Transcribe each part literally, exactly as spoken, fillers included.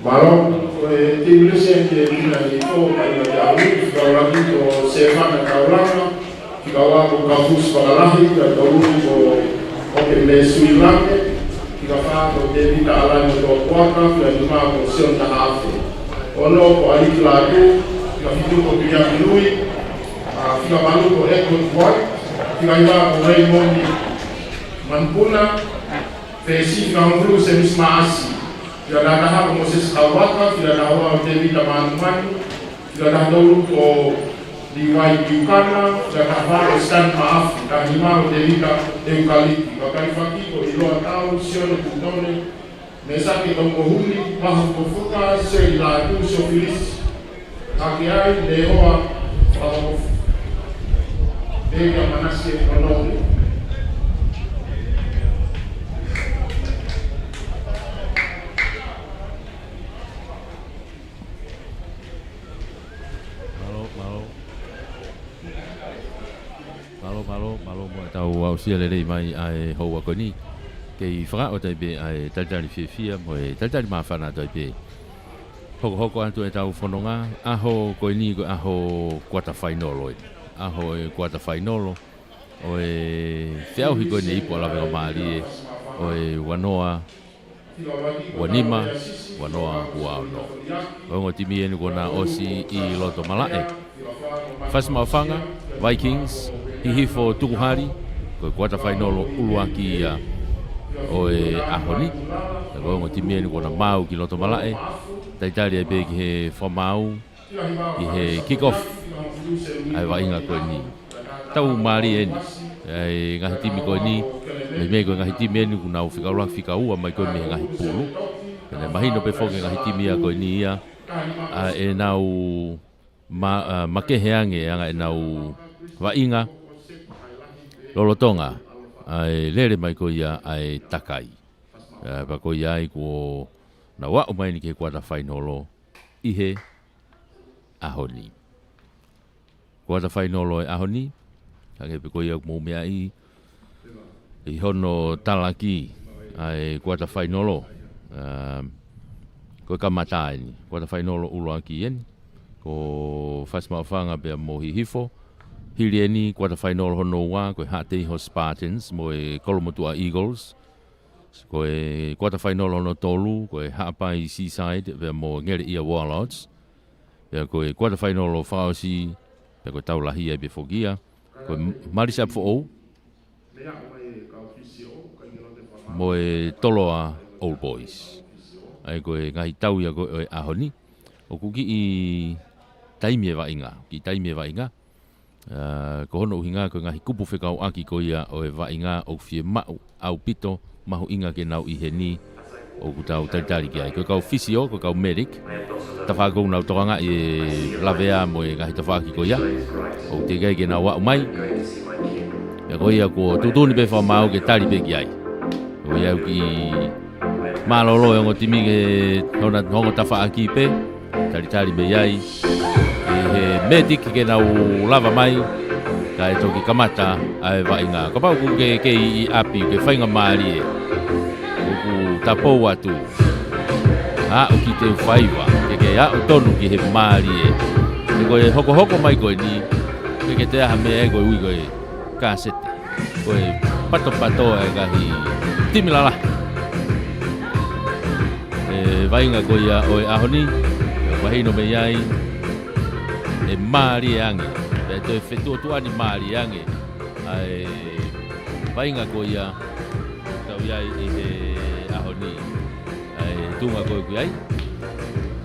Mālō, ko e timi lesi eni ke ʻi ai ʻi he ʻaho ni, fika ʻuluaki ko Sefana Taulanga, fika ua ko Kafusi Fakalahi, fika tolu ko Oke Mesui Lange, fika fā ko Tevita Alani Tokuaka, fika nima ko Sione Tahafe. Ono ko Aliki Latu, fika fitu ko Piliami Lui, ʻa, fika valu ko Edward White, fika hiva ko Raymond Manpuna, fesi fika hongofulu ko Semisi Maasi, fika taha taha ko Mosese Kauaka, fika taha ua ko Tevita Manumanu, fika taha tolu ko Liwai Kiukana, fika taha fā ko Stan Maafu, taha nima ko Tevita Eukaliti, fika taha fā ko ʻIloa Tau, Sione Kutone, Mesake Tongohuli, Mahu Kofuka, Seli Latu, Sofilisi Hakeai, Lehoa Fakakofu, Peka Manase Konomi. Mālō, mālō. Mālō, mālō, mālō mo ʻetau aʻusia lelei mai ʻa e houa ko eni. Kei fakaʻosi atu ai pē ʻa e talitali fiefia mo e talitali māfana atu ai pē. Hokohoko atu ʻetau fononga, ʻaho ko eni ko e ʻaho kuata fainolo eni. ʻAho e kuata fainolo ʻo e feʻauhi ko eni e ipu ʻa Lavengamālie ʻo e ua noa ua nima, ua noa ua ono. Ko e ongo timi eni kuo na ʻosi ʻi loto malaʻe. Fasi Maʻufanga, Vikings, Hihifo Tukuhali, ko e kuata fainolo ʻuluaki ia ʻo e ʻaho ni. Ko e ongo timi eni kuo na maau ki loto malaʻe. Talitali ai pē ki he fakamaau, ki he kick-off ʻa e vaʻinga ko eni. Tau mālie eni ʻa e ngaahi timi ko eni, meimei ko e ngaahi timi eni kuo nau fika ʻuluaki fika ua mai ko ē mei he ngaahi pulu. Pea mahino pē foki e ngaahi timi ia ko eni ia, ʻa ʻenau ma-, ʻa, makehe ange ʻa ʻenau vaʻinga lolotonga ʻa e lele mai ko ia ʻa e takai. ʻA, pea ko ia ai kuo nau aʻu mai eni ki he kuata fainolo ʻi he ʻaho ni. Kuata fainolo e ʻaho ni, hangē pē ko ia ʻoku mou meaʻi, ʻi hono talaki ʻa e kuata fainolo, um, ko e kamata eni, kuata fainolo ʻuluaki eni, ko Fasi Maʻufanga pea mo Hihifo. Hili eni kuata fainolo hono ua, ko e Haʻateiho Spartans mo e Kolomotuʻa Eagles. Ko e kuata fainolo hono tolu, ko e Haʻapai Seaside pea mo Ngeleʻia Warlords. Pea ko e kuata fainolo fakaʻosi, pea ko e tau lahi ai pē foki ia, ko e Marist ʻApifoʻou mo e Toloa Old Boys. ʻA ia ko e ngaahi tau ia ko ē ʻo e ʻaho ni. ʻOku kiʻi taimi e vaʻinga, kiʻi taimi e vaʻinga. ʻA, ko hono ʻuhinga ko e ngaahi kupu fekauʻaki ko ia ʻo e vaʻinga ʻoku fiemaʻu ʻaupito mahuʻinga ke nau ʻi heni ʻoku tau talitali ki ai. Ko e kau fisio, ko e kau medic, tafaʻaki ʻoku nau tokangaʻi e lavea mo e ngaahi tafaʻaki ko ia ʻoku teʻeki ai ke nau aʻu mai. Pea ko ia kuo tuʻutuʻuni pē fakamaau ke tali pē ki ai. Ko ia ʻoku kiʻi mālōlō e ongo timi ke hona, ongo tafaʻaki pē, talitali mei ai ʻe he medic ke nau lava mai, kae toki kamata ʻa e vaʻinga. Kapau ʻoku ke kei ʻi ʻapi, ke faingamālie, ʻoku tapou atu, aʻu ki te u faiva, ke ke aʻu tonu ki he mālie. He ko e hokohoko mai ko eni, ke ke te aha mea e ko e ui ko e kasete. Ko e patopato e ngaahi timi lalahi. E vaʻinga ko ia ʻo e ʻaho ni, ʻoku mahino mei ai ʻe mālie ange, pea toe fetuʻutuʻuni mālie ange ʻa e vaʻinga ko ia ʻoku tau ʻi ai ʻi he ʻaho ni. ʻA e tuʻunga ko ē ʻoku ʻi ai.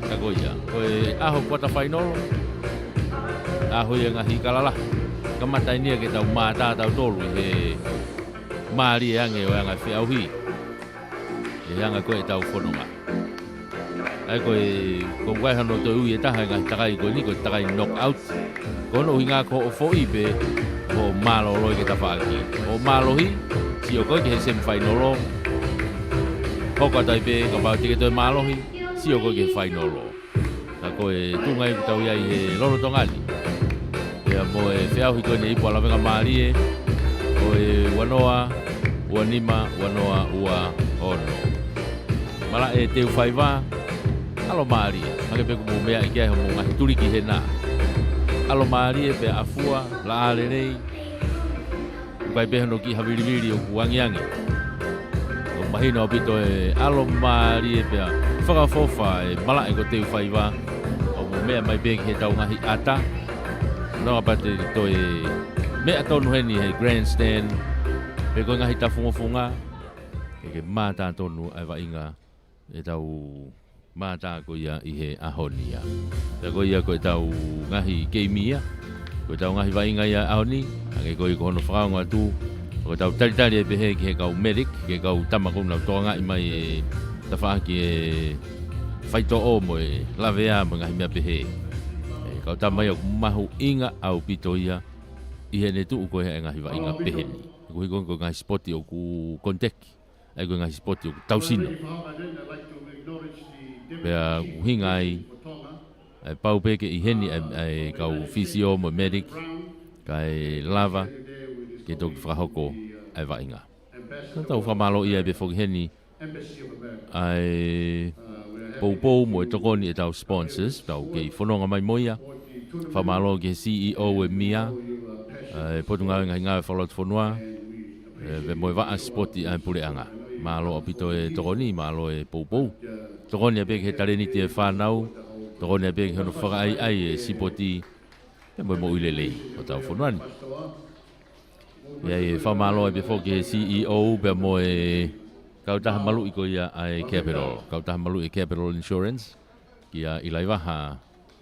Ka ko ia, ko e ʻaho kuata fainolo, ʻaho ia ngaahi kala lahi. Kamata eni ia ke tau mātā tautolu ʻi he mālie ange ʻo e anga feʻauhi, ʻi he anga ko ē ʻetau fononga. ʻA ia ko e, ko e ʻai hano toe ui e taha e ngaahi takai ko eni, ko e takai knockout. Ko hono ʻuhinga ko hoʻo foʻi pē, ko hoʻo mālōlō ki he tafaʻaki. Hoʻo mālohi, sio koe ki he semifinal. Hoko atu ai pē, kapau te ke toe mālohi, sio koe ki he final. Ka ko e tuʻunga ia ʻoku tau ʻi ai he lolotonga ni. Pea mo e feʻauhi ko eni e ipu ʻa Lavengamālie, ʻo e ua noa ua nima, ua noa ua ono. Malaʻe teu faiva, ʻAlomālie, hangē pē ko e meʻa ʻi ai hoʻomou ngaahi tuliki hena. ʻAlomālie pea ʻafua, laʻā lelei. ʻOku ʻikai pē hano kiʻi havilivili ʻoku angiangi. ʻOku mahino ʻaupito e ʻalomālie pea fakaʻofoʻofa e malaʻe ko Teufaiva. ʻOku mou meʻa mai pē ki heʻetau ngaahi ʻata. Nonga pē te toe meʻa tonu heni he grandstand. Pe ko e ngaahi tafungofunga. Ke ke mātā tonu ʻa e vaʻinga ʻetau mātā ko ia ʻi he ʻaho ni ia. Pea ko ia ko ʻetau ngaahi keimi ia, ko ʻetau ngaahi vaʻinga ia ʻaho ni, hangē ko ia ko hono fakaongo atu, ko ʻetau talitali ai pehē ki he kau medic, ki he kau tama ko ē ʻoku nau tokangaʻi mai e tafaʻaki e faitoʻo mo e lavea mo e ngaahi meʻa pehē. E kau tama ia ʻoku mahuʻinga ʻaupito ia ʻi heʻene tuʻu ko ē he ngaahi vaʻinga pehē ni. Ko e hiko ko e ngaahi sipoti ʻoku contact, ʻa ia ko e ngaahi sipoti ʻoku tau sino. Pea ʻuhinga ai, ʻa e pau pē ke ʻi heni ʻa e, ʻa e kau fisio mo medic, kae lava ke toki fakahoko ʻa e vaʻinga. Naʻa tau fakamālō ia pē foki heni, ʻa e poupou mo e tokoni ʻetau sponsors, tau kei fononga mai mo ia. Fakamālō ki he C E O e mia, ʻa e Potungāue Ngaahi Ngāue Fakalotofonua, ʻe, pea mo e vaʻa sipoti ʻa e puleʻanga. Mālō ʻaupito e tokoni, mālō e poupou. Tokoni ʻa pē ki he talēniti e fānau, tokoni ʻa pē ki hono fakaʻaiʻai e sipoti, pea mo e moʻui lelei ʻo hotau fonua ni. ʻI ai e fakamālō ʻa pē foki he C E O pea mo e kautaha maluʻi ko ia ʻa e Capital. Kautaha maluʻi e Capital Insurance, kia ʻIlaivaha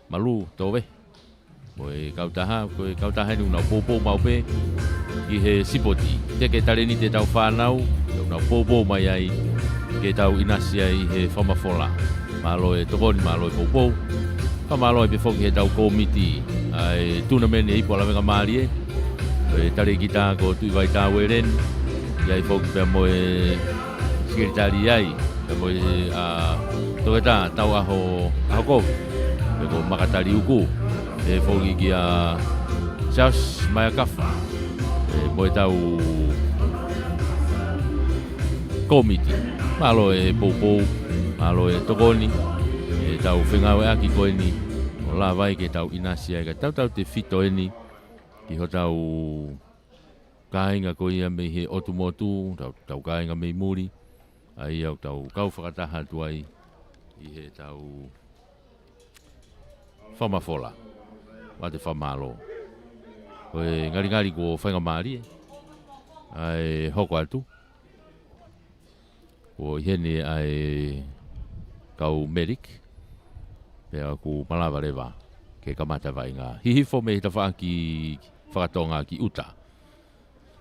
Malu Tove. Mo e kautaha, ko e kautaha eni ʻoku nau poupou maʻu pē ki he sipoti. Teke talēniti ʻetau fānau, ʻoku nau poupou mai ai ke tau ʻinasi ai he fakamafola. Mālō e tokoni, mālō e poupou. Fakamālō ai pē foki heʻetau kōmiti ʻa e tunameni e Ipu ʻa Lavengamālie, e talēkita ko Tuʻivaitā Ueleni, ʻi ai foki pea mo e sekelitali ai, pea mo e, ʻa, toketā Tauʻaho, ʻAho Kovi, pea ko Makatali Uku, ʻe foki kia Charles Maiakafa, ʻe, mo ʻetau kōmiti. Mālō e poupou, mālō e tokoni, ʻetau fengāueʻaki ko eni, ʻo lava ai ke tau ʻinasi ai ka tautautefito eni ki hotau kāinga ko ia mei he ʻotu mo ʻotu, tau, tau kāinga mei muli, ʻa ia ʻoku tau kau fakataha atu ai ʻi heʻetau fakamafola. Mate fakamālō. Ko e ngalingali kuo faingamālie ʻa e hoko atu. Kuo ʻi heni ʻa e kau medic, pea ʻoku malava leva ke kamata vaʻinga. Hihifo mei he tafaʻaki fakatonga ki ʻuta.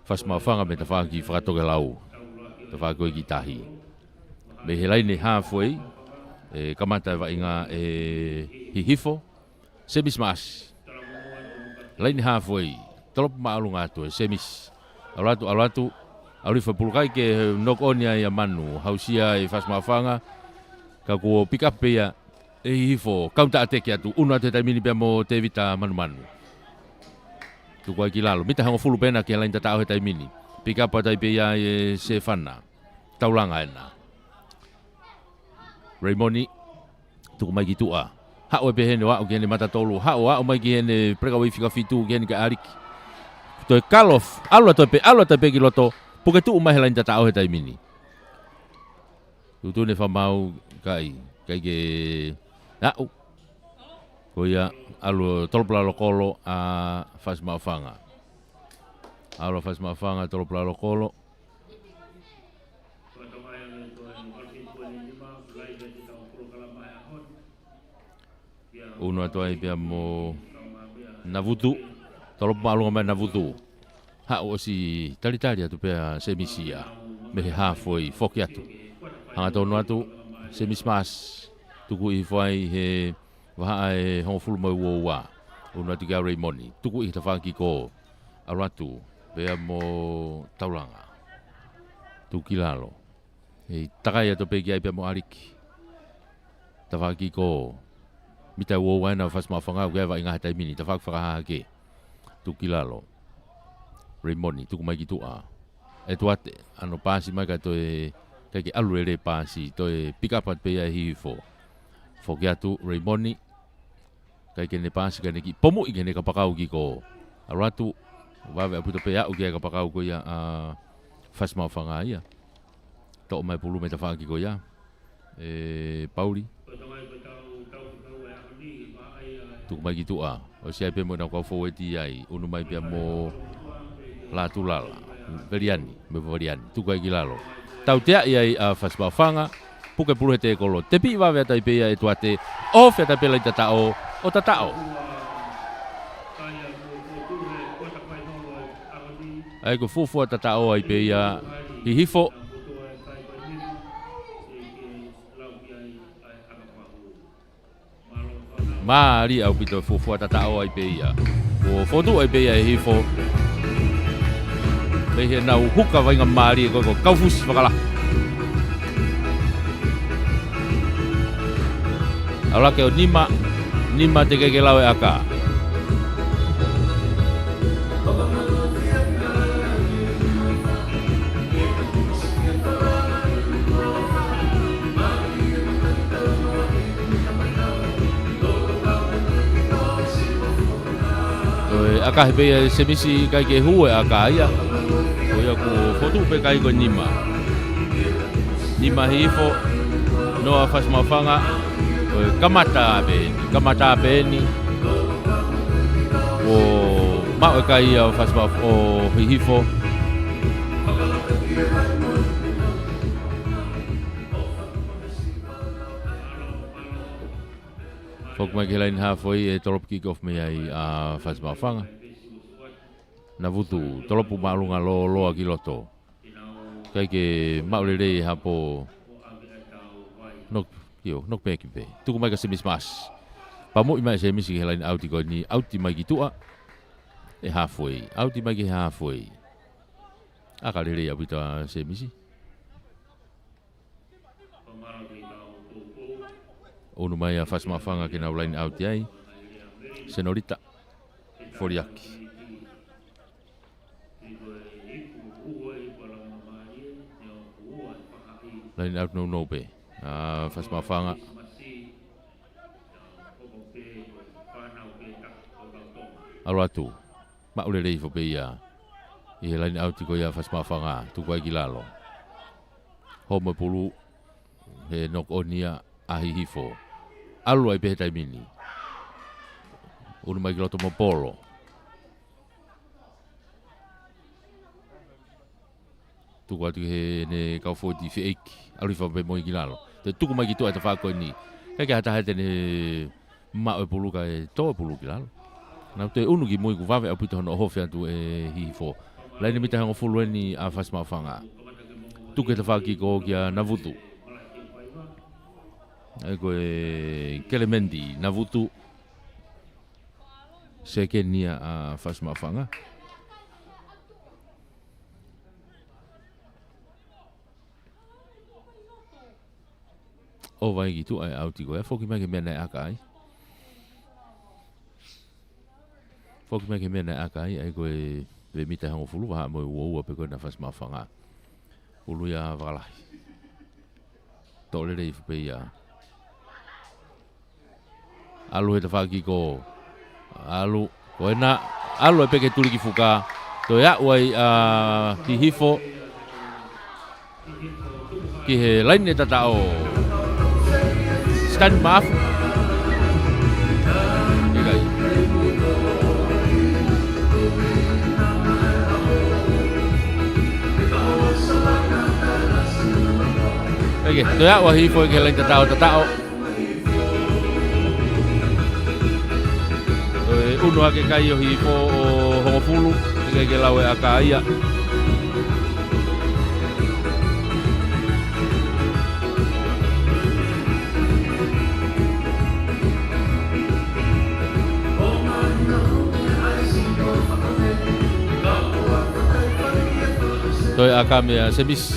Fasi Maʻufanga mei he tafaʻaki fakatokelau, tafaʻaki ko ē ki tahi. Mei he laine halfway, ʻe kamata e vaʻinga ʻe Hihifo, Semisi Maʻasi. Laine halfway, tolopu māʻolunga atu ʻe Semisi. ʻAlu atu, ʻalu atu, ʻalu hifo e pulu kai ke knock on ai ʻa Manu, hausia ʻe Fasi Maʻufanga, ka kuo pick up pē ia ʻe Hihifo, counter attack atu, ʻunu atu he taimi ni pea mo Tēvita Manumanu. Tuku ai ki lalo, mita hongofulu pē ena ki he laine tataʻo he taimi ni. Pick up atu ai pē ia ʻe Sefana. Taulanga ena. Raimoni, tuku mai ki tuʻa. Haʻu ai pē heni ʻo aʻu ki heʻene mata tolu. Haʻu, aʻu mai ki heʻene breakaway fika fitu ki heni kia ʻAliki. Toe kalo, ʻalu atu ai pē, ʻalu atu ai pē ki loto. Puke tuʻu mai he laine tataʻo he taimi ni. Tuʻutuʻuni e fakamaau ka ʻikai ke aʻu. Ko ia ʻalu tolopu lalo kolo ʻa Fasi Maʻufanga. ʻAlu ʻa Fasi Maʻufanga tolopu lalo kolo. ʻUnu atu ai pea mo Navutu, tolopu māʻolunga mai Navutu. Haʻu ʻosi talitali atu pea Semisi ia, mei he halfway foki atu. Hangatonu atu, Semisi Maʻasi, tuku hifo ai he vahaʻa ʻe hongofulu mo e uaua. ʻUnu atu kia Raimoni, tuku ʻi he tafaʻaki ko, ʻalu atu, pea mo Taulanga. Tuku ki lalo. ʻE takai atu pē ki ai pea mo ʻAliki. Tafaʻaki ko, mita uaua ena ʻo Fasi Maʻufanga, ʻoku ʻi ai e vaʻinga he taimi ni, tafaʻaki fakahahake. Tuku ki lalo. Raimoni, tuku mai ki tuʻa. ʻE tuate, ʻa hono paasi mai ka toe, ʻikai ke ʻalu lelei e paasi, toe pick up atu pē ia ʻe Hihifo. Foki atu Reimoni. ʻIkai ke ne paasi, ka ne kiʻi pomuʻi ki heʻene kapakau kiʻi kolo. ʻAlu atu, vave ʻaupito pē ʻo aʻu ki he kapakau ko ia ʻa Fasimaʻofaʻanga ia. Toʻo mai pulu mei he tafaʻaki ko ia ʻe Pauli. Tuku mai ki tuʻa. ʻOsi ʻai pē mo ʻenau kau fōueti ai. ʻUnu mai pea mo Latulala. Veliani, mo Veliani. Tuku ai ki lalo. Tauteaʻi ai ʻa Fasimaʻofaʻanga. Puke pulu he tēkolo. Tepiʻi vave atu ai pē ia ʻe Tuate. ʻOfi atu ai pē laine tataʻo. ʻO tataʻo. ʻA ia ko e fuofua tataʻo ai pē ia Hihifo. Mālie ʻaupito e fuofua tataʻo ai pē ia. Kuo fotu ai pē ia ʻe Hihifo. Mei heʻenau huka vaʻinga mālie ko ē ko e kaufusi fakalahi. ʻAlu hake ʻo nima, nima teʻeki ke lau e ʻaka. Ko e ʻaka he pē ia ʻe Semisi, ʻikai ke hū e ʻaka ia. Ko ia kuo fotu pē kai ko e nima. Nima Hihifo, noa Fasimaʻofaʻanga, ko e kamata pē eni, kamata pē eni. Kuo maʻu e kai ʻa Fasimaʻof-, ʻo Hihifo. Foki mai ki he laine haafoʻi ʻe tolopu kick off mei ai ʻa Fasimaʻofaʻanga. Navutu, tolopu māʻolunga lōloa ki loto. ʻIkai ke maʻu lelei e hapo. Knock, ʻio, knock back pē. Tuku mai kia Semisi Maasi. Pomuʻi mai ʻe Semisi ki he laine ʻauti ko eni, ʻauti mai ki tuʻa. ʻE haafoʻi, ʻauti mai ki he haafoʻi. ʻAka lelei ʻaupito ʻa Semisi. ʻUnu mai ʻa Fasimaʻofaʻanga ke nau laine ʻauti ai. Senolita. Foliaki. Laine ʻauti nounou pē ʻa Fasimaʻofaʻanga. ʻAlu atu. Maʻu lelei hifo pē ia ʻi he laine ʻauti ko ia Fasimaʻofaʻanga, tuku ai ki lalo. Hoko mai pulu, he knock on ia ʻa Hihifo. ʻAlu ai pē he taimi ni. ʻUnu mai ki loto mo Polo. Tuku atu ki heʻene kau fōueti feʻeiki. ʻAlu hifo pē mo ia ki lalo. Toe tuku mai ki tuʻa e tafaʻaki ko eni. ʻIkai ke ʻi ai ha taha ia te ne maʻu e pulu kae tō e pulu ki lalo. Nau toe ʻunu ki mui, kuo vave ʻaupito hono ʻohofi atu ʻe Hihifo. Laine mita hongofulu eni ʻa Fasimaʻofaʻanga. Tuku e tafaʻaki ko ē kia Navutu. ʻA ia ko e Kelemendi Navutu. Sekeni ia ʻa Fasimaʻofaʻanga. ʻOua ʻe ki tuʻa e ʻauti ko ia, foki mai ki he meʻa naʻe ʻaka ai. Foki mai ki he meʻa naʻe ʻaka ai, ʻa ia ko e veʻe mita hongofulu, vahaʻa mo e uaua pē ko ena ʻa Fasimaʻofaʻanga. ʻUlu ia fakalahi. Toʻo lelei hifo pē ia. ʻAlu he tafaʻaki ko ē. ʻAlu, ko ena, ʻalu ai pē ki he tulikifuka. Toe aʻu ai ʻa Hihifo ki he laine tataʻo. Sitani Maʻafu. ʻIkai. ʻIkai, toe aʻu ʻa Hihifo ki he laine tataʻo, tataʻo. Toe ʻunu hake kai ʻo Hihifo ʻo hongofulu, ʻikai ke lau e ʻaka ia. Toe ʻaka meia Semisi.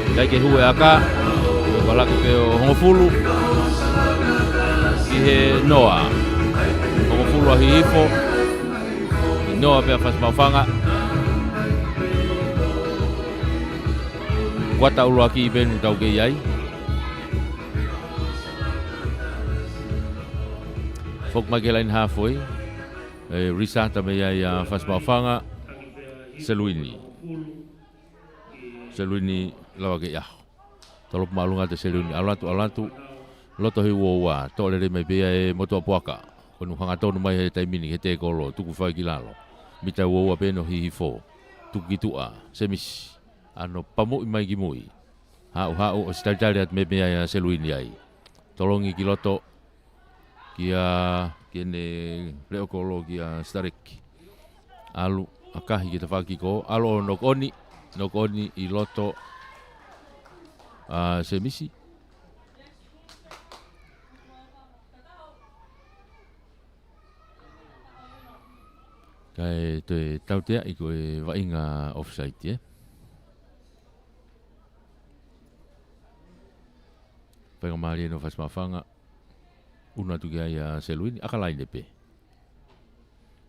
ʻIkai ke hū e ʻaka, ʻo palaki pē ʻo hongofulu ki he noa. Hongofulu ʻa Hihifo. Noa pea Fasi Maʻufanga. Kuata ʻuluaki pē ʻoku tau kei ai. Foki mai ki he laine haafe. ʻE, Risata mei ai ʻa Fasi Maʻufanga. Seluini. Seluini lava ke ʻaho. Tolopu māʻolunga atu ʻe Seluini, ʻalu atu, ʻalu atu. Loto he uaua, toʻo lelei mai pē ia ʻe Motuʻapuaka. Ko ʻene hangatonu mai he taimi ni ki he tēkolo, tuku fai ki lalo. Mita uaua pē ʻo Hihifo. Tuku ki tuʻa, Semisi. ʻAno pamuʻi mai ki mui. Haʻu, haʻu, ʻosi talitali atu mei ai ʻa Seluini ai. Tolongi ki loto, kia, ki heʻene leʻo kolo kia Starek. ʻAlu, ʻakahi ki he tafaʻaki ko, ʻalu ʻo knock on, knock on ʻi loto ʻa Semisi. Kae toe tauteaʻi ko e vaʻinga offside, ē? Faingamālie ʻa Fasi Maʻufanga. ʻUnu atu ki ai ʻa Seluini, ʻaka laine pē.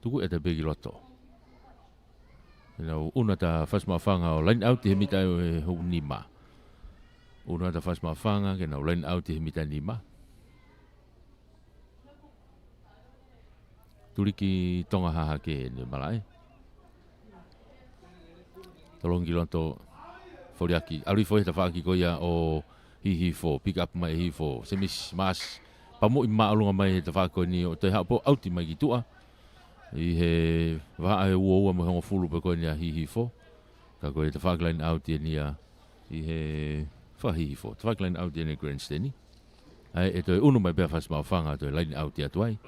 Tuku ʻeta pē ki loto. Ke nau ʻunu atu ʻa Fasi Maʻufanga ʻo line out he mita ʻe hongofulu nima. ʻUnu atu ʻa Fasi Maʻufanga, ke nau line out he mita nima. Tuliki Tonga Hahake ʻene malaʻe. Tolongi ki loto, foliaki. ʻAlu hifo he tafaʻaki ko ia ʻo Hihifo, pick up mai ʻe Hihifo. Semisi, Maasi. Pamuʻi māʻolunga mai he tafaʻaki ko eni ʻo toe haʻu pē ʻo ʻauti mai ki tuʻa. ʻI he vahaʻa ʻe uaua mo e hongofulu pē ko eni ʻa Hihifo. Ka ko e tafaʻaki line out eni ia ʻi he fakahihifo. Tafaʻaki line out eni Grandstand. ʻAi, ʻe toe ʻunu mai pē ʻa Fasi Maʻufanga, toe line out atu ai.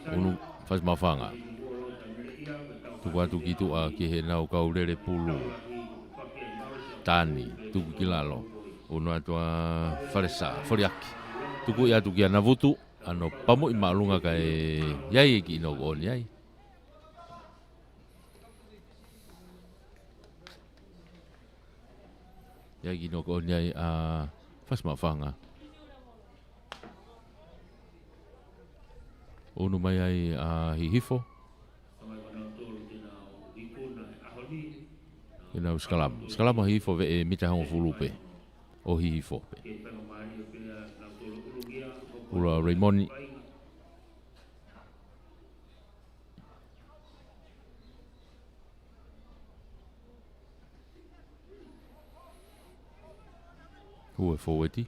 ʻUnu Fasi Maʻufanga. Tuku atu ki tuʻa ki heʻenau kau lele pulu. Tani, tuku ki lalo. ʻUnu atu ʻa Falesa, foliaki. Tuku ia atu kia Navutu, ʻano pamuʻi māʻolunga kae ʻi ai e kiʻi knock on ai. ʻI ai e kiʻi knock on ai ʻa Fasi Maʻufanga. ʻUnu mai ai ʻa Hihifo. Ke nau sikalamu. Sikalamu ʻa Hihifo veʻe mita hongofulu pē. ʻO Hihifo pē. ʻUlu ʻa Raymond. Hū e fōueti.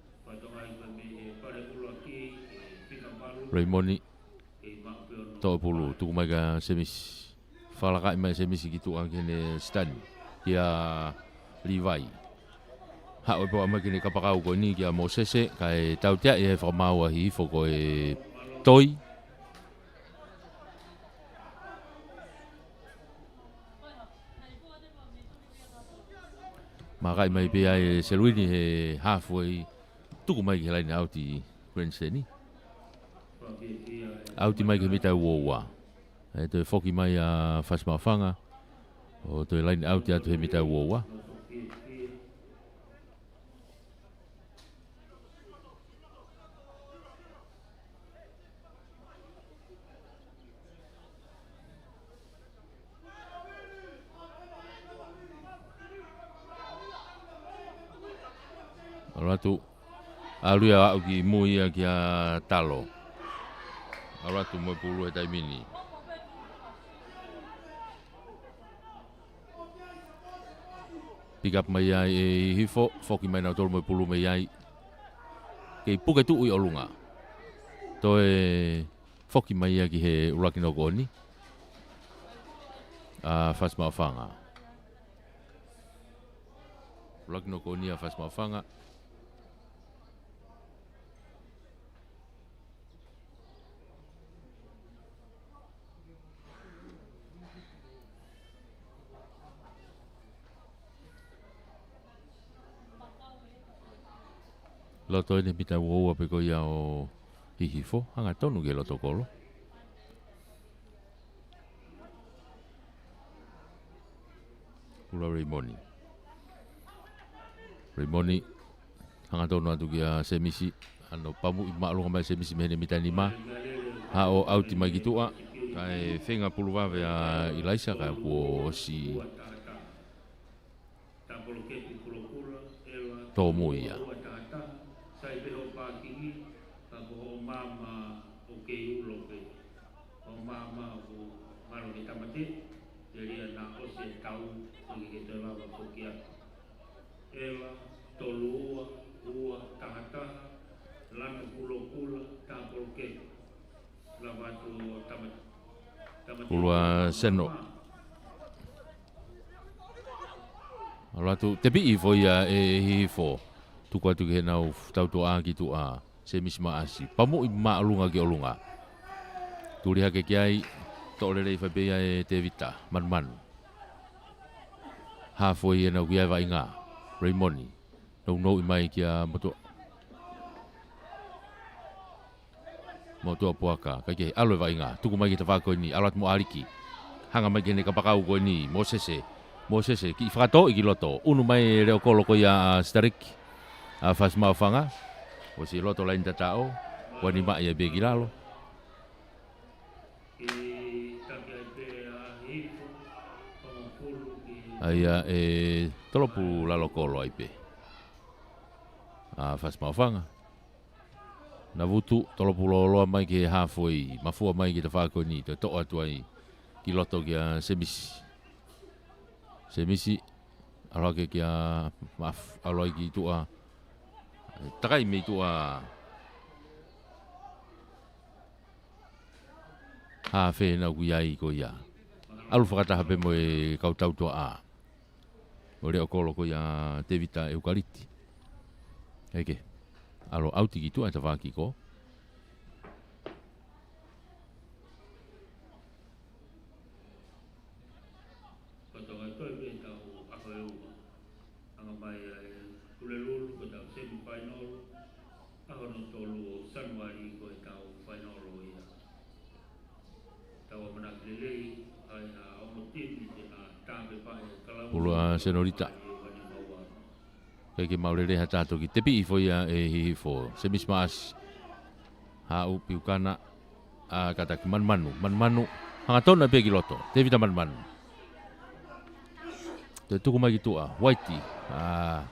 Raymond. Toʻo e pulu, tuku mai kia Semisi. Fakalakaʻi mai Semisi ki tuʻa ki heʻene stand. Kia Livai. Haʻu e poa mai ki heʻene kapakau ko eni kia Mosese, kae tauteaʻi e fakamaau ʻa Hihifo ko e toi. Mākaʻi mai pē ʻe Seluini he halfway, tuku mai ki he line out ʻi Grandstand. Out mai ki he mita uaua. ʻE toe foki mai ʻa Fasi Maʻufanga. ʻO toe line out atu he mita uaua. ʻAlu atu. ʻAlu ia ʻo aʻu ki mui ia kia Talo. ʻAlu atu mo e pulu he taimi ni. Pick up mai ai ʻe Hihifo, foki mai nautolu mo e pulu mei ai. Kei puke tuʻu ʻi ʻolunga. Toe foki mai ia ki he ʻuluaki knock on. ʻA Fasi Maʻufanga. ʻUluaki knock on ʻa Fasi Maʻufanga. Loto ʻeni mita ua ua pē ko ia ʻo Hihifo, hangatonu ki he loto kolo. Kula Reimoni. Reimoni, hangatonu atu kia Semisi, ʻa hono pamuʻi māʻolunga mai Semisi mei heʻene mita nima. Haʻu ʻo ʻauti mai ki tuʻa, kae feinga pulu vave ʻa ʻIlaisa, kae kuo ʻosi tōmui ia. Kula Seno. ʻAlu atu, tepiʻi hifo ia ʻe Hihifo. Tuku atu ki heʻenau tautuʻa ki tuʻa. Semisi Maʻasi. Pamuʻi māʻolunga ki ʻolunga. Tuli hake ki ai, toʻo lelei fai pē ia ʻe Tevita Manumanu. Hāfoi ʻenau ki ai vaʻinga. Reimoni. Nounou mai kia Motu-, Motuʻa Puaka. Kae kehe, ʻalu e vaʻinga. Tuku mai ki he tafaʻaki ko eni. ʻAlu atu mo ʻAliki. Hanga mai ki heʻene kapakau ko eni. Mōsese. Mōsese. Kiʻi fakatōʻi ki loto. ʻUnu mai e leʻo kolo ko ia ʻa Sitaleki. ʻA Fasi Maʻufanga. ʻOsi loto laini tataʻo. Kuo ne maʻi ai pē ki lalo. ʻA ia ʻe tolopu lalo kolo ai pē ʻa Fasi Maʻufanga. Navutu, tolopu lōloa mai ki he hāfoi, mafua mai ki he tafaʻaki ko eni, toe toʻo atu ai ki loto kia Semisi. Semisi, ʻalu hake kia Maf-, ʻalu ai ki tuʻa. Takai mei tuʻa. Hā fē ʻenau kui ai ko ia. ʻAlu fakataha pē mo e kau tautuʻa ʻo e leʻo kolo ko ia Tevita ʻEukaliti. Eke. ʻAlu ʻauti ki tuʻa e tafaʻaki ko. Ko e Tonga Toe pē tau ʻaho ʻe ua. Hanga mai ʻa e Pulelulu ko e tau semifinal. ʻAho hono tolu ʻo Sānuali ko e tau final ʻo ia. Tau ʻamanaki lelei ai ha ongo timi te na tāpepa e kalauni. Pulu ʻa Senorita. Kae kei maʻu lelei ha taha toki tepiʻi hifo ia ʻe Hihifo. Semisi Maʻasi. Haʻu Piukana. ʻA, kātaki Manumanu. Manumanu. Hangatonu pē ki loto. Tevita Manumanu. Toe tuku mai ki tuʻa. Uaiti. ʻA,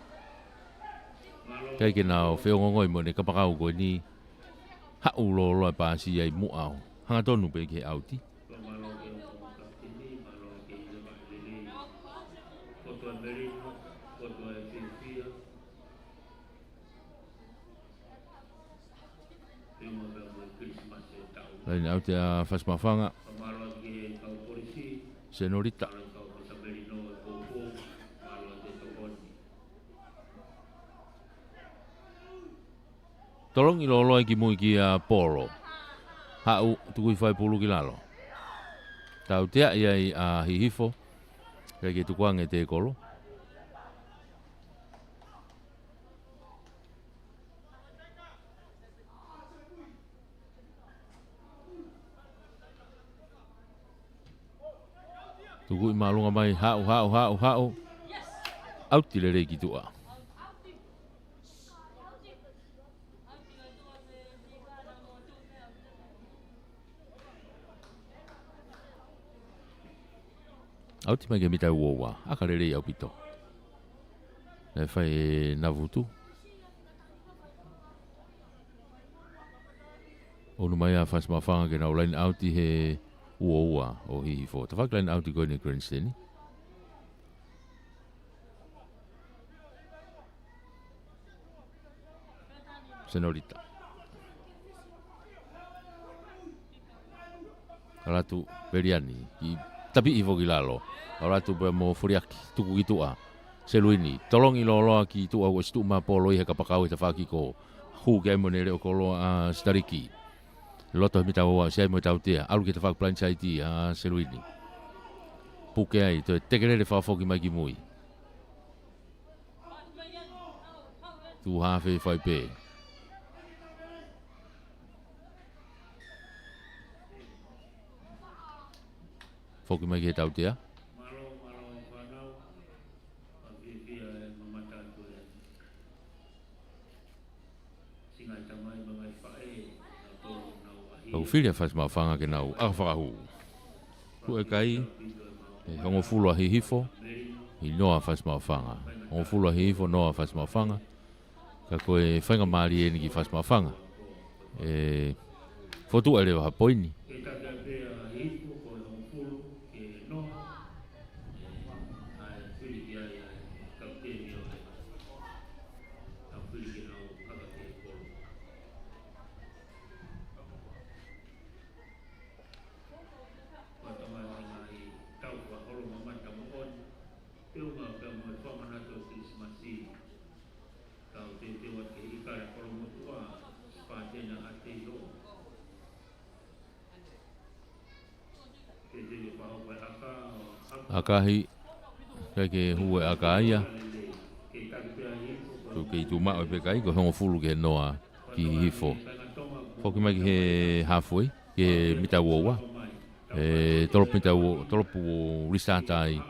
kae kei nau feongongoi mo ʻene kapakau ko eni. Haʻu lōloa e pāsi ai muʻa ʻo hangatonu pē ki he ʻauti. Laini ʻauti ʻa Fasi Maʻufanga. Senorita. Tolongi lōloa ki mui kia Polo. Haʻu, tuku hifo e pulu ki lalo. Tautea ia ʻa Hihifo. Kae kei tukuange e tēkolo. Tukuʻi māʻolunga mai, haʻu, haʻu, haʻu, haʻu. ʻAuti lelei ki tuʻa. ʻAuti mai ki he mita ua ua, ʻaka lelei ʻaupito. Naʻe fai ʻe Navutu. ʻUnu mai ʻa Fasi Maʻufanga ke nau laini ʻauti he ua ua ʻo Hihifo. Tafaʻaki laini ʻauti ko eni Grandstand. Senorita. ʻAlu atu Veliani, kiʻi tapiʻi hifo ki lalo. ʻAlu atu pē mo Foliaki, tuku ki tuʻa. Seluini, tolongi lōloa ki tuʻa, ʻosi tuʻu mai Polo ʻi he kapakau he tafaʻaki ko. Hū ki ai mo ʻene leʻo kolo ʻa Sitaleki. Loto he mita ua ua, ʻosi ai mo e tautea. ʻAlu ki he tafaʻaki blindside ʻa Seluini. Puke ai, toe tekelele fakafoki mai ki mui. Tuʻu haafe fai pē. Foki mai ki he tautea. ʻOku fili ʻa Fasi Maʻufanga ke nau ʻaka fakahū. Kuo ʻikai, ʻe hongofulu ʻa Hihifo, ʻi noa ʻa Fasi Maʻufanga. Hongofulu ʻa Hihifo, noa ʻa Fasi Maʻufanga. Ka ko e faingamālie eni ki Fasi Maʻufanga. ʻE fokotuʻu leva ha poini. ʻAkahi, ʻikai ke hū e ʻaka ia. Tuku ke tuʻu maʻu pē kae ʻikai ko e hongofulu ki he noa ki Hihifo. Foki mai ki he halfway, ki he mita ua ua. ʻE tolopu mita ua, tolopu ua ua sata ai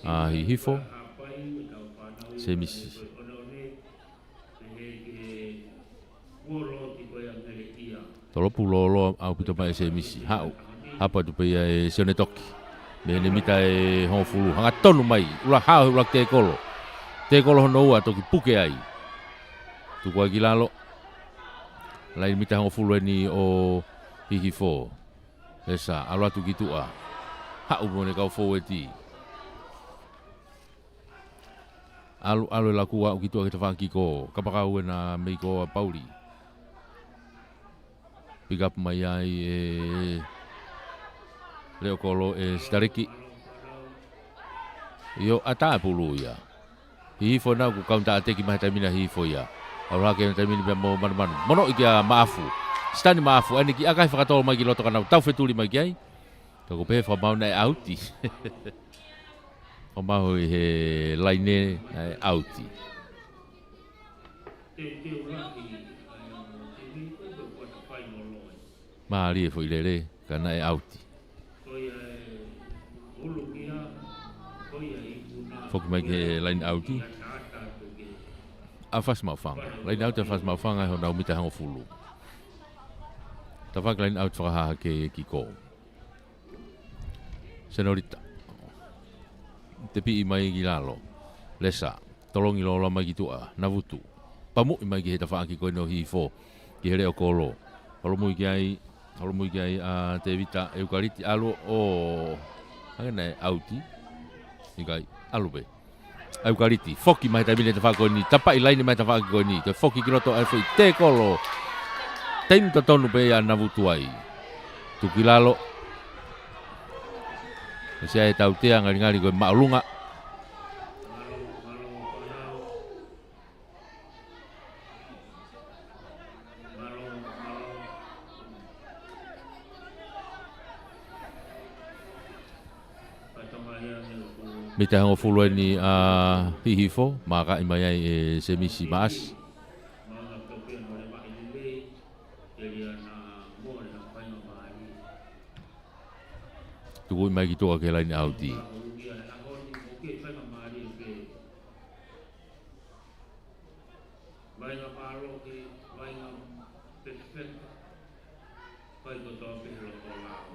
ʻa Hihifo. Semisi. Tolopu lōloa ʻaupito mai ʻe Semisi. Haʻu. Hapo atu pē ia ʻe Sione Toki. Mei heʻene mita ʻe hongofulu. Hangatonu mai. ʻUluaki hao he ʻuluaki tēkolo. Tēkolo hono ua toki puke ai. Tuku ai ki lalo. Laini mita hongofulu eni ʻo Hihifo. Lesa, ʻalu atu ki tuʻa. Haʻu mo ʻene kau fōueti. ʻAlu, ʻalu e laku aʻu ki tuʻa ki he tafaʻaki kiko. Kapakau ena mei ko ʻa Pauli. Pick up mai ai ʻe Leokolo ʻe Sitaleki. ʻIo, ʻatā e pulu ia. Hihifo ena kuo kaunitaʻateki mai he taimi ni ʻa Hihifo ia. ʻAlu hake he taimi ni pea mo Manumanu. Monoʻi kia Maʻafu. Sitani Maʻafu. ʻAi eni ki ʻakahi fakatolo mai ki loto ka nau tau fetuli mai ki ai. Ka ko e pehē fakamaau naʻe ʻauti. Fakamaau ʻi he laine naʻe ʻauti. Mālie foʻi lele, ka naʻe ʻauti. Foki mai ki he laini ʻauti ʻa Fasi Maʻufanga. Laini ʻauti ʻa Fasi Maʻufanga ʻi honau mita hongofulu. Tafaʻaki laini ʻauti fakahahake kiko. Senolita. Tepiʻi mai ki lalo. Lesa. Tolongi lōloa mai ki tuʻa. Navutu. Pamuʻi mai ki he tafaʻaki ko eni ʻo Hihifo. Ki he Leokolo. Holomui ki ai. Holomui ki ai ʻa Tevita ʻEukaliti. ʻAlu ʻo. Hangē naʻe ʻauti. ʻIkai. ʻAlu pē. ʻEukaliti, foki mai he taimi ni he tafaʻaki ko eni, tapaʻi laine mai he tafaʻaki ko eni, toe foki ki loto ʻa e foʻi tēkolo. Taimi totonu pē ia ʻa Navutu ai. Tuku ki lalo. Ko e sia e tautea ngalingali ko e māʻolunga. Mita hongofulu eni ʻa Hihifo, maʻakaʻi mai ai ʻe Semisi Maʻasi. Tukuʻi mai ki tuʻa ki he laini ʻauti. Vainga mālohi, vainga pefeka, fai kotoa pē he loko lao.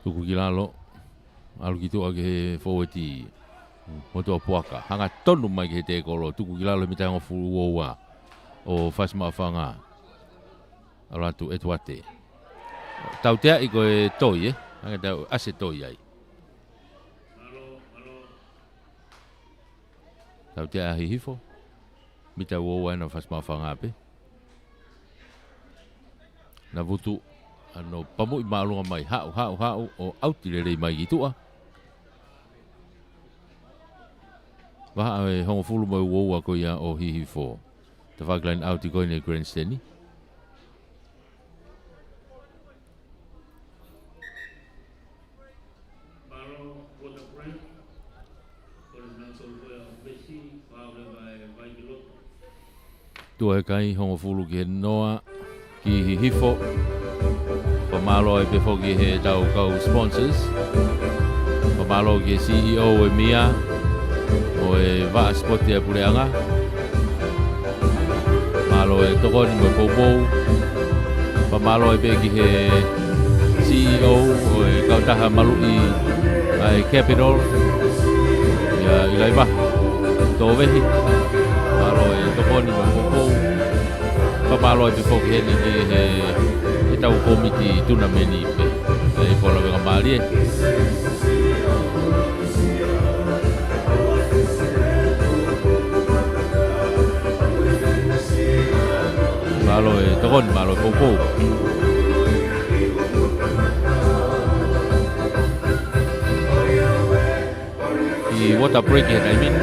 Tuku ki lalo, ʻalu ki tuʻa ki he fōueti. Motuʻa Puaka, hangatonu mai ki he tēkolo, tuku ki lalo he mita hongofulu ua ua ʻo Fasi Maʻufanga. ʻAlu atu ʻEtuate. Tauteaʻi ko e toi, ē? Hangē tau ʻasi e toi ai. Tautea ʻa Hihifo. Mita ua ua ena ʻo Fasi Maʻufanga pē. Navutu, ʻa hono pamuʻi māʻolunga mai, haʻu, haʻu, haʻu, ʻo ʻauti lelei mai ki tuʻa. Vahaʻa e hongofulu mo e ua ua ko ia ʻo Hihifo. Tafaʻaki laini ʻauti ko eni ʻa e Grand Stanley. Ua he kai, hongofulu ki he noa, ki Hihifo. Fakamālō ai pē foki he tau kau sponsors. Fakamālō ki he C E O ʻo e mia, ʻo e vaʻa sipoti ʻa e puleʻanga. Mālō e tokoni mo e poupou. Fakamālō ai pē ki he C E O ʻo e kautaha maluʻi ʻa e Capital, ʻia ʻIlaivaha Tōvehi. Mālō e tokoni mo e poupou. Fakamālō ai pē foki heni ki he, he tau kōmiti tunameni pē. ʻA e koloa venga mālie. Mālō e tokoni, mālō e poupou. ʻI he water break he taimi ni.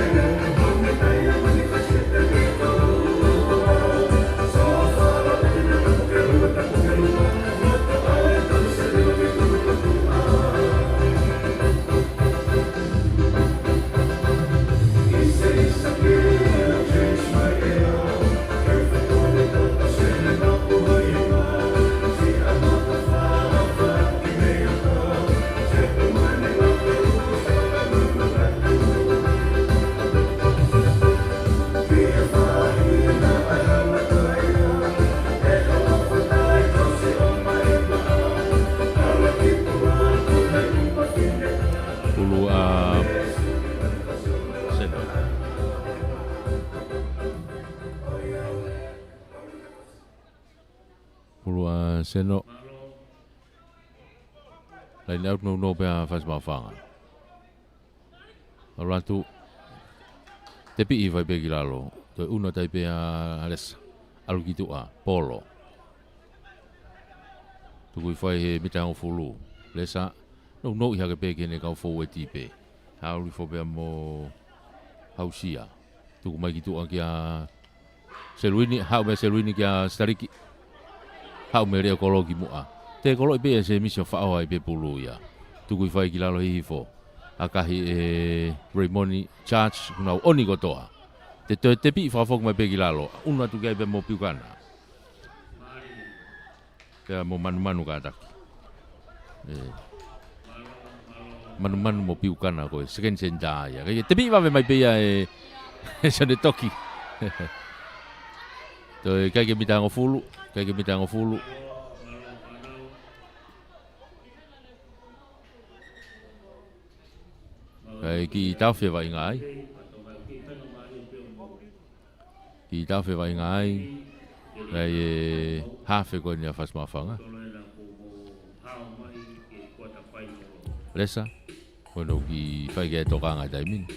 Ulu ʻa Seno. Ulu ʻa Seno. Laine ʻauti nounou pē ʻa Fasi Maʻufanga. ʻAlu atu. Tepiʻi fai pē ki lalo. Toe ʻunu atu ai pē ʻa Lesa. ʻAlu ki tuʻa. Polo. Tuku hifo ai he mita hongofulu. Lesa. Nounou ʻi hake pē ki heʻene kau foueti pē. Hauli hifo pea mo Hausia. Tuku mai ki tuʻa kia Seluini, haʻu meia Seluini kia Sitaliki. Haʻu meia Leʻo Kolo ki muʻa. Tēkoloʻi pē ʻe Semisi ʻo faʻo ai pē pulu ia. Tuku hifo ai ki lalo Hihifo. ʻAkahi ʻe Raymond Charge, ʻoku nau ʻoni kotoa. Te toe tepiʻi fakafoki mai pē ki lalo. ʻUnu atu ki ai pē mo Piukana. Pea mo Manumanu kātaki. ʻE. Manumanu mo Piukana ko e second centre ia. Kae tepiʻi vave mai pē ia ʻe, ʻe Sione Toki. Toe kai ke mita hongofulu, kai ke mita hongofulu. Kae kiʻi tafe vaʻinga ai. Kiʻi tafe vaʻinga ai. Kae ʻi he hafe ko eni ʻa Fasi Maʻufanga. Lesa. Ko eni ʻoku kiʻi fai ki ai e tokanga he taimi ni.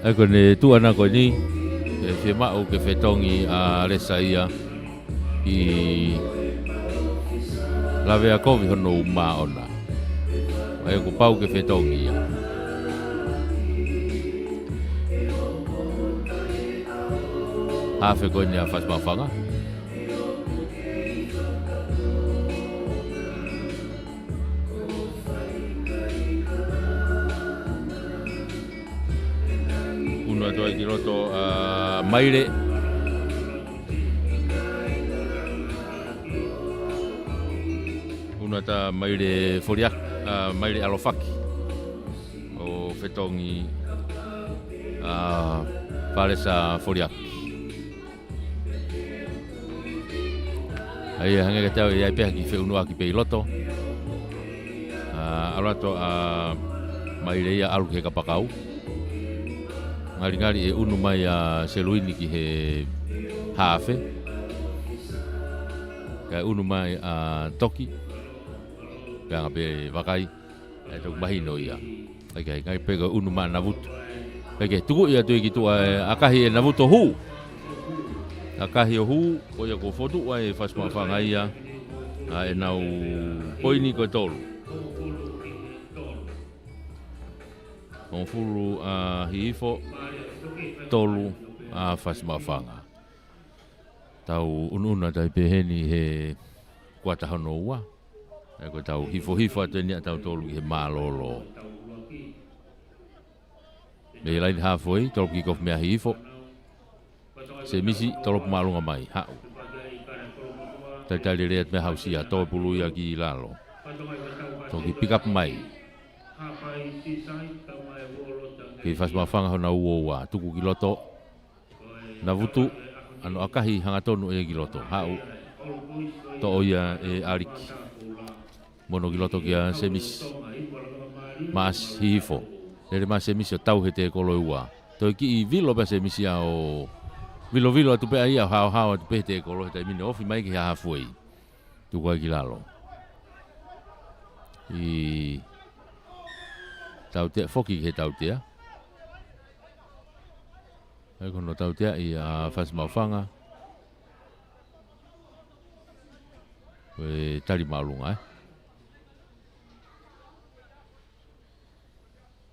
ʻA ia ko ʻene tuʻu ʻana ko eni, ʻe fiemaʻu ke fetongi ʻa Lesa ia ʻi he lavea kovi hono ʻumaʻā ʻona. ʻA ia kuo pau ke fetongi ia. Hafe ko eni ʻa Fasi Maʻufanga. ʻUnu atu ai ki loto ʻa Maile. ʻUnu atu ʻa Maile Foliaki, ʻa Maile ʻAlofaki. ʻO fetongi ʻa Falesa Foliaki. ʻA ia hangē kiate au ʻe ʻi ai pē ha kiʻi feʻunuʻaki pē ʻi loto. ʻA, ʻalu atu ʻa Maile ia ʻalu ki he kapakau. Ngalingali e ʻunu mai ʻa Seluini ki he haafe. Kae ʻunu mai ʻa Toki. Pea anga pē vakai. ʻE toki mahino ia. ʻIkai, ʻikai pē ko e ʻunu mai ʻa Navutu. Pea ke tuku ia atu ki tuʻa ʻe ʻakahi ʻe Navutu ʻo hū. ʻAkahi ʻo hū, ko ia kuo fotu ʻa e Fasi Maʻufanga ia. ʻA ʻenau poini ko e tolu. Hongofulu ʻa Hihifo, tolu ʻa Fasi Maʻufanga. Tau ʻunuʻunu atu ai pē heni he kuata hono ua. ʻE ko e tau hifohifo atu eni ʻa tautolu ki he mālōlō. Mei he laine haafe, tolopu kikofu meia Hihifo. Semisi, tolopu māʻolunga mai, haʻu. Talitali lelei atu meia Hausia, tō e pulu ia ki lalo. Toki pick up mai. Ki Fasi Maʻufanga hono ua ua, tuku ki loto. Navutu, ʻano ʻakahi hangatonu ʻe ia ki loto. Haʻu, toʻo ia ʻe ʻAliki. Mo hono ki loto kia Semisi. Maʻasi, Hihifo. Lele mai Semisi ʻo tau he tēkolo ʻe ua. Toe kiʻi vilo pē Semisi ia ʻo vilovilo atu pē ʻa ia ʻo haohao atu pē he tēkolo he taimi ni ʻo ofi mai ki he haafe. Tuku ai ki lalo. ʻI tautea, foki ki he tautea. ʻE ko hono tauteaʻi ʻa Fasi Maʻufanga. Ko e tali māʻolunga, ē.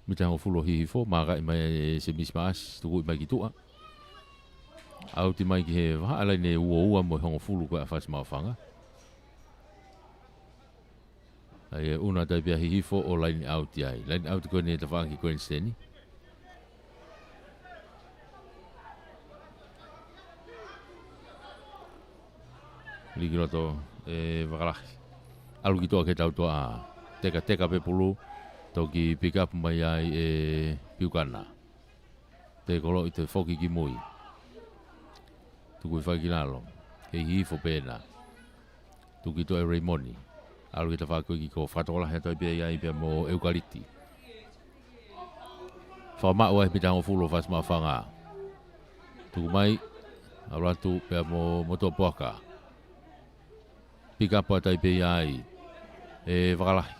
Mita hongofulu ʻo Hihifo, mākaʻi mai ʻe Semisi Maʻasi, tukuʻi mai ki tuʻa. ʻAuti mai ki he vahaʻa laine ua ua mo e hongofulu ko ē ʻa Fasi Maʻufanga. ʻA ia ʻe ʻunu atu ai pē ʻa Hihifo ʻo line out ai. Line out ko eni ʻe tafaʻaki ko eni Seni. Lī ki loto ʻe Vakalahi. ʻAlu ki tuʻa ki he tautea. Tekateka pē pulu. Toki pick up mai ai ʻe Piukana. Tēkolo ʻi toe foki ki mui. Tuku hifo ki lalo. Hihifo pē ena. Tuku ki tuʻa ʻe Reimoni. ʻAlu ki he tafaʻaki ko ē ki kō, fakatokolahi atu ai pē ia ai pea mo ʻEukaliti. Fakamaʻu ai mita hongofulu ʻo Fasi Maʻufanga. Tuku mai, ʻalu atu pea mo Motuʻapuaka. Pick up atu ai pē ia ai ʻe Vakalahi.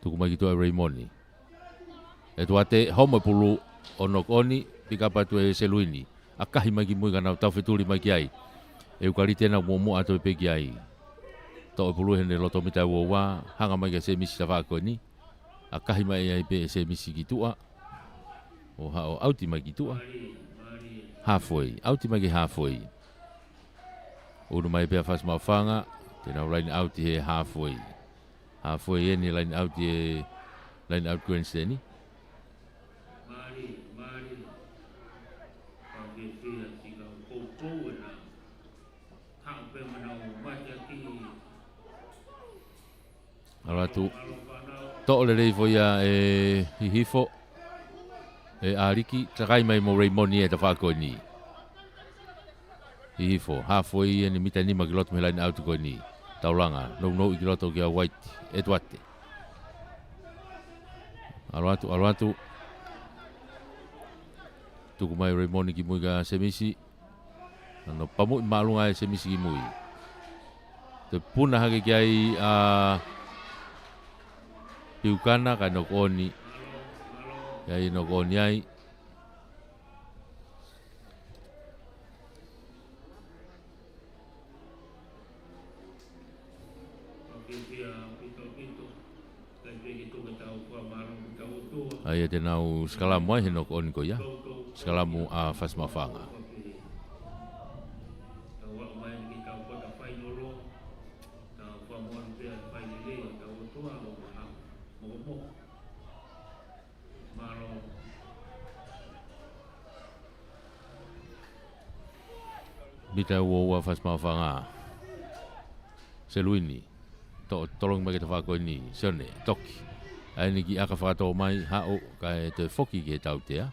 Tuku mai ki tuʻa ʻe Reimoni. ʻEtuate, homo e pulu ʻo knock on, pick up atu ʻe Seluini. ʻAkahi mai ki mui ka nau taufetuli mai ki ai. ʻEukaliti ena muʻomuʻa atu pē ki ai. Toʻo e pulu heʻene loto mita ua ua, hanga mai kia Semisi tafaʻaki ko eni. ʻAkahi mai ai pē ʻe Semisi ki tuʻa. ʻO haʻu ʻo ʻauti mai ki tuʻa. Haafe, ʻauti mai ki he haafe. ʻUnu mai pē ʻa Fasi Maʻufanga, te nau line out he haafe. Haafe eni line out he, line out ko eni Seni. ʻAlu atu. Toʻo lelei foʻi ia ʻe Hihifo. ʻE ʻAliki, takai mai mo Reimoni ʻe tafaʻaki ko eni. Hihifo, haafe eni mita nima ki loto mei he line out ko eni. Taulanga, nounou ki loto kia White, ʻEtuate. ʻAlu atu, ʻalu atu. Tuku mai Reimoni ki mui kia Semisi. ʻAno pamuʻi māʻolunga ʻe Semisi ki mui. Toe puna hake ki ai ʻa Piukana kae knock on. Kae knock on ai. ʻA ia te nau sikalamu ai he knock on ko ia. Sikalamu ʻa Fasi Maʻufanga. Mita ua ua Fasi Maʻufanga. Seluini. Toʻo tolongi mai ki he tafaʻaki ko eni. Sione, toki. ʻA eni kiʻi ʻaka fakatō mai, haʻu, kae toe foki ki he tautea.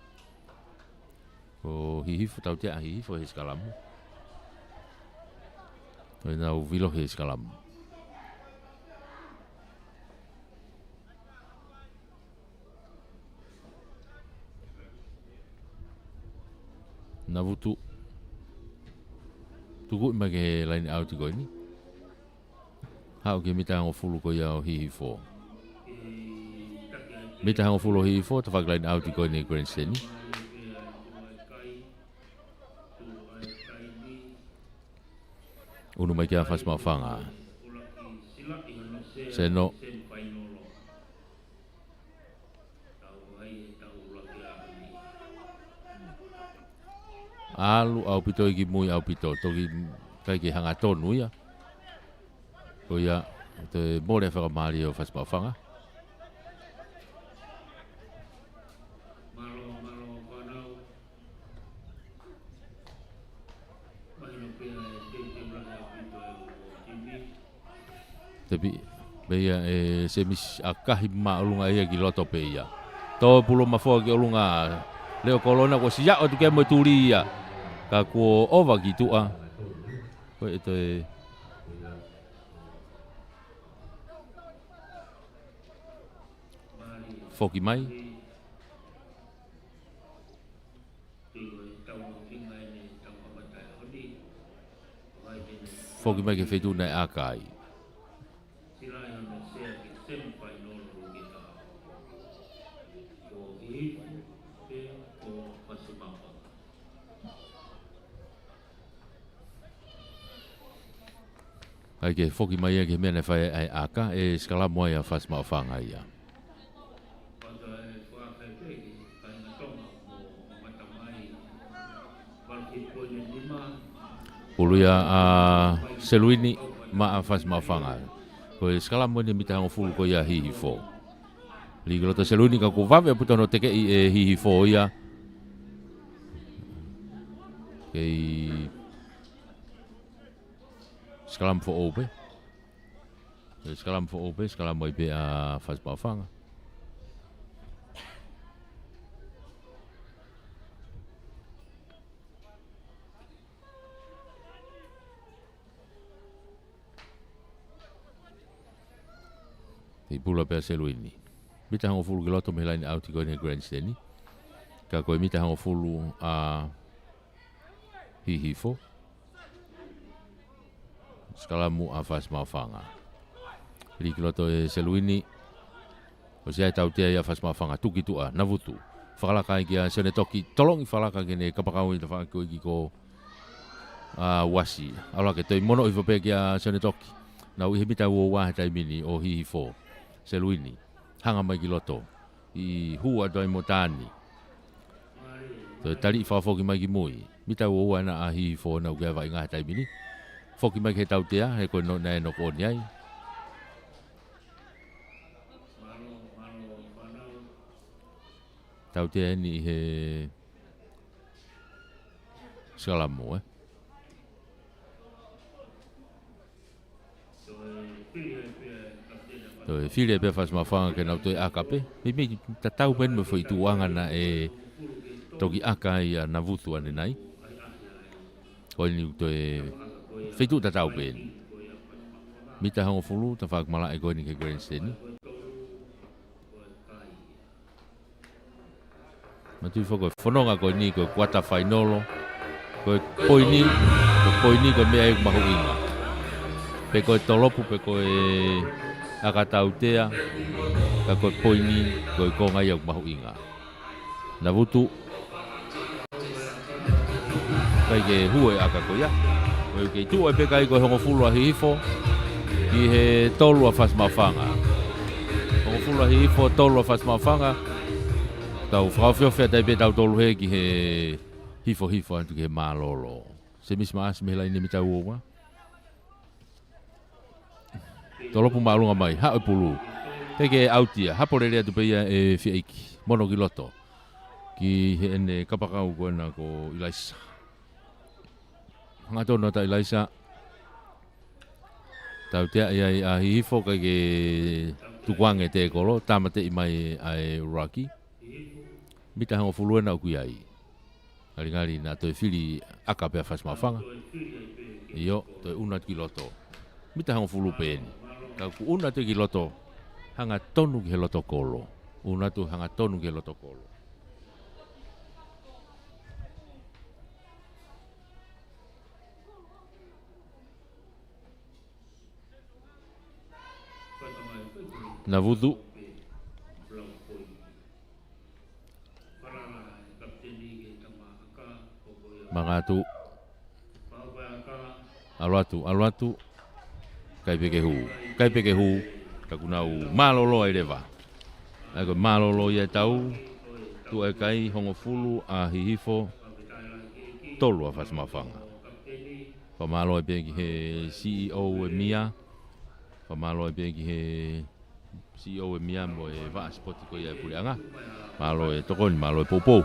Ko Hihifo, tautea ʻa Hihifo he sikalamu. Ko ʻenau vilo he sikalamu. Navutu. Tukuʻi mai ki he laine ʻauti ko eni. Haʻu ki he mita hongofulu ko ia ʻo Hihifo. Mita hongofulu ʻo Hihifo, tafaʻaki laine ʻauti ko eni grandstand. ʻUnu mai kia Fasimaʻofanga. Seno. ʻAlu ʻaupito ia ki mui ʻaupito. Toki ʻikai ke hangatonu ia. Ko ia, toe mole fakamālie ʻo Fasimaʻofanga. Tepi, pea ia ʻe Semisi ʻakahi māʻolunga ia ki loto pē ia. Tō pulu mafoa ki ʻolunga. Leo Kolona kuo siʻi ʻatu ke mo tuli ia. Ka kuo ʻova ki tuʻa. Ko e toe foki mai. Foki mai ki he feituʻu naʻe ʻaka ai. ʻAi ke foki mai ia ki he meʻa naʻe fai ai ʻa e ʻaka, ʻe sikalamu ai ʻa Fasimaʻofanga ia. Pulu ia ʻa Seluini maʻa Fasimaʻofanga. Ko e sikalamu eni mita hongofulu ko ia Hihifo. Lī ki loto Seluini ka kuo vave ʻaupito hono tekeʻi ʻe Hihifo ia. Kei sikalamu foʻou pē. Kei sikalamu foʻou pē, sikalamu ai pē ʻa Fasimaʻofanga. Tei pulu pē ʻa Seluini. Mita hongofulu ki loto mei he laine ʻauti ko eni he grandstand. Ka ko e mita hongofulu ʻa Hihifo. Sikalamu ʻa Fasimaʻofanga. Lī ki loto ʻe Seluini. ʻOsi ʻai e tautea ia ʻa Fasimaʻofanga, tuku ki tuʻa, Navutu. Fakalaka ai kia Sione Toki, tolongi fakalaka ki heʻene kapakau ʻi he tafaʻaki ko ē ki ko, ʻa, Uasi. ʻAlu hake, toe mono hifo pē kia Sione Toki. Nau ʻi he mita ua ua he taimi ni ʻo Hihifo. Seluini. Hanga mai ki loto. ʻI hū atu ai mo Tani. Toe taliʻi fakafoki mai ki mui. Mita ua ua ena ʻa Hihifo naʻa ku ʻi ai vaʻinga he taimi ni. Foki mai ki he tautea, he ko e no-, naʻe noko ʻoni ai. Tautea eni ʻi he sikalamu, ē. Toe fili ai pē ʻa Fasimaʻofanga ke nau toe ʻaka pē. Meimei tatau pē eni mo e foʻi tuʻuʻanga naʻe toki ʻaka ai ʻa Navutu ʻanenai. Ko eni toe feituʻu tatau pē eni. Mita hongofulu, tafaʻaki malaʻe ko eni ki he grandstand. Manatuʻi foki ko e fononga ko eni ko e kuata fainolo. Ko e poini, ko e poini ko e meʻa ia ʻoku mahuʻinga. Pe ko e tolopu, pe ko e ʻaka tautea, ka ko e poini, ko e konga ia ʻoku mahuʻinga. Navutu. ʻIkai ke hū e ʻaka ko ia. Ko e kei tuʻu ai pē kai ko e hongofulu ʻa Hihifo. Ki he tolu ʻa Fasimaʻofanga. Hongofulu ʻa Hihifo, tolu ʻa Fasimaʻofanga. Tau fakaofiofi atu ai pē tautolu hē ki he hifo hifo atu ki he mālōlō. Semisi Maʻasi mei he laine mita ua ua. Tolopu māʻolunga mai, haʻu e pulu. Teʻeki ke ʻauti ia, hapo lelei atu pē ia ʻe Fiaiki. Mono ki loto. Ki heʻene kapakau ko ena ko ʻIlaisa. Hangatonu atu ʻa ʻIlaisa. Tautea ai ʻa Hihifo ʻikai ke tukuange e tēkolo, tāmateʻi mai ʻa e ʻuluaki. Mita hongofulu ena ʻoku ʻi ai. Ngalingali naʻa toe fili ʻaka pē ʻa Fasimaʻofanga. ʻIo, toe ʻunu atu ki loto. Mita hongofulu pē eni. Ka ʻoku ʻunu atu ki loto, hangatonu ki he loto kolo. ʻUnu atu hangatonu ki he loto kolo. Navutu. Mangatu. ʻAlu atu, ʻalu atu. ʻIkai pē ke hū, ʻikai pē ke hū. Ka kuo nau mālōlō ai leva. ʻA ia ko e mālōlō ia ʻetau tuʻa ʻi he kai hongofulu ʻa Hihifo, tolu ʻa Fasimaʻufanga. Fakamālō ai pē ki he C E O ʻo e M I A. Fakamālō ai pē ki he C E O ʻo e M I A mo e vaʻa sipoti ko ia ʻa e puleʻanga. Mālō e tokoni, mālō e poupou.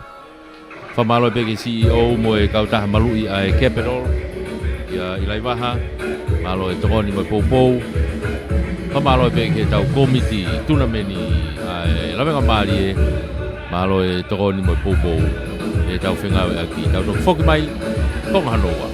Fakamālō ai pē ki he C E O mo e kautaha maluʻi ʻa e Capital, ʻia ʻIlaivaha. Mālō e tokoni mo e poupou. Fakamālō ai pē ki heʻetau kōmiti tunameni ʻa e Lavengamālie. Mālō e tokoni mo e poupou. ʻEtau fengāueʻaki, tau toki foki mai, konga hono ua.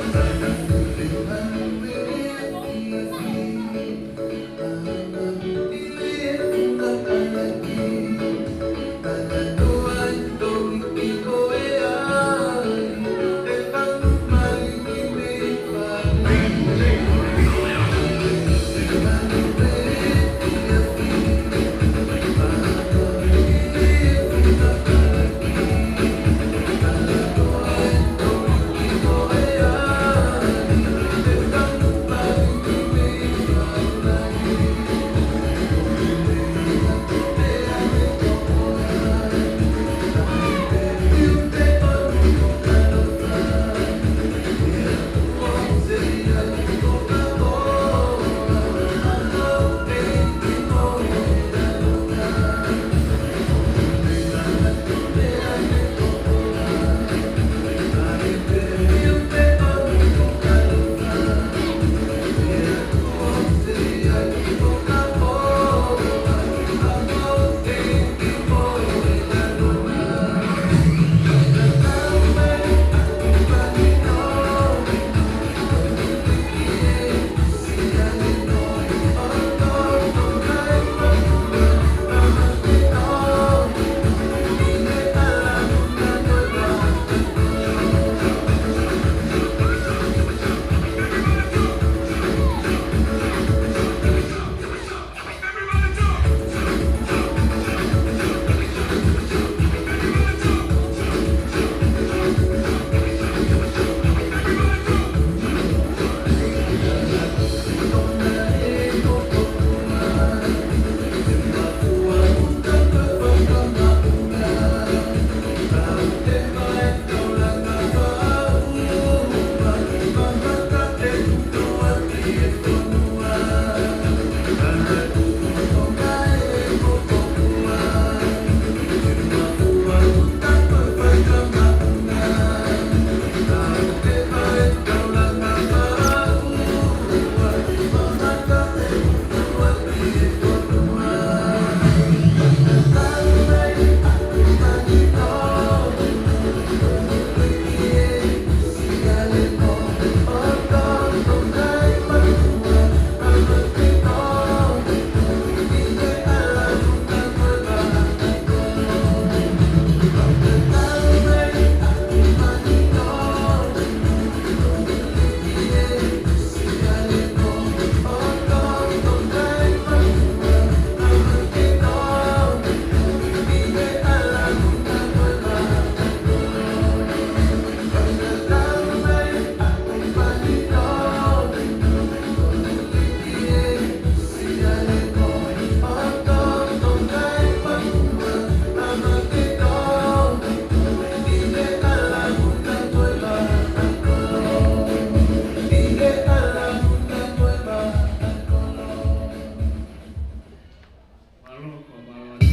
Mālō, ko mālō.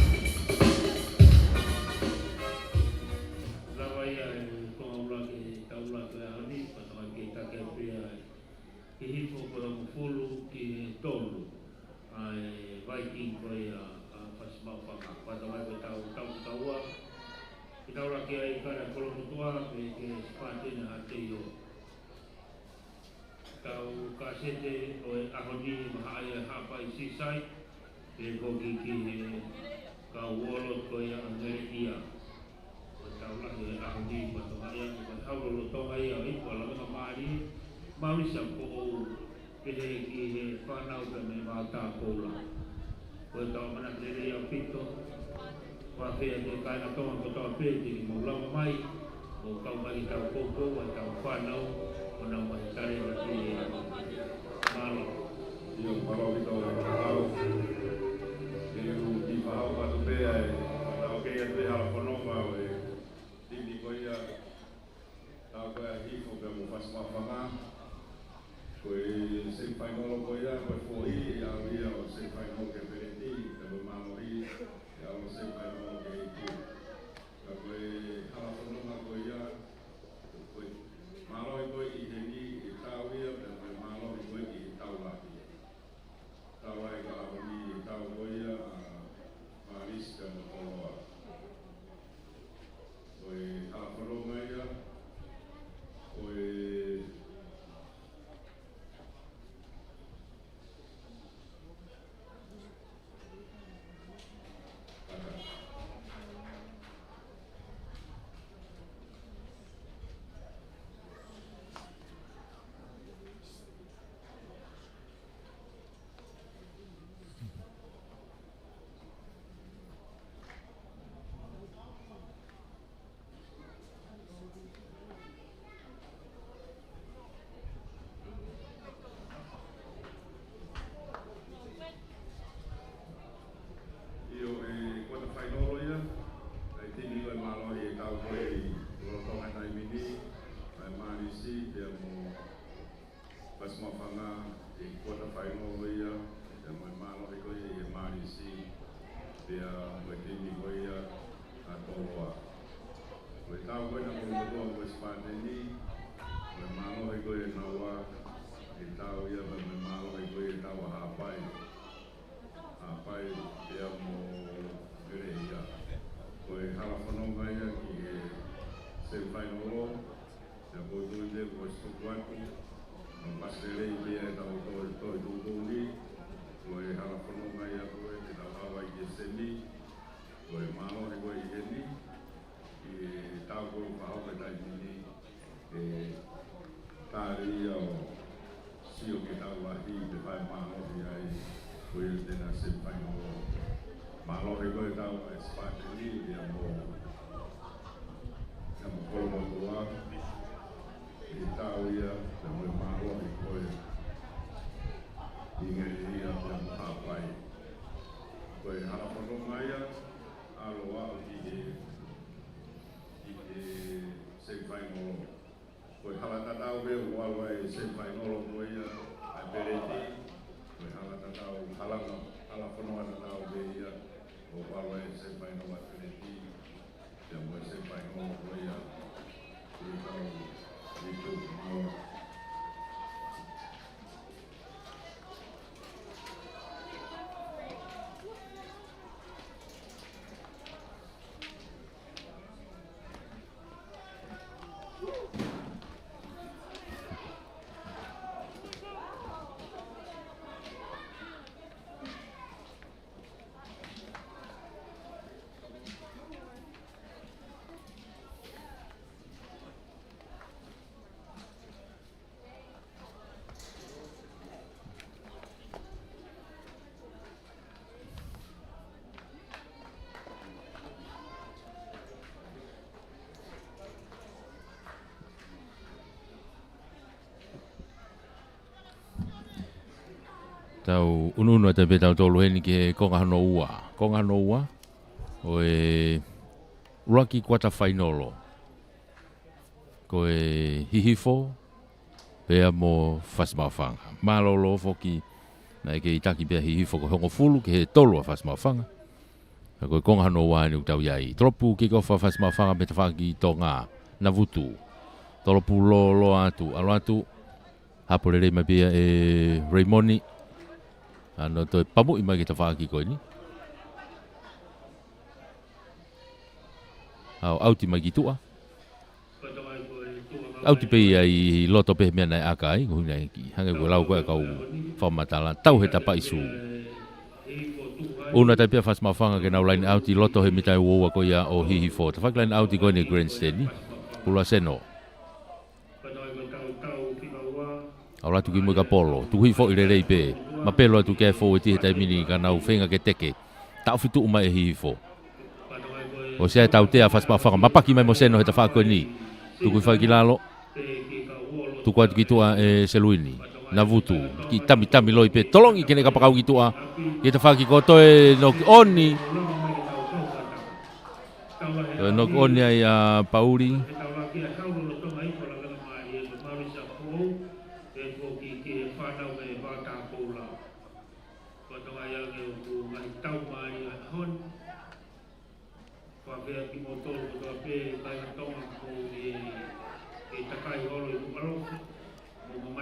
Lava ia e konga ʻuluaki, tau ʻuluaki ʻo e ʻaho ni, pea tau ke take pē ai. Hihifo ko e hongofulu ki he tolu ʻa e Viking ko ia ʻa Fasimaʻufanga. Pea tau mai ko ʻetau, tau, tau ua. Ke tau ʻuluaki ai ka na kolomotuʻa, pea ke Sipatena ha teio. Tau kasete ʻo e ʻaho ni, Mahaʻi ʻa e Haʻapai Seaside, pea ko e kiki he kau Warlord ko ia ʻa Ngeleʻia. Ko ʻetau lahi ʻo e ʻaho ni, pea tau ʻai ʻa e kau lolotonga ia ʻo e ipu ʻa Lavengamālie, Maurisa Koʻou, pehē ki he fānau pea mei Vātā Koula. Ko e tau manatu lelei ʻaupito. Ko e ʻafio atu e kāinga Tonga kotoa pē te mou lava mai, mou kau mai ki heʻetau poupou, ʻetau fānau, ʻo nau maʻu e talēniti ʻa e mālō. ʻIo, mālō ʻaupito e kau. Te u kiʻi fakahoko atu pē ʻa e, ʻa e kau kei atu e hala fononga ʻo e timi ko ia, Taupoʻou Hihifo pea mo Fasi Maʻufanga. Ko e semifinal ko ia, ko e foʻi, ʻe ʻalu ia ʻo semifinal ki he peleti, pea mo e mālohi, ʻe ʻalu ʻo semifinal ki he hitu. Ka ko e hala fononga ko ia, ko e mālohi ko ē ʻi heni, ʻe tau ia, pea mo e mālohi ko ē ʻi he tau lahi. Tau lahi ka ʻaho ni, ʻe tau ko ia ʻa Mālisi pea mo Toloa. Ko e hala fononga ia, ko e ʻIo, ʻe quarter final ia, ʻa e timi ko ē mālohi ʻe tau ko ē ʻi lolotonga e taimi ni, ʻa e Mālisi pea mo Fasi Maʻufanga ʻi he quarter final ia, pea mo e mālohi ko ia ʻi he Mālisi, pea mo e timi ko ia ʻa Toloa. Ko e tau ko ē naʻa nau kolomotuʻa mo e Sipateni, mo e mālohi ko ia ʻa Naua, ʻe tau ia pea mo e mālohi ko ia ʻa Haʻapai. Haʻapai pea mo Veleia. Ko e hala fononga ia ki he semifinal, pea ʻoku ou tui pē kuo ʻosi tuku atu. Naʻe ʻosi lelei pē ʻetau toe, toe tuʻutuʻuni. Ko e hala fononga ia ko ē te tau ʻalu ai ki he semi. Ko e mālohi ko ē ʻi heni, ʻi he tau ko ē fakahoko e taimi ni, ʻe tali ia ʻo sio ki he tau lahi ke fai mālohi ai, ko ia te na semifinal. Mālohi ko ē ʻa e tau ʻa e Sipateni, ia mo, ia mo Kolomotuʻa, ʻe tau ia, ia mo e mālohi ko ē ʻi Veleia, ia mo Haʻapai. Ko e hala fononga ia, ʻalu ʻo aʻu ki he, ki he semifinal. Ko e hala tatau pē ʻoku ʻalu ai e semifinal ko ia ʻa e peleti. Ko e hala tatau, hala, hala fononga tatau pē ia ʻoku ʻalu ai e semifinal ʻa e peleti. Ia mo e semifinal ko ia ʻi he tau ʻi Tokyo. Tau ʻunuʻunu atu pē tautolu heni ki he konga hono ua. Konga hono ua ʻo e ʻuluaki kuata fainolo. Ko e Hihifo pea mo Fasi Maʻufanga. Mālōlō foki naʻe kei taki pē ʻa Hihifo ko e hongofulu ki he tolu ʻa Fasi Maʻufanga. Ka ko e konga hono ua eni ʻoku tau ʻi ai. Tolopu kick off ʻa Fasi Maʻufanga mei he tafaʻaki Tonga. Navutu. Tolopu lōloa atu, ʻalu atu. Hapo lelei mai pē ia ʻe Reimoni. ʻA ia ʻoku toe pamuʻi mai ki he tafaʻaki ko eni. ʻAu, ʻauti mai ki tuʻa. ʻAuti pē ia ʻi loto pē he meʻa naʻe ʻaka ai, ko e ʻuhinga ia ki, hangē ko e lau ko ē ʻa e kau fakamatala, tau he tapa ʻi sū. ʻUnu atu pē ʻa Fasi Maʻufanga ke nau line out ʻi loto he mita ʻe uaua ko ia ʻo Hihifo. Tafaʻaki line out ko eni ʻa e grandstand. Pulu ʻa Seno. ʻAlu atu ki mui ka polo. Tuku hifo ʻi lelei pē. Mapelo atu ki ai e foueti he taimi ni ka nau feinga ke teke. Taʻofi tuʻu mai ʻe Hihifo. ʻOsi ia e tautea ʻa Fasi Maʻufanga. Mapaki mai mo Seno he tafaʻaki ko eni. Tuku hifo ai ki lalo. Tuku atu ki tuʻa ʻe Seluini. Navutu. Kiʻi tamitami loi pē. Tolongi ke ne kapakau ki tuʻa. Ki he tafaʻaki ko ē toe noki ʻoni. Toe noki ʻoni ai ʻa Pauli.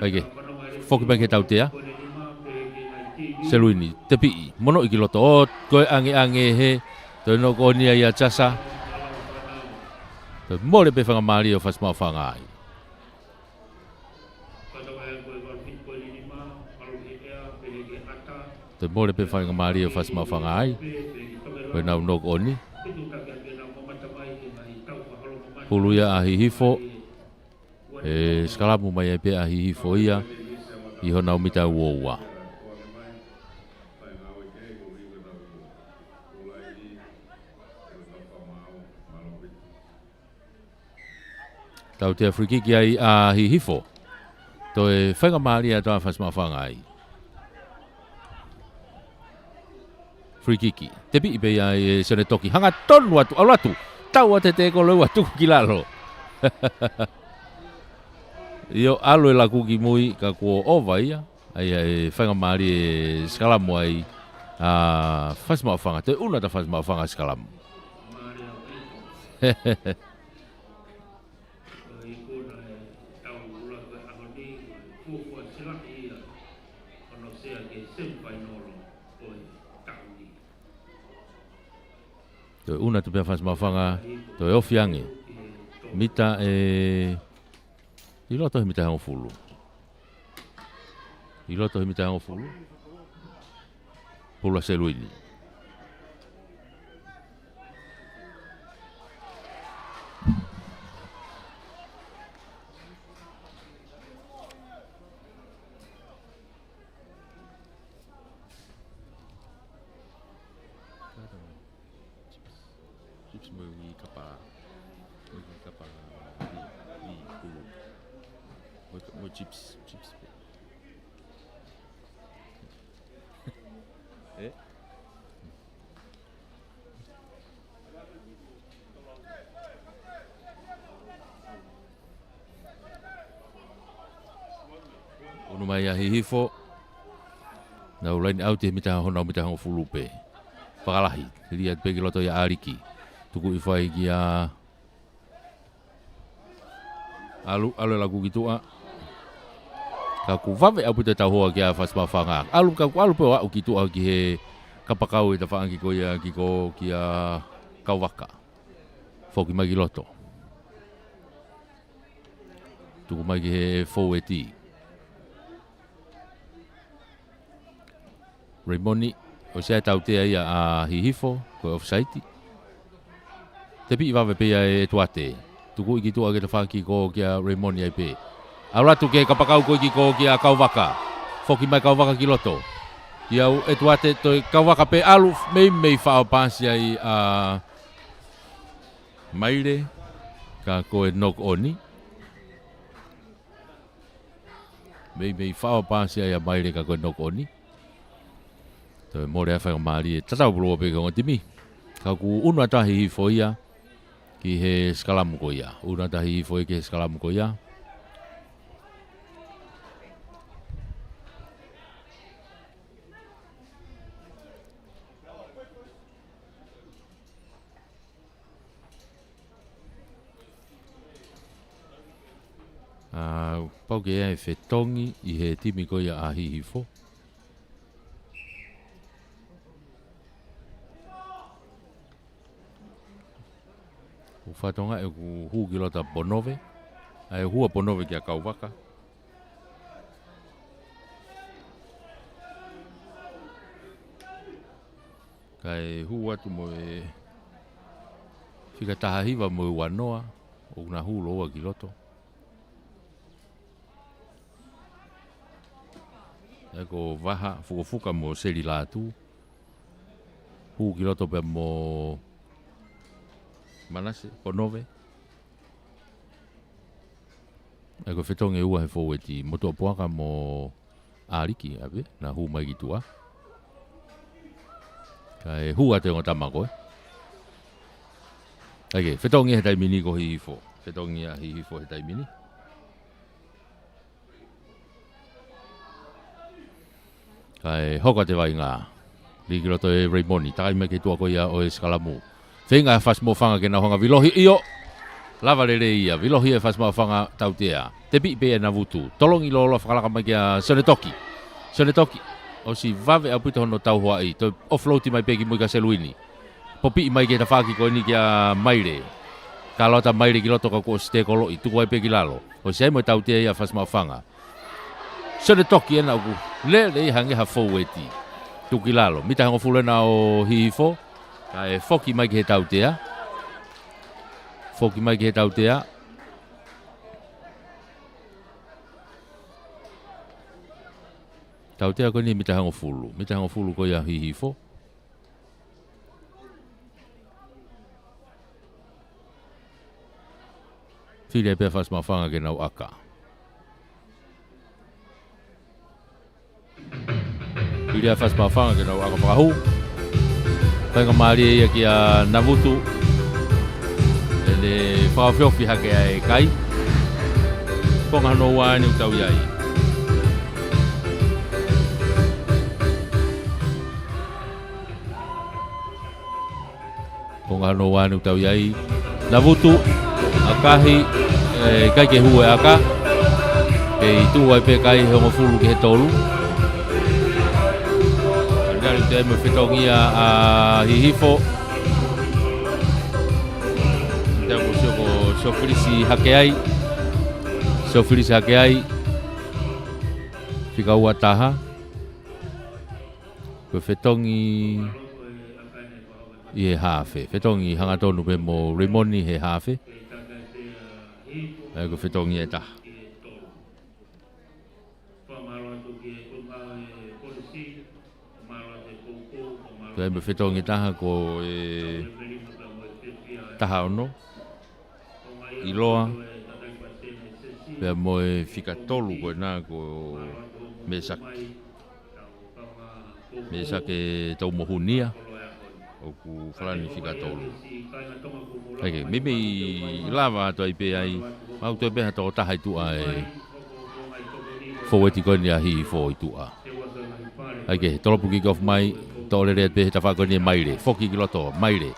ʻAi ke. Foki mai ki he tautea. Seluini, tepiʻi, monoʻi ki loto, ʻo, ko e ʻangeʻange he, toe noki ʻoni ai ʻa Jasa. Toe mole pē faingamālie ʻo Fasi Maʻufanga ai. Toe mole pē faingamālie ʻo Fasi Maʻufanga ai. Ko ʻenau noki ʻoni. Hulu ia ʻa Hihifo. ʻE sikalamu mai ai pē ʻa Hihifo ia ʻi honau mita ua ua. Tautea free kick ai ʻa Hihifo. Toe faingamālie atu ʻa Fasi Maʻufanga ai. Free kick. Tepiʻi pē ia ʻe Sione Toki. Hangatonu atu, ʻalu atu. Tau atu he tēkolo ua tuku ki lalo. ʻIo, ʻalu e laku ki mui ka kuo ova ia. ʻAi ʻa e faingamālie ʻe sikalamu ai ʻa Fasi Maʻufanga. Toe ʻunu atu ʻa Fasi Maʻufanga sikalamu. Toe ʻunu atu pē ʻa Fasi Maʻufanga, toe ofi ange. Mita ʻe, ʻi loto he mita ʻe hongofulu. ʻI loto he mita ʻe hongofulu. Pulu ʻa Seluini. Chips. Chips mo e uikapa. Mo e uikapa. Ui, ui, ui. Mo e, mo e chips, chips. ʻE? ʻUnu mai ʻa Hihifo. Nau laini ʻauti he mita, honau mita hongofulu pē. Fakalahi. Lī atu pē ki loto ia ʻa ʻAliki. Tuku hifo ai kia ʻAlu, ʻalu e laku ki tuʻa. Ka kuo vave ʻaupito e tauhoa kia Fasi Maʻufanga. ʻAlu, ka kuo ʻalu pē ʻo aʻu ki tuʻa ki he kapakau ʻi he tafaʻaki ko ia ki ko kia Kauvaka. Foki mai ki loto. Tuku mai ki he foueti. Raimoni, ʻosi ia e tautea ia ʻa Hihifo, ko e offside. Tepiʻi vave pē ia ʻe ʻEtuate. Tukuʻi ki tuʻa ki he tafaʻaki ko kia Raimoni ai pē. ʻAlu atu ki he kapakau ko ē ki ko kia Kauvaka. Foki mai Kauvaka ki loto. Ia ʻEtuate, toe Kauvaka pē ʻalu, meimei faʻo paasi ai ʻa Maile, ka ko e knock on. Meimei faʻo paasi ai ʻa Maile ka ko e knock on. Toe mole ʻa e faingamālie, tatau pē ʻo pehē ki he ongo timi. Ka kuo ʻunu atu ʻa Hihifo ia ki he sikalamu ko ia. ʻUnu atu ʻa Hihifo ia ki he sikalamu ko ia. ʻA, pau ke ʻi ai e fetongi ʻi he timi ko ia ʻa Hihifo. ʻOku fakatokangaʻi ʻoku hū ki loto ʻa Ponove. ʻA e hū ʻa Ponove kia Kauvaka. Kae hū atu mo e fika taha hiva mo e ua noa, ʻoku na hū lōua ki loto. ʻA ia ko Vaha, Fukofuka mo Seli Lātū. Hū ki loto pea mo Manase, Ponove. ʻA ia ko e fetongi ʻe ua he foueti, Motuʻapuaka mo ʻAliki, ʻa pē, naʻa hū mai ki tuʻa. Kae hū atu e ongo tama ko ē. ʻA ia ke, fetongi he taimi ni ko Hihifo. Fetongi ʻa Hihifo he taimi ni. Kae hoko atu e vaʻinga. Lī ki loto ʻe Raymond, takai mai ki tuʻa ko ia ʻo e sikalamu. Feinga ʻa Fasimoʻofanga ke nau hanga ʻo vilohi, ʻio. Lava lelei ia, vilohi ʻe Fasimoʻofanga, tautea. Tepiʻi pē ʻe Navutu. Tolongi lōloa fakalaka mai kia Sione Toki. Sione Toki. ʻOsi vave ʻaupito hono tauhoaʻi. Toe offload mai pē ki mui kia Seluini. Popiʻi mai ki he tafaʻaki ko eni kia Maile. Kalo atu ʻa Maile ki loto ka kuo ʻosi tēkoloʻi, tuku ai pē ki lalo. ʻOsi ʻi ai mo e tautea ia ʻa Fasimoʻofanga. Sione Toki ena ʻoku lele ia hangē ha foueti. Tuku ki lalo. Mita hongofulu ena ʻo Hihifo. Kae foki mai ki he tautea. Foki mai ki he tautea. Tautea ko eni mita hongofulu. Mita hongofulu ko ia ʻa Hihifo. Fili ai pē ʻa Fasimoʻofanga ke nau ʻaka. Fili ʻa Fasimoʻofanga ke nau ʻaka fakahū. Faingamālie ia kia Navutu. ʻEne fakaofiofi hake ʻa e kai. Konga hono ua eni ʻoku tau ʻi ai. Konga hono ua eni ʻoku tau ʻi ai. Navutu, ʻakahi, ē, ʻikai ke hū e ʻaka. Kei tuʻu ai pē kai he hongofulu ki he tolu. Ngalingali ʻoku ʻi ai mo e fetongi ia ʻa Hihifo. Tau ko Sio, ko Siofilisi Hakeai. Siofilisi Hakeai. Fika ua taha. Ko e fetongi ʻi he haafe. Fetongi hangatonu pē mo Raymond he haafe. ʻA ia ko e fetongi ʻe taha. Ko e mo e fetongi ʻe taha ko e taha ono. ʻIloa, pea mo e fika tolu ko ena ko Mesake. Mesake Taumohunia, ʻoku falani fika tolu. ʻA ia ke, meimei lava atu ai pē ai, mau toe pē ha toko taha ʻi tuʻa e foueti ko eni ʻa Hihifo ʻi tuʻa. ʻA ia ke, tolopu kick off mai, toʻo lele pē he tafaʻaki ko eni ʻe Maile, foki ki loto, Maile.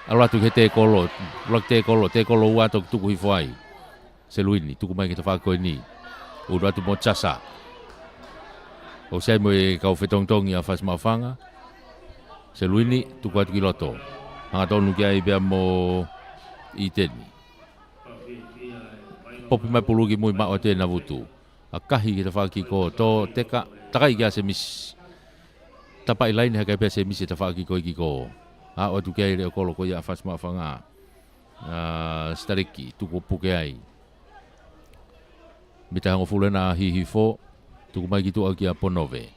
ʻAlu atu ki he tēkolo, ʻuluaki tēkolo, tēkolo ua toki tuku hifo ai. Seluini, tuku mai ki he tafaʻaki ko eni. ʻUnu atu mo Sasa. ʻOsi ʻi ai mo e kau fetongitongi ʻa Fasimoʻofanga. Seluini, tuku atu ki loto. Hangatonu ki ai pea mo ʻIteni. Popi mai pulu ki mui, maʻu atu ʻe Navutu. ʻAkahi ki he tafaʻaki ko Tōteka, takai kia Semisi. Tapaʻi laine hake pē ʻa Semisi he tafaʻaki ko ē ki ko. Aʻu atu ki ai leʻo kolo ko ia ʻa Fasimoʻofanga. ʻA Sitaleki, tuku puke ai. Mita hongofulu ena ʻa Hihifo, tuku mai ki tuʻa kia Ponove.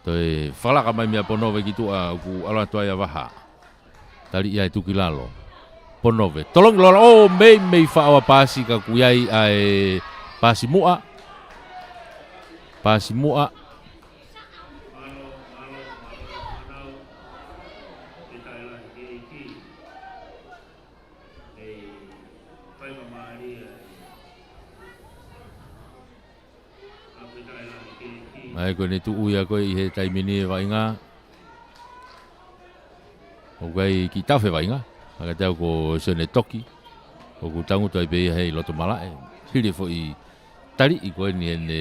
Toe fakalaka mai meia Ponove ki tuʻa ʻoku ʻalu atu ai ʻa Vaha. Tali ia ʻe tuku ki lalo. Ponove. Tolongi lōloa, ʻo, meimei faʻo ʻa e paasi ka ʻoku ʻi ai ʻa e paasi muʻa. Paasi muʻa. ʻA ia ko ʻene tuʻu ia ko ē ʻi he taimi ni e vaʻinga. ʻOku ʻi ai e kiʻi tafe vaʻinga. Hangē ko Sione Toki. ʻOku tangutu ai pē ia he ʻi loto malaʻe. Hili e foʻi taliʻi ko eni ʻene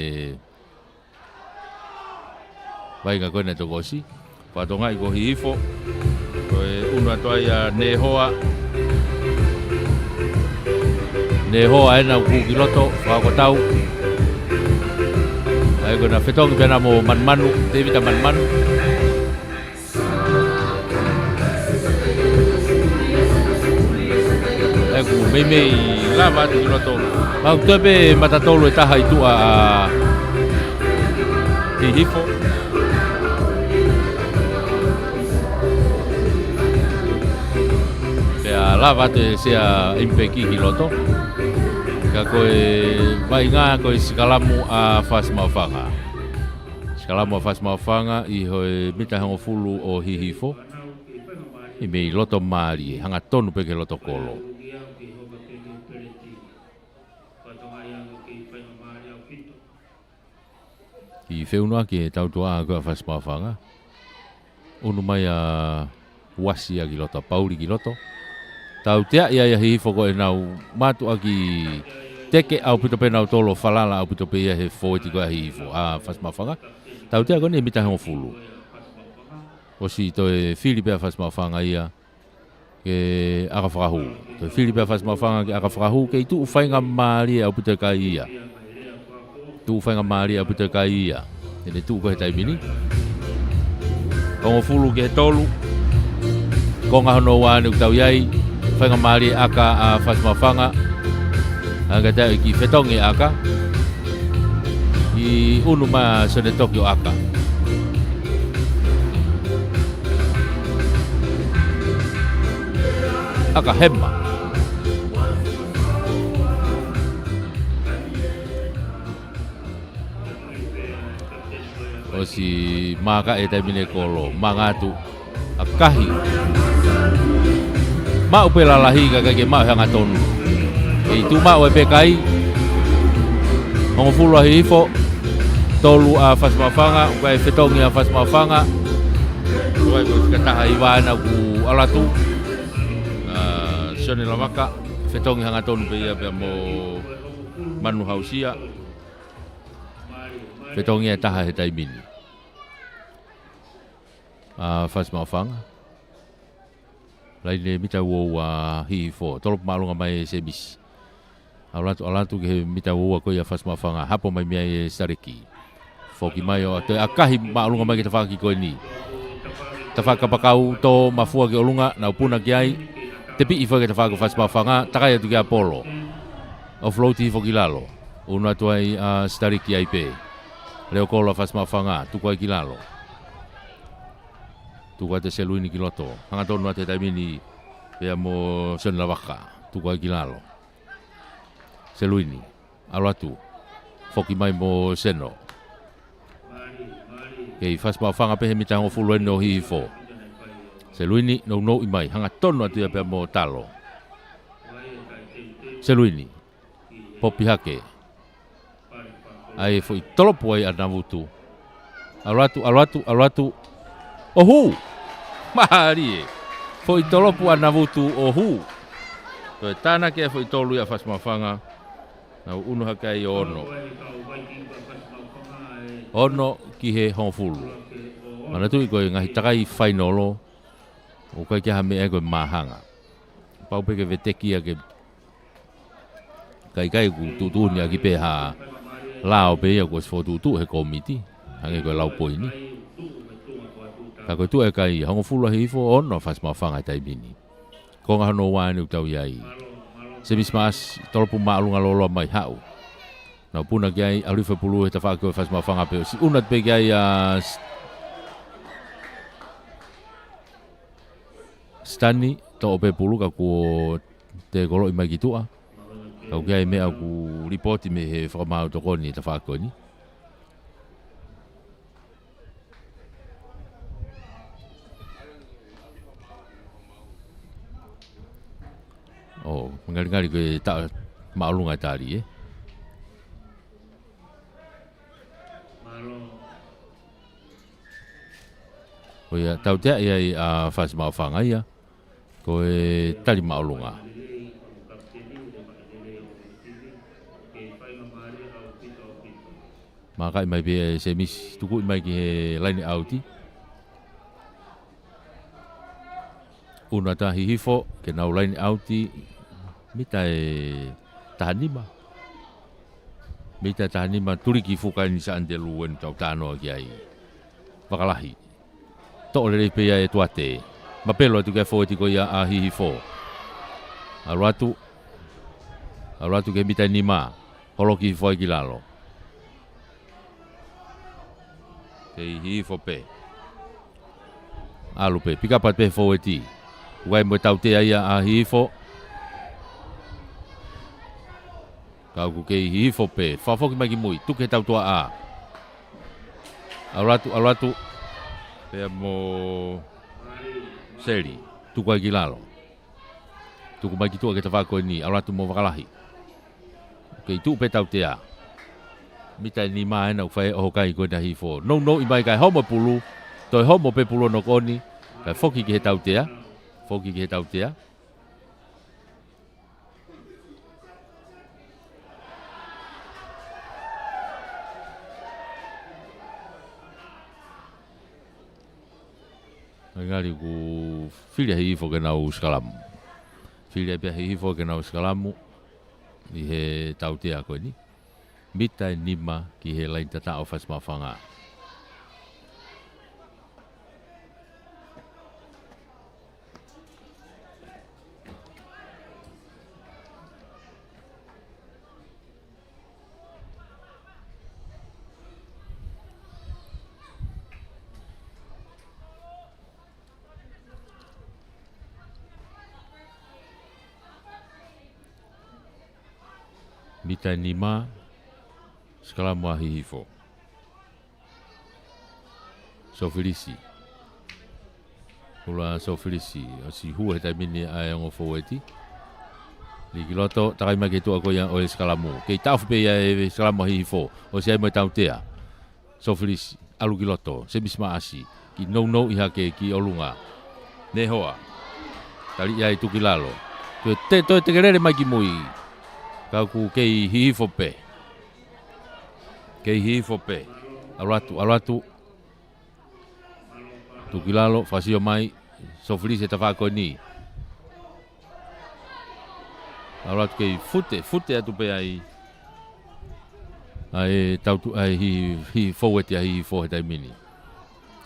vaʻinga ko ē naʻe toki ʻosi. Fakatokangaʻi ko Hihifo. Ko e ʻunu atu ai ʻa Nehoa. Nehoa ena ʻoku hū ki loto, fakakotau. ʻA ia ko ʻena fetongi pē ena mo Manumanu, Tēvita Manumanu. ʻA ia ʻoku meimei lava atu ki loto. Mau toe pē mata tolu ʻe taha ʻi tuʻa ʻa Hihifo. Pea lava atu e sea ʻimi pē ki loto. Ka ko e vaʻinga ko e sikalamu ʻa Fasimaʻofanga. Sikalamu ʻa Fasimaʻofanga ʻi he mita hongofulu ʻo Hihifo. ʻI mei loto mālie, hangatonu pē ki loto kolo. ʻI feunuaki e tautuʻa ko ē ʻa Fasimaʻofanga. ʻUnu mai ʻa Uasi ʻa ki loto, Pauli ki loto. Tautea ia ʻa Hihifo ko ʻenau mātuʻaki teke ʻaupito pē nautolu, falala ʻaupito pē ia he fōueti ko ē ʻa Hihifo, ʻa Fasimaʻofanga. Tautea ko eni mita hongofulu. ʻOsi toe fili pē ʻa Fasimaʻofanga ia ke ʻaka fakahū. Toe fili pē ʻa Fasimaʻofanga ke ʻaka fakahū, kei tuʻu faingamālie ʻaupito e kai ia. Tuʻu faingamālie ʻaupito e kai ia. Te ne tuʻu ko ē he taimi ni. Hongofulu ki he tolu. Konga hono ua ʻeni ʻoku tau ʻi ai. Faingamālie ʻaka ʻa Fasimaʻofanga. Hangē ko e kiʻi fetongi ʻaka. ʻI ʻunu mai ʻa Sione Toki ʻo ʻaka. ʻAka hema. ʻOsi maaka e taimi ni e kolo, mangatu. ʻAkahi. Maʻu pē lalahi ka ʻikai ke maʻu he hangatonu. Kei tuʻu maʻu e pē kai. Hongofulu ʻa Hihifo. Tolu ʻa Fasimaʻofanga, ʻoku ʻi ai e fetongi ʻa Fasimaʻofanga. ʻOku ʻi ai ko e fika taha hiva ʻena ʻoku ʻalu atu. ʻA Sione Lavaka, fetongi hangatonu pē ia pea mo Manu Hausia. Fetongi ʻe taha he taimi ni. ʻA Fasimaʻofanga. Laine mita ua ua ʻa Hihifo. Tolopu māʻolunga mai ʻe Semisi. ʻAlu atu, ʻalu atu ki he mita ua ua ko ia ʻa Fasimaʻofanga. Hapo mai mei ai ʻe Saleki. Foki mai ʻo toe ʻakahi māʻolunga mai ki he tafaʻaki ko eni. Tafaʻaki kapakau, tō mafua ki ʻolunga, nau puna ki ai. Tepiʻi foki ki he tafaʻaki ʻo Fasimaʻofanga, takai atu kia Polo. ʻO float hifo ki lalo. ʻUnu atu ai ʻa Saleki ai pē. Leo kolo ʻa Fasimaʻofanga, tuku ai ki lalo. Tuku atu ʻe Seluini ki loto. Hangatonu atu he taimi ni pea mo Sione Lavaka. Tuku ai ki lalo. Seluini, ʻalu atu. Foki mai mo Seno. Kei Fasimaʻofanga pē he mita hongofulu ʻeni ʻo Hihifo. Seluini, nounou ʻi mai. Hangatonu atu ia pea mo Talo. Seluini. Popi hake. ʻAi e foʻi tolopu ai ʻa Navutu. ʻAlu atu, ʻalu atu, ʻalu atu. ʻO hū! Mālie. Foʻi tolopu ʻa Navutu ʻo hū. Toe tānaki e foʻi tolu ia ʻa Fasimaʻofanga. Nau ʻunu hake ai ʻo ono. Ono ki he hongofulu. Manatuʻi ko e ngaahi takai fainolo. ʻOku ʻikai ke ʻi ai ha meʻa ia ko e māhanga. Pau pē ke veteki ia ke Ka ʻikai ʻoku tuʻutuʻuni ʻaki pē ha lao pē ia kuo ʻosi fokotuʻutuʻu he kōmiti. Hangē ko e lau poini. Ka ko e tuʻu e kai, hongofulu ʻa Hihifo, ono ʻa Fasimaʻofanga he taimi ni. Konga hono ua ʻeni ʻoku tau ʻi ai. Semisi Maʻasi, tolopu māʻolunga lōloa mai haʻu. Nau puna ki ai, ʻalu hifo e pulu he tafaʻaki ʻo Fasimaʻofanga pea ʻosi ʻunu atu pē ki ai ʻa S-, Sitani, toʻo pē pulu ka kuo tēkoloʻi mai ki tuʻa. Ka ʻoku ʻi ai e meʻa ʻoku lipooti mei he fakamaau tokoni ʻi he tafaʻaki ko eni. ʻO, ngalingali ko e taʻu māʻolunga e tali, ē? Ko ia, tautea ia ʻa Fasimaʻofanga ia. Ko e tali māʻolunga. Mākaʻi mai pē ʻe Semisi, tukuʻi mai ki he laine ʻauti. ʻUnu atu ʻa Hihifo, ke nau laine ʻauti, mita ʻe taha nima. Mita ʻe taha nima, tuliki fuka ʻeni Saʻani Telū ʻeni tau tānoa ki ai. Vakalahi. Toʻo lelei pē ia ʻe Tuate. Mapelo atu ki he foʻi ko ia ʻa Hihifo. ʻAlu atu. ʻAlu atu ki he mita ʻe nima. Holoki hifo ai ki lalo. Kei Hihifo pē. ʻAlu pē, pick up atu pē he fōueti. Tuku ai mo e tautea ia ʻa Hihifo. Ka ʻoku kei Hihifo pē. Fakafoki mai ki mui. Tuku he tautea ʻa. ʻAlu atu, ʻalu atu. Pea mo Seli. Tuku ai ki lalo. Tuku mai ki tuʻa ki he tafaʻaki ko eni, ʻalu atu mo Vakalahi. Kei tuʻu pē tautea. Mita ʻe nima ena ʻoku fai ʻe he ʻoho kai ko ena ʻa Hihifo. Nounou ʻi mai kae homo e pulu. Toe homo pē pulu ʻo noko ʻoni. Kae foki ki he tautea. Foki ki he tautea. Ngali ʻoku fili ʻa Hihifo ke nau sikalamu. Fili ai pē ʻa Hihifo ke nau sikalamu ʻi he tautea ko eni. Mita ʻe nima ki he laini tataʻo ʻo Fasi Maʻufanga. Mita ʻe nima, sikalamu ʻa Hihifo. Sofilisi. Hula Sofilisi, ʻosi hū he taimi ni ʻa e ongo fōueti. Lī ki loto, takai mai ki tuʻa ko ia ʻo e sikalamu. Kei taʻofi pē ia ʻe he sikalamu ʻa Hihifo, ʻosi ai mo e tautea. Sofilisi, ʻalu ki loto, Semisi Maʻasi, kiʻi nounou ʻi hake ki ʻolunga. Nehoa, tali ia ʻe Tukilalo. Toe te, toe tekelele mai ki mui. Ka ʻoku kei Hihifo pē. Kei Hihifo pē. ʻAlu atu, ʻalu atu. Tukilalo, fakasio mai, Sofilisi he tafaʻaki ko eni. ʻAlu atu kei fute, fute atu pē ai. ʻA e tautea, ʻa e Hi, Hihifo ʻa e Hihifo he taimi ni.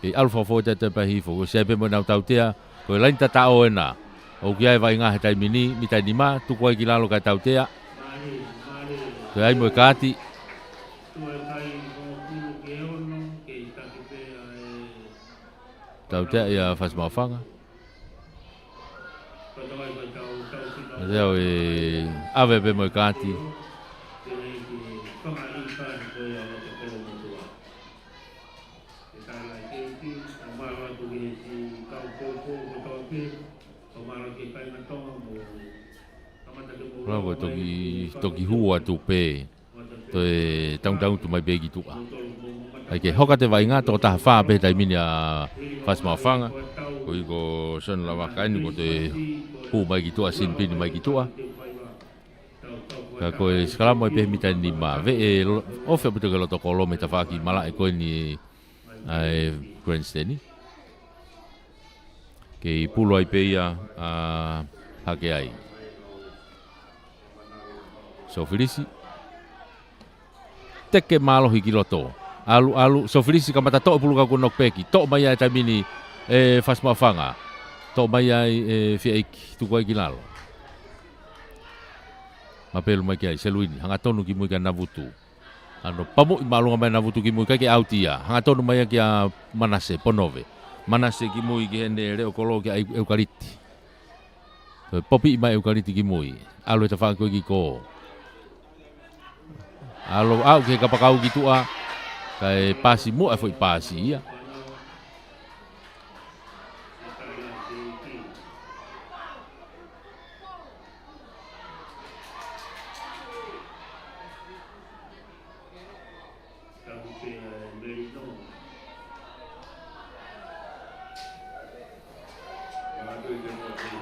Kei ʻalu fakafōueti atu pē ʻa Hihifo, ʻosi ai pē mo ʻenau tautea, ko e laini tataʻo ena. ʻOku ʻi ai e vaʻinga he taimi ni, mita ʻe nima, tuku ai ki lalo kae tautea. Toe ai mo e kaati. Tautea ia Fasi Maʻufanga. Tautea ʻo ʻave pē mo e kaati. Lau ko e toki, toki hū atu pē. Toe tangutangutu mai pē ki tuʻa. ʻAi ke hoko atu e vaʻinga, toko taha fā pē he taimi ni ʻa Fasi Maʻufanga. Ko ia ko Soni Lavaka eni ko e toe hū mai ki tuʻa, sinipini mai ki tuʻa. Ka ko e sikalamu ai pē he mita ʻe nima. Veʻe lo-, ʻofa ʻaupito ki loto kolo mei he tafaʻaki malaʻe ko eni ʻa e grandstand. Kei pulu ai pē ia ʻa Hakeai. Sofilisi. Teke mālohi ki loto. ʻAlu, ʻalu, Sofilisi kamata toʻo pulu ka kuo nokopeki. Toʻo mai ai taimi ni ʻe Fasi Maʻufanga. Toʻo mai ai ʻe Fiaʻeiki, tuku ai ki lalo. Mapelu mai ki ai, Seluini, hangatonu ki mui kia Navutu. ʻAno pamuʻi māʻolunga mai Navutu ki mui, ʻikai ke ʻauti ia. Hangatonu mai ia kia Manase, Ponove. Manase ki mui ki heʻene leʻo kolo kia ʻEu-, ʻEukaliti. Toe popiʻi mai ʻEukaliti ki mui. ʻAlu he tafaʻaki ko ē ki kō. ʻAlu ʻo aʻu ki he kapakau ki tuʻa. Kae pasi muʻa e foʻi pasi ia.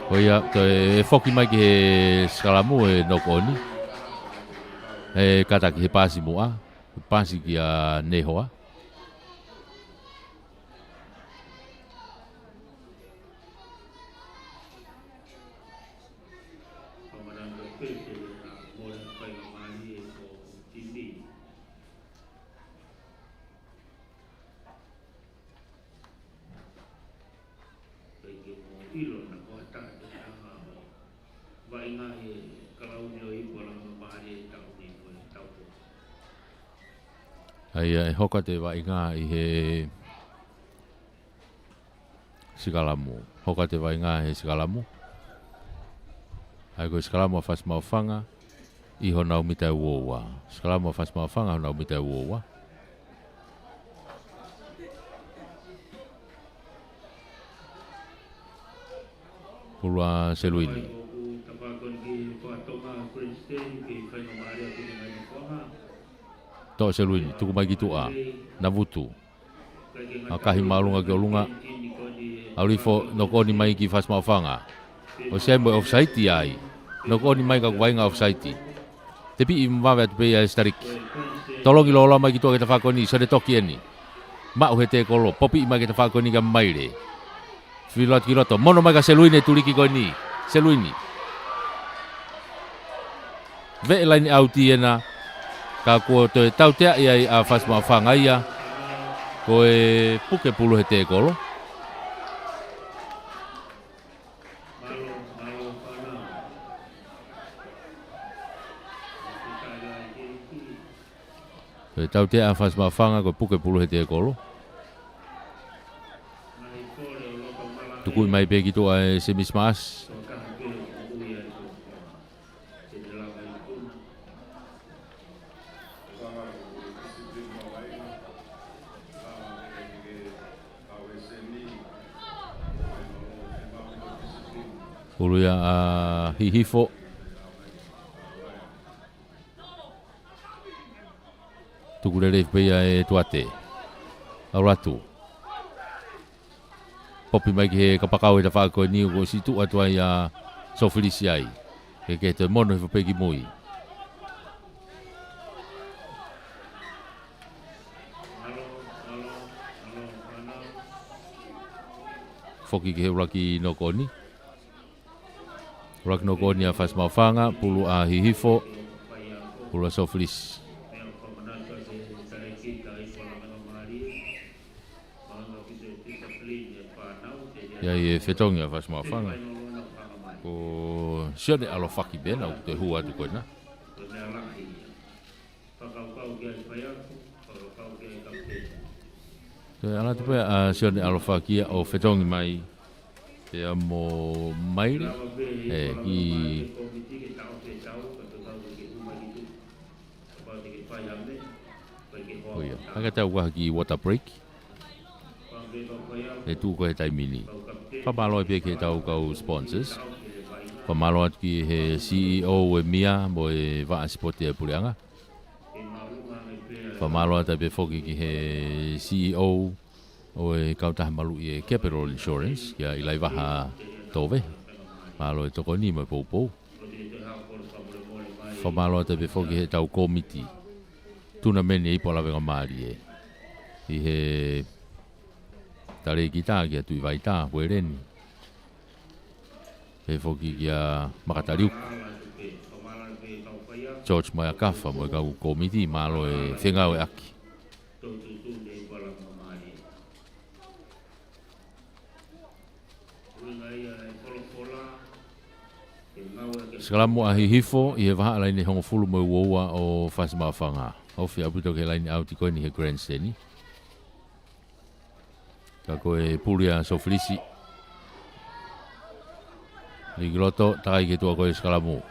Ko ia, toe foki mai ki he sikalamu ʻe noko ʻoni. ʻE kātaki he pasi muʻa, pasi kia Nehoa. ʻA ia ʻe hoko atu e vaʻinga ʻi he sikalamu. Hoko atu e vaʻinga he sikalamu. ʻA ia ko e sikalamu ʻa Fasi Maʻufanga ʻi honau mita ʻe uaua. Sikalamu ʻa Fasi Maʻufanga honau mita ʻe uaua. Pulu ʻa Seluini. Toʻo Seluini, tuku mai ki tuʻa. Navutu. ʻA kahi māʻolunga ki ʻolunga. ʻAlu hifo, knock on mai ki Fasi Maʻufanga. ʻOsi ai mo e offside ai. Knock on mai ka ʻoku vaʻinga offside. Tepiʻi mavave atu pē ia ʻe Sitaliki. Tolongi lōloa mai ki tuʻa ki he tafaʻaki ko eni, Sione Toki eni. Maʻu he tēkolo, popiʻi mai ki he tafaʻaki ko eni kia Maile. Filo atu ki loto, mono mai kia Seluini e tuliki ko eni. Seluini. Veʻe laine ʻauti ena, ka kuo toe tauteaʻi ai ʻa Fasi Maʻufanga ia, ko e puke pulu he tēkolo. Ko e tautea ʻa Fasi Maʻufanga ko e puke pulu he tēkolo. Tukuʻi mai pē ki tuʻa ʻe Semisi Maʻasi. Pulu ia ʻa Hihifo. Tuku lelei pē ia ʻe Tuate. ʻAlu atu. Popi mai ki he kapakau he tafaʻaki ko eni kuo ʻosi tuʻu atu ai ʻa Sofilisi ai. Ke ke toe mono hifo pē ki mui. Foki ki he ʻuluaki knock on. ʻUluaki knock on ʻa Fasi Maʻufanga, pulu ʻa Hihifo, pulu ʻa Sofilisi. ʻI ai e fetongi ʻa Fasi Maʻufanga. Ko Sione ʻAlofaki pē ena ʻoku toe hū atu ko ena. Toe ʻalu atu pē ʻa Sione ʻAlofaki ia ʻo fetongi mai pea mo Maile. ʻE, ki ʻO ia. Haka tau waha ki water break. ʻE tuʻu ko e taimi ni. Fakamālō pē ki he tau kau sponsors. Fakamālō atu ki he C E O ʻo e M I A mo e vaʻa sipoti ʻa e puleʻanga. Fakamālō atu pē foki ki he C E O ʻo e kautaha maluʻi ʻa e Capital Insurance, kia ʻIlaivaha Tove. Mālō e tokoni mo e poupou. Fakamālō atu pē foki he tau kōmiti. Tunameni ʻa e Ipu ʻa Lavengamālie. ʻI he talēkita kia Tuʻivaitā, Pueleni. Pehē foki kia Makataliuku. George Moeakafa mo e kau kōmiti, mālō e fengāueʻaki. Sikalamu ʻa Hihifo ʻi he vahaʻa laine hongofulu mo e uaua ʻo Fasi Maʻufanga. Ofi ʻaupito ki he laine ʻauti ko eni he grandstand. Ka ko e pulu ia ʻa Sofilisi. Lī ki loto, takai ki tuʻa ko e sikalamu.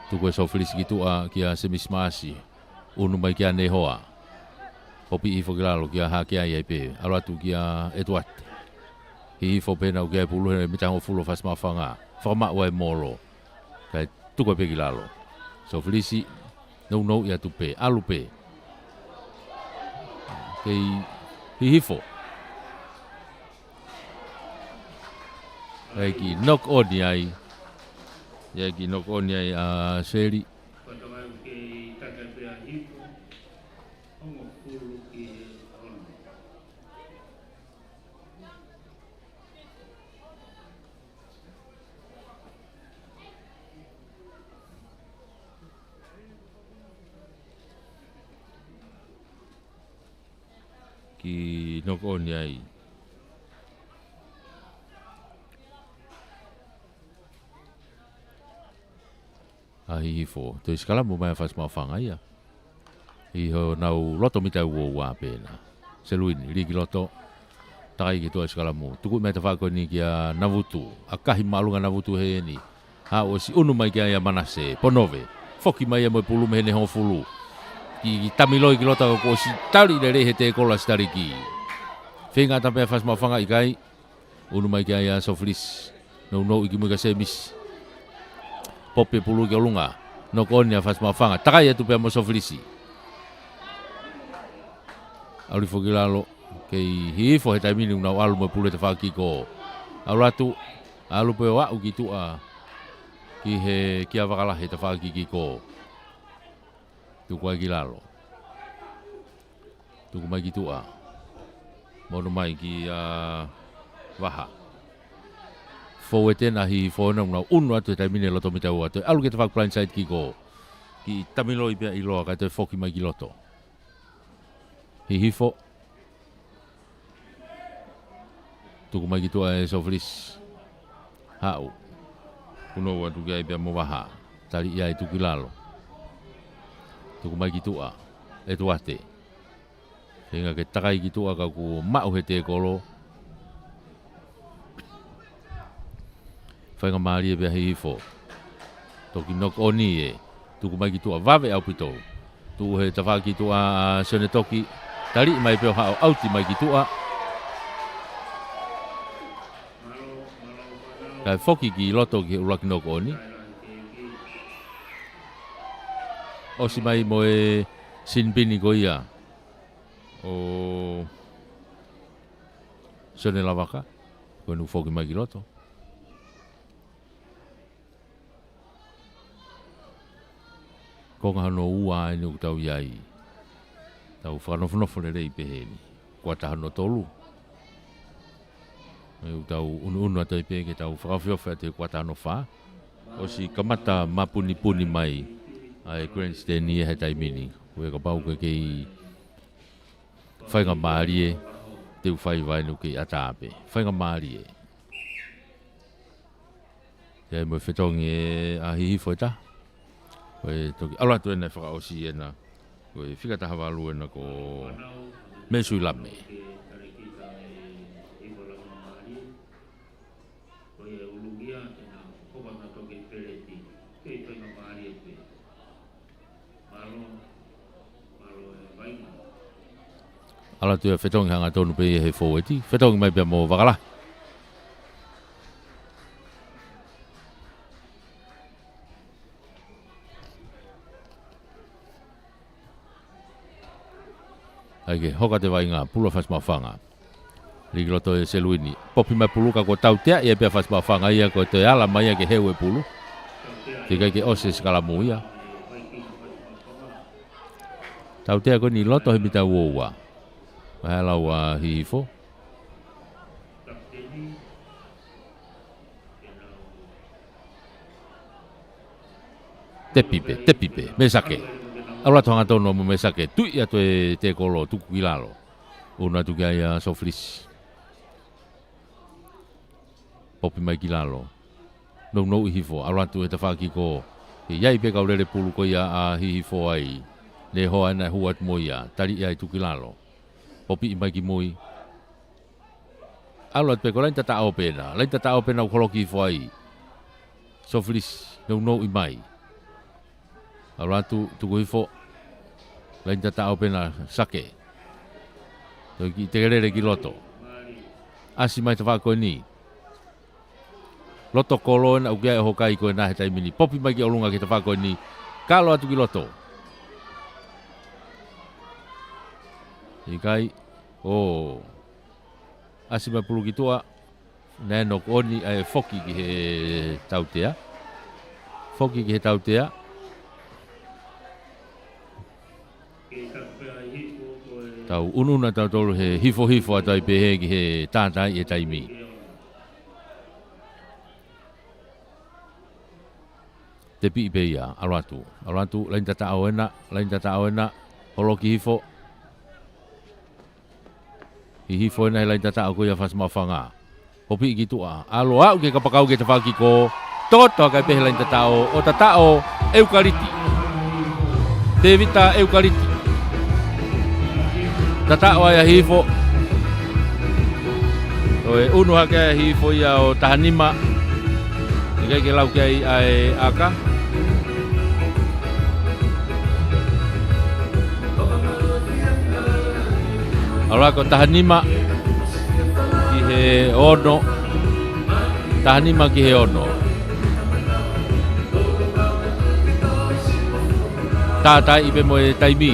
Tuku ʻe Sofilisi ki tuʻa kia Semisi Maʻasi. ʻUnu mai kia Nehoa. Popiʻi hifo ki lalo kia Hakeai ai pē. ʻAlu atu kia ʻEtuate. Hihifo pē ena ʻoku ʻi ai e pulu he mita hongofulu ʻo Fasi Maʻufanga. Fakamaʻu ai e molo. Kae tuku pē ki lalo. Sofilisi, nounou atu pē, ʻalu pē. Kei Hihifo. ʻAi ki knock on ai. ʻAi ki knock on ai ʻa Seli. Ki knock on ai. ʻA Hihifo. Toe sikalamu mai ʻa Fasi Maʻufanga ia. ʻI honau loto mita ua ua pē ena. Seluini, lī ki loto. Takai ki tuʻa e sikalamu. Tuku mai e tafaʻaki ko eni kia Navutu. ʻAkahi māʻolunga Navutu heni. Haʻu ʻosi unu mai ki ai ʻa Manase. Ponove. Foki mai ia mo e pulu mei heʻene hongofulu. Ki, ki Tamiloi ki loto ka kuo ʻosi tali lelei he tēkola Sitaliki. Feinga ʻatā pē ʻa Fasi Maʻufanga, ʻikai. Unu mai ki ai ʻa Sofilisi. Nounou ʻi ki mui kia Semisi. Popi e pulu ki ʻolunga. Knock on ia ʻa Fasi Maʻufanga. Takai atu pē mo Sofilisi. ʻAlu hifo ki lalo. Kei hihifo he taimi ni ʻoku nau ʻalu mo e pulu he tafaʻaki kiko. ʻAlu atu. ʻAlu pē ʻo aʻu ki tuʻa. Ki he kia Vakalahi he tafaʻaki kiko. Tuku ai ki lalo. Tuku mai ki tuʻa. Monu mai kia Vaha. Fou e tena hihifo ena ʻoku nau unu atu he taimi ni he loto mita ua atu. ʻAlu ki he tafaʻaki blindside kiko. Ki Tamiloi pea ʻiloa kae toe foki mai ki loto. Hihifo. Tuku mai ki tuʻa ʻe Sofilisi. Haʻu. Punou atu ki ai pea mo Vaha. Tali ia ʻe tuku ki lalo. Tuku mai ki tuʻa. ʻE Tuate. Feinga ke takai ki tuʻa ka kuo maʻu he tēkolo. Faingamālie pea hihifo. Toki knock on ē. Tuku mai ki tuʻa vave ʻaupito. Tuʻu he tafaʻaki tuʻa ʻa Sione Toki. Tali mai pē ʻo haʻu ʻauti mai ki tuʻa. Kae foki ki loto ki he ʻuluaki knock on. ʻOsi mai mo e sinipini ko ia ʻo Sione Lavaka. Ko ʻene foki mai ki loto. Konga hono ua eni ʻoku tau ʻi ai. Tau fakanofonofo lelei pē heni. Kuata hono tolu. ʻOku tau unuunu atu ai pē ke tau fakaofiofi atu he kuata hono fā. ʻOsi kamata mapunipuni mai ʻa e grandstand ia he taimi ni. Ko e kapau ke kei faingamālie, te u fai vainu kei ʻatā pē. Faingamālie. ʻI ai mo e fetongi ʻa Hihifo ʻe taha. Ko e toki ʻalu atu ena ʻe fakaʻosi ena. Ko e fika taha valu ena ko Mesuilame. ʻAlu atu ia fetongi hangatonu pē ia he fōueti. Fetongi mai pea mo Vakalahi. ʻAi ke hoka atu e vaʻinga, pulu ʻa Fasi Maʻufanga. Lī ki loto ʻe Seluini. Popi mai pulu ka kuo tautea ia pea Fasi Maʻufanga ia ko e toe ala mai ia ke heu e pulu. Teʻeki ai ke ʻosi e sikalamu ia. Tautea ko eni loto he mita ua ua. Vahe lau ʻa Hihifo. Tepi pē, tepi pē, Mesake. ʻAlu atu hangatonu mo Mesake, tuʻi atu e tēkolo, tuku ki lalo. Unu atu ki ai ʻa Sofilisi. Popi mai ki lalo. Nounou ʻi Hihifo, ʻalu atu he tafaʻaki ko ē. ʻI ai pē kau lele pulu ko ia ʻa Hihifo ai. Ne hoa ena ʻe hū atu mo ia, tali ia ʻe tuku ki lalo. Popiʻi mai ki mui. ʻAlu atu pē ko e laine tataʻo pē ena. Laine tataʻo pē ena ʻoku holoki hifo ai. Sofilisi, nounou ʻi mai. ʻAlu atu, tuku hifo. Laine tataʻo pē ena Sake. Toe kiʻi tekelele ki loto. ʻAsi mai tafaʻaki ko eni. Loto kolo ena ʻoku ʻi ai e hokai ko ena he taimi ni. Popi mai ki ʻolunga ki he tafaʻaki ko eni. Kalo atu ki loto. ʻIkai. ʻO. ʻAsi mai pulu ki tuʻa. Naʻe knock on ʻa e foki ki he tautea. Foki ki he tautea. Tau unuunu ʻa tautolu he hifohifo atu ai pē he ki he tātaaʻi e taimi. Tepiʻi pē ia, ʻalu atu. ʻAlu atu, laine tataʻo ena, laine tataʻo ena, holoki hifo. Hihifo ena he laine tataʻo ko ia Fasi Maʻufanga. Popiʻi ki tuʻa. ʻAlu ʻo aʻu ki he kapakau ki he tafaʻaki ko ē. Toto hake pē he laine tataʻo. ʻO tataʻo ʻEukaliti. Tēvita ʻEukaliti. Tataʻo ai ʻa Hihifo. ʻO e ʻunu hake ʻa Hihifo ia ʻo taha nima. ʻIkai ke lau ki ai ʻa e ʻaka. ʻAlu hake ʻo taha nima ki he ono. Taha nima ki he ono. Tātaaʻi pē mo e taimi.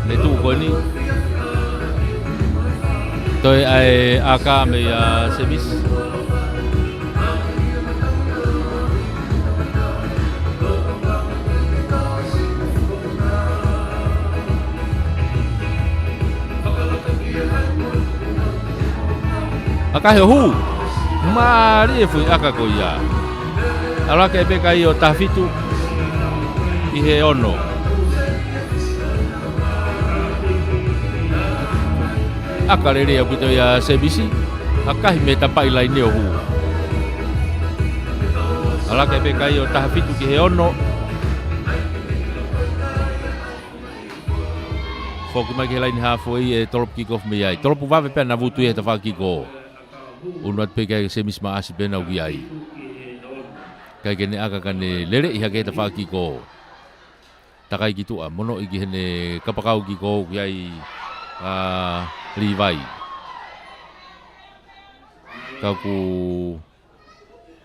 Ne tuʻu ko eni. Toe ʻa e ʻaka meia Semisi. ʻAkahi ʻo hū. Mālie e foʻi ʻaka ko ia. ʻAlu hake pē kai ʻo taha fitu ki he ono. ʻAka lelei ʻaupito ia Semisi. ʻAkahi mei he tapaʻi laine ʻo hū. ʻAlu hake pē kai ʻo taha fitu ki he ono. Foki mai ki he laine haafe ʻe tolopu kick off mei ai. Tolopu vave pē ʻa Navutu ia he tafaʻaki kick off. ʻUnu atu pē kia Semisi Maʻasi pē ʻoku ʻi ai. ʻIkai ke ne ʻaka ka ne leleʻi hake he tafaʻaki kick off. Takai ki tuʻa, monoʻi ki heʻene kapakau kick off ʻoku ʻi ai ʻa Livai. Ka ʻoku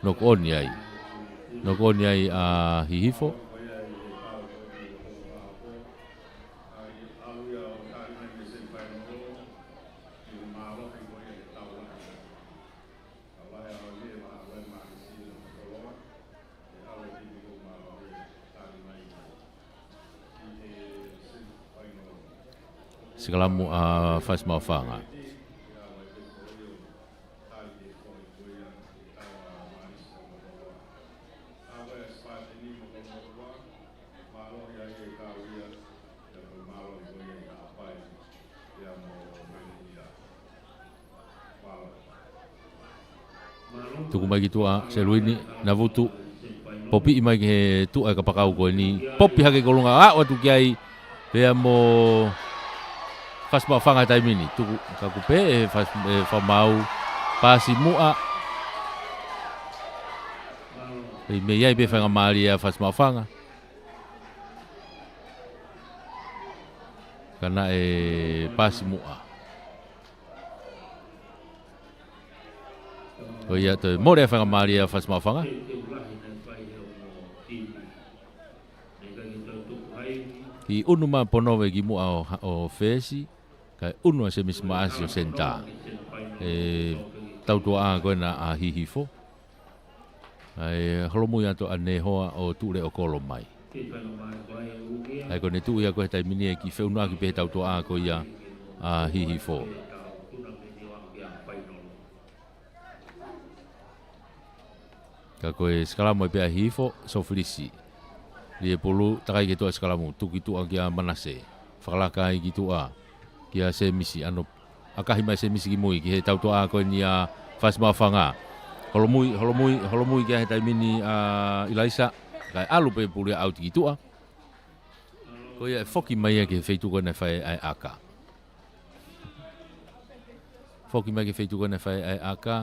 knock on ai. Knock on ai ʻa Hihifo. Sikalamu ʻa Fasi Maʻufanga. Tuku mai ki tuʻa, Seluini, Navutu. Popiʻi mai ki he tuʻa e kapakau ko eni. Popi hake ki ʻolunga, aʻu atu ki ai. Pea mo Fasi Maʻufanga he taimi ni. Tuku, ka ʻoku pehē ʻe Fasi, ʻe Fakamaau. Pasi muʻa. Pea mei ai pē faingamālie ʻa Fasi Maʻufanga. Ka naʻe pasi muʻa. Ko ia toe mole ʻa e faingamālie ʻa Fasi Maʻufanga. Kiʻi ʻunu mai Ponove ki muʻa ʻo, ʻo fesi, kae ʻunu ʻa Semisi Maʻasi ʻo senitā. ʻE tautuʻa ko ena ʻa Hihifo. ʻAi, holomui atu ʻa Nehoa ʻo tuʻu leʻo kolo mai. ʻAi, ko ʻene tuʻu ia ko ē he taimi ni ʻe kiʻi feʻunuʻaki pē he tautuʻa ko ia ʻa Hihifo. Ka ko e sikalamu ai pē ʻa Hihifo, Sofilisi. Liepulu, takai ki tuʻa sikalamu, tuku ki tuʻa kia Manase. Fakalaka ai ki tuʻa, kia Semisi, ʻano ʻakahi mai Semisi ki mui, ki he tautuʻa ko eni ʻa Fasi Maʻufanga. Holomui, holomui, holomui ki ai he taimi ni ʻa ʻIlaisa, kae ʻalu pē pulu ia ʻauti ki tuʻa. Ko ia ʻe foki mai ia ki he feituʻu ko ē naʻe fai ai ʻa e ʻaka. Foki mai ki he feituʻu ko ē naʻe fai ai ʻa e ʻaka.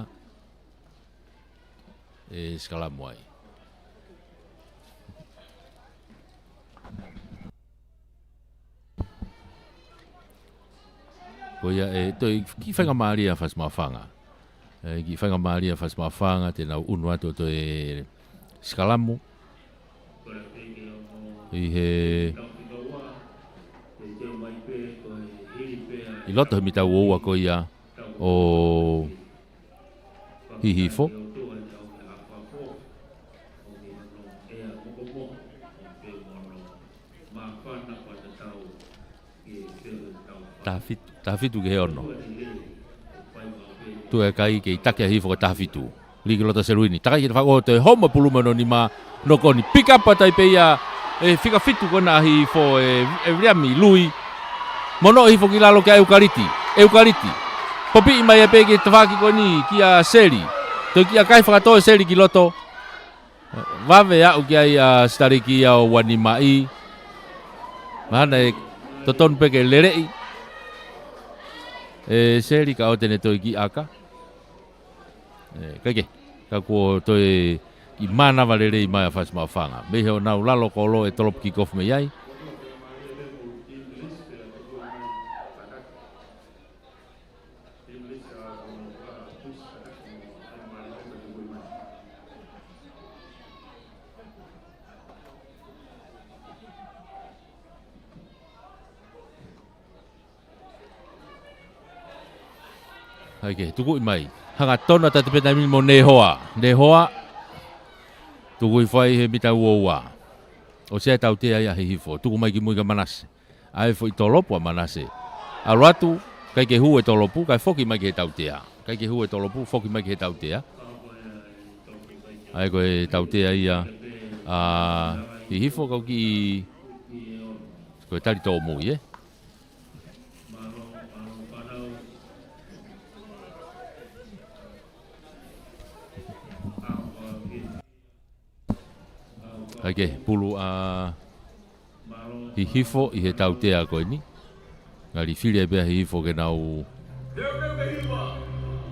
ʻE sikalamu ai. Ko ia ʻe toe kiʻi faingamālie ʻa Fasi Maʻufanga. ʻE kiʻi faingamālie ʻa Fasi Maʻufanga te nau ʻunu atu ʻo toe sikalamu. ʻI he, ʻi loto he mita ua ua ko ia ʻo Hihifo. Taha fitu, taha fitu ki he ono. Tuʻu e kai kei taki ʻa Hihifo ko e taha fitu. Lī ki loto Seluini. Takai ki he tafaʻaki kiʻi toe homo pulu mo hono nima. Knock on, pick up atu ai pē ia ʻe fika fitu ko ena ʻa Hihifo ʻe, ʻe Viliami Lui. Monoʻi Hihifo ki lalo kia ʻEukaliti. ʻEukaliti. Popiʻi mai ai pē ki he tafaʻaki ko eni kia Seli. Toe kiʻi ʻakahi fakatō ʻe Seli ki loto. Vave aʻu ki ai ʻa Sitaleki ia ʻo ua nima ʻi. Mahalo ʻe totonu pē ke leleʻi. ʻe Seli ka ʻoua te ne toe kiʻi ʻaka. ʻE, kae kehe, ka kuo toe kiʻi mānava lelei mai ʻa Fasi Maʻufanga. Mei he ʻenau lalo kolo ʻe tolopu kick off mei ai. Kae kehe, tukuʻi mai. Hangatonu ʻa Tatepena Imini mo Nehoa. Nehoa. Tuku hifo ai he mita ua ua. ʻOsi ʻa e tautea ia ʻa Hihifo. Tuku mai ki mui kia Manase. ʻA e foʻi tolopu ʻa Manase. ʻAlu atu, ʻikai ke hū e tolopu, kae foki mai ki he tautea. ʻIkai ke hū e tolopu, foki mai ki he tautea. ʻA e ko e tautea ia ʻa Hihifo kau ki, ko e tali tōmui, ē? Kae kehe, pulu ʻa Hihifo ʻi he tautea ko eni. Ngali fili ai pē ʻa Hihifo ke nau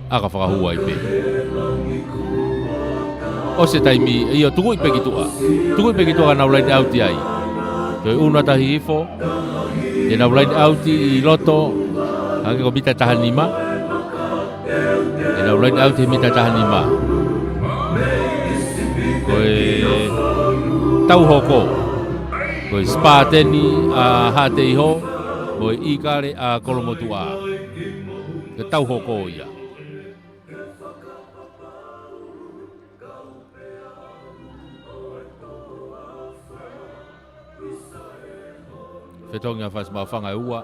ʻaka fakahū ai pē. ʻOsi e taimi, ʻio, tukuʻi pē ki tuʻa. Tukuʻi pē ki tuʻa ka nau line out ai. Toe ʻunu atu ʻa Hihifo. Te nau line out ʻi loto. Hangē ko e mita taha nima. Te nau line out he mita taha nima. Ko e tau hoko. Ko e Spartan ʻa Haʻateiho. Ko e ʻIkale ʻa Kolomotuʻa. Ko e tau hoko ia. Fetongi ʻa Fasi Maʻufanga ʻe ua.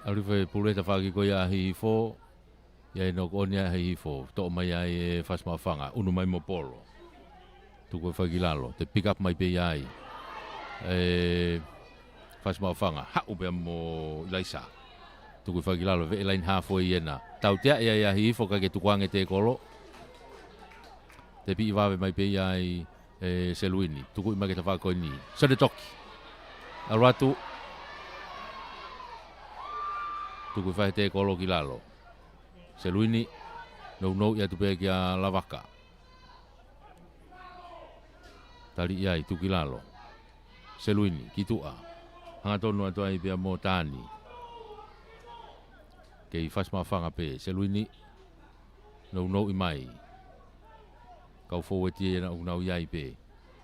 ʻAlu hifo e pulu he tafaʻaki ko ia ʻa Hihifo. ʻI ai e knock on ia ʻa Hihifo. Toʻo mai ai ʻe Fasi Maʻufanga. ʻUnu mai mo Polo. Tuku hifo ki lalo. Toe pick up mai pē ia ʻe Fasi Maʻufanga. Haʻu pea mo ʻIlaisa. Tuku hifo ki lalo. Veʻe line half ʻo ʻena. Tautea ia ʻa Hihifo kae ʻikai ke tukuange e tēkolo. Tepiʻi vave mai pē ia ʻe Seluini. Tukuʻi mai ki he tafaʻaki ko eni. Sone Toki. ʻAlu atu. Tuku hifo he tēkolo ki lalo. Seluini. Nounou atu pē kia Lavaka. Tali ia ʻi tuku ki lalo. Seluini, ki tuʻa. Hangatonu atu ai pea mo Tani. Kei Fasi Maʻufanga pē, Seluini. Nounou ʻi mai. Kau forward ia naʻa nau ʻi ai pē.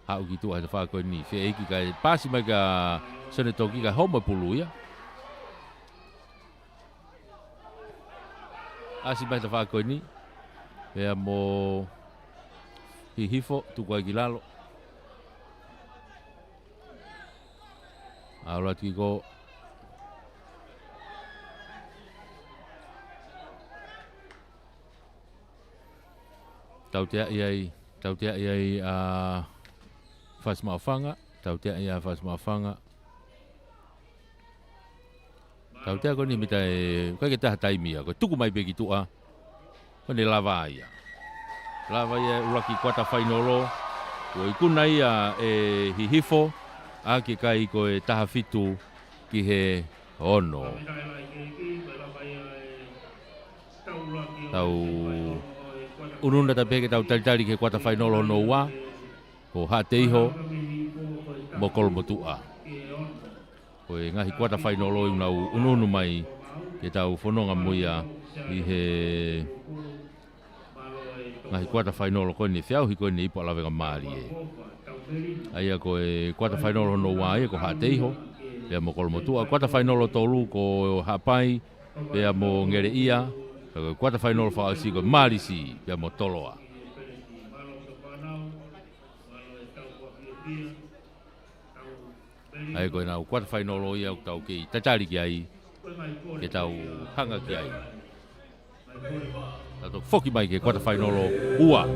Haʻu ki tuʻa he tafaʻaki ko eni. Feʻiki kae pasi mai kia Sone Toki kae homo e pulu ia. ʻAsi mai he tafaʻaki ko eni. Pea mo Hihifo, tuku ai ki lalo. ʻAlu atu ki ko. Tautea ia ʻi, tautea ia ʻi ʻa Fasi Maʻufanga, tautea ia ʻa Fasi Maʻufanga. Tautea ko eni mita ʻe, ʻikai ke taha taimi ia, ko e tuku mai pē ki tuʻa. Ko ʻene lava ia. Lava ia ʻuluaki kuata fainolo. Ko e ikuna ia ʻe Hihifo. ʻA e kai ko e taha fitu ki he ono. Tau ʻunu atu pē ke tau talitali ki he kuata fainolo hono ua. Ko Haʻateiho mo Kolomotuʻa. Ko e ngaahi kuata fainolo ʻoku nau ʻunuʻunu mai ke tau fononga mo ia ʻi he ngaahi kuata fainolo ko eni feʻauhi ko eni ipu ʻa Lavengamālie. ʻA ia ko e kuata fainolo hono ua ia ko Haʻateiho, pea mo Kolomotuʻa. Kuata fainolo tolu ko Haʻapai, pea mo Ngeleʻia. Pea ko e kuata fainolo fakaʻosi ko Malisi, pea mo Toloa. ʻA ia ko ʻenau kuata fainolo ia ʻoku tau kei tatali ki ai, ke tau hanga ki ai. Tau toki foki mai ki he kuata fainolo ua.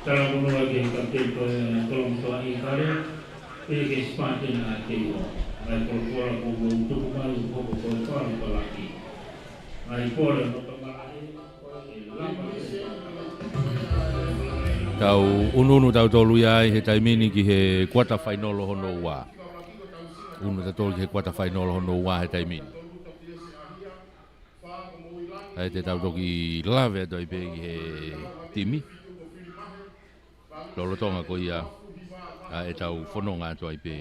Talamonū ki he kapiteni ko ia Kolomotuʻa ʻIkale, pehē ki he Sipateni ʻa Teiho. Ngaahi polokola kuo mou tuku mai ʻoku hoko ko e fakalotolahi. Ngaahi pole ʻo Loto Malaʻe, ko e lava. Tau ʻunuʻunu tautolu ia ai he taimi ni ki he kuata fainolo hono ua. ʻUnu tautolu ki he kuata fainolo hono ua he taimi ni. ʻA ia te tau toki lave atu ai pē ki he timi lolotonga ko ia ʻa ʻetau fononga atu ai pē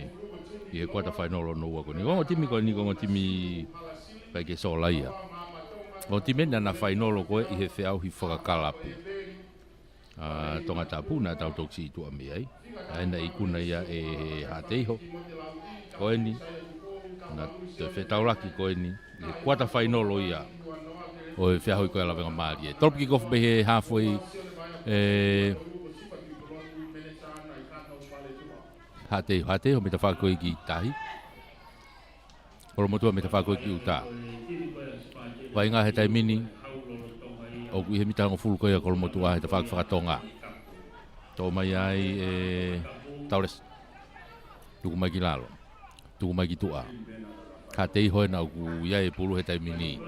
ʻi he kuata fainolo hono ua ko eni. Ko e ongo timi ko eni, ko e ongo timi ʻikai ke sola ia. Ko e ongo timi eni naʻa na fainolo ko ē ʻi he feʻauhi fakakalapu ʻa Tongatapu naʻa tau toki siʻi tuʻa mei ai. ʻA ia naʻe ikuna ia ʻe Haʻateiho. Ko eni, naʻa toe fetaulaki ko eni ʻi he kuata fainolo ia ʻo e feʻauhi ko ia lavengamālie. Tolopi kikofu pē he haafe ʻe Haʻateiho, Haʻateiho mei tafaʻaki ko ē ki tahi. Kolomotuʻa mei tafaʻaki ko ē ki ʻuta. Vaʻinga he taimi ni, ʻoku ʻi he mita hongofulu ko ia Kolomotuʻa he tafaʻaki fakatonga. Toʻo mai ai ʻe Taulesi. Tuku mai ki lalo. Tuku mai ki tuʻa. Haʻateiho ena ʻoku ʻi ai e pulu he taimi ni.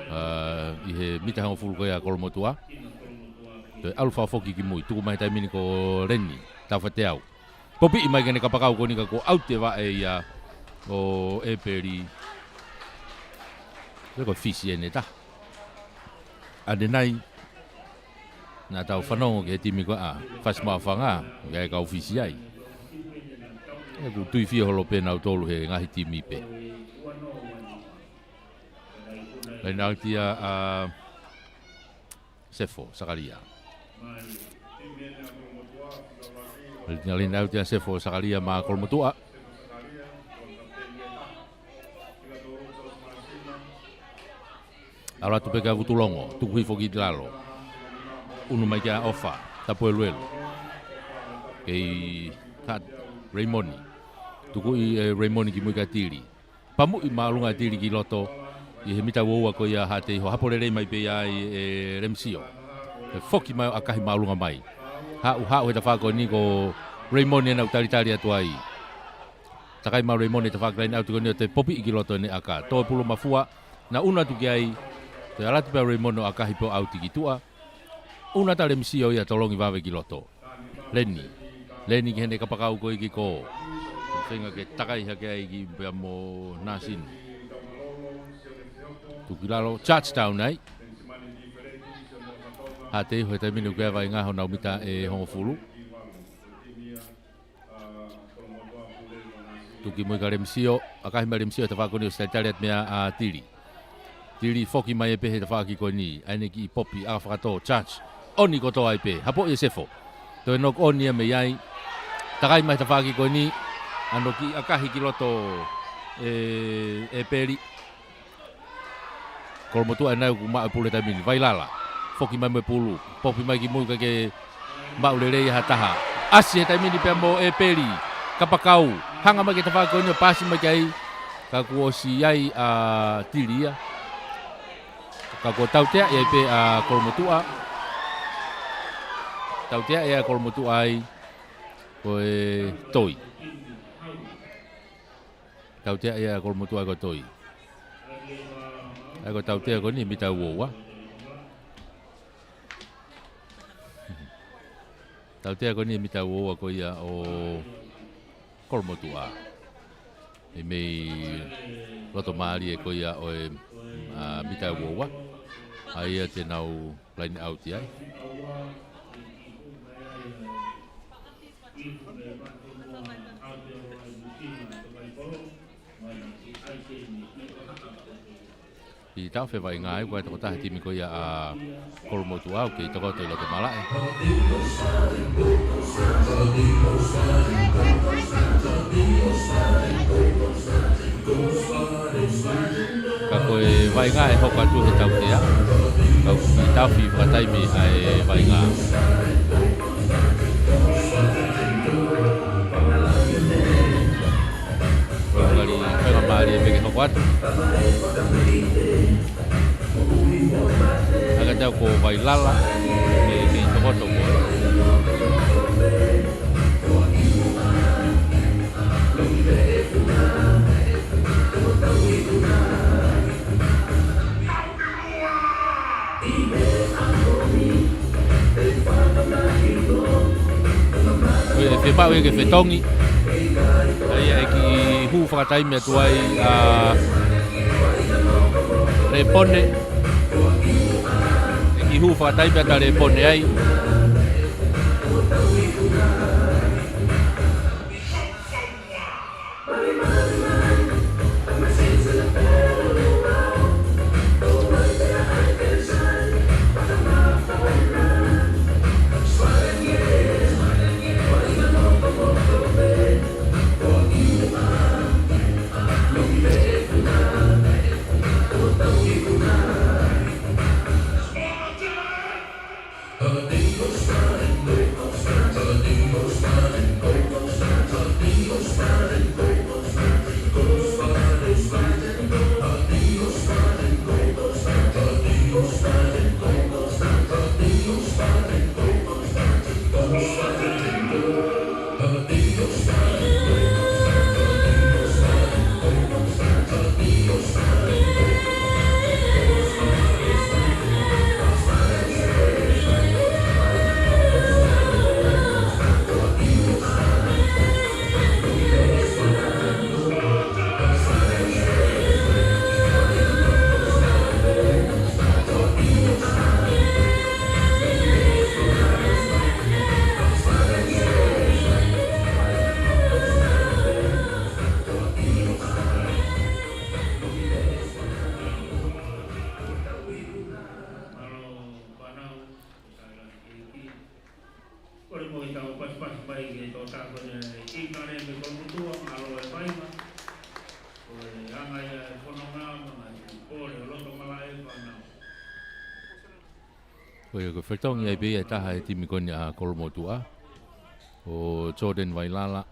ʻA, ʻi he mita hongofulu ko ia Kolomotuʻa. Toe ʻalu fakafoki ki mui. Tuku mai he taimi ni ko Leni. Tafateau. Popiʻi mai ke ne kapakau ko eni ka kuo ʻaute vaʻe ia ʻo ʻEpeli. Pea ko Fisi ʻe taha. ʻAnenai, naʻa tau fanongo ki he timi ko ē ʻa Fasi Maʻufanga, ʻoku ʻi ai e kau Fisi ai. ʻOku tuifio holo pē nautolu he ngaahi timi pē. Laine ʻauti ia ʻa Sefo Sakalia. Laine ʻauti ia ʻa Sefo Sakalia maʻa Kolomotuʻa. ʻAlu atu pē kia Vutulongo, tuku hifo ki lalo. ʻUnu mai kia ʻOfa, Tapueluelu. Kei Haʻa Reimoni. Tukuʻi ʻe Reimoni ki mui kia Tili. Pamuʻi māʻolunga ʻe Tili ki loto, ʻi he mita uaua ko ia Haʻateiho, hapo lelei mai pē ia ʻe Lemisio. ʻE foki mai ʻo ʻakahi māʻolunga mai. Haʻu, haʻu he tafaʻaki ko eni ko Raymond ʻena ʻoku talitali atu ai. Takai mai Raymond ʻi he tafaʻaki laine ʻauti ko eni ʻo toe popiʻi ki loto ʻene ʻaka. Toe pulu mafua, naʻa ʻunu atu ki ai, toe ʻalu atu pē ʻa Raymond ʻo ʻakahi pē ʻo ʻauti ki tuʻa. ʻUnu atu ʻa Lemisio ia tolongi vave ki loto. Leni. Leni ki heʻene kapakau ko ē ki kō. Feinga ke takai hake ai ki pea mo Nasini. Tuku ki lalo, touchdown ai. Hā te iho he taimi ni ʻoku ʻi ai e vaʻinga honau mita ʻe hongofulu. Tuku ki mui kia Lemisio, ʻakahi mai Lemisio he tafaʻaki ko eni ʻosi talitali atu meia ʻa Tili. Tili foki mai ē pē he tafaʻaki ko eni, ʻa ʻene kiʻi popi, ʻaka fakatō, touch. ʻOni kotoa ai pē, hapoʻi ʻe Sefo. Toe knock on ia mei ai. Takai mai he tafaʻaki ko eni, ʻa hono kiʻi ʻakahi ki loto ʻe, ʻe Peli. Kolomotuʻa ʻena ʻoku maʻu e pulu he taimi ni. Vailala. Foki mai mo e pulu. Popi mai ki mui kae ʻikai ke maʻu lelei ʻe ha taha. ʻAsi he taimi ni pea mo ʻEpeli. Kapakau. Hanga mai ki he tafaʻaki ko eni ʻo paasi mai ki ai. Ka kuo ʻosi ʻi ai ʻa Tili ia. Ka kuo tauteaʻi ai pē ʻa Kolomotuʻa. Tauteaʻi ʻa Kolomotuʻa ai. Ko e toi. Tauteaʻi ʻa Kolomotuʻa ko e toi. ʻA ia ko e tautea ko eni mita ua ua. Tautea ko eni mita ua ua ko ia ʻo Kolomotuʻa. ʻI he mei loto mālie ko ia ʻo e, ʻa, mita ua ua. ʻA ia te nau laine ʻauti ai. ʻI he taʻu fē vaʻinga ai, ko e tokotaha timi ko ia ʻa Kolomotuʻa ʻoku kei tokoto ʻi loto malaʻe. Ka ko e vaʻinga ʻe hoko atu he tautea, ka ʻoku kei tafi fakataimi ʻa e vaʻinga. Ko e ngali, ko e ngali mālie pē ke hoko atu. ʻA ia ka tau ko Vailala, ke, ke tokoto ko. Ko e fiemaʻu ia ke fetongi. ʻA ia ʻe kiʻi hū fakataimi atu ai ʻa Lepone. ʻE kiʻi hū fakataimi atu ʻa Lepone ai. Mālō, fānau, ʻo Sailani Keiki. Kole mo e tau pasipasi mai ki he tō tākone ʻi Kale me Kolomotuʻa, mālō e vaʻinga. Ko e anga ia e fononga, mo e ngaahi pole ʻo loto malaʻe, fānau. Ko ia ko e fetongi ai pē ia ʻe taha e timi ko eni ʻa Kolomotuʻa. ʻO Jordan Vailala.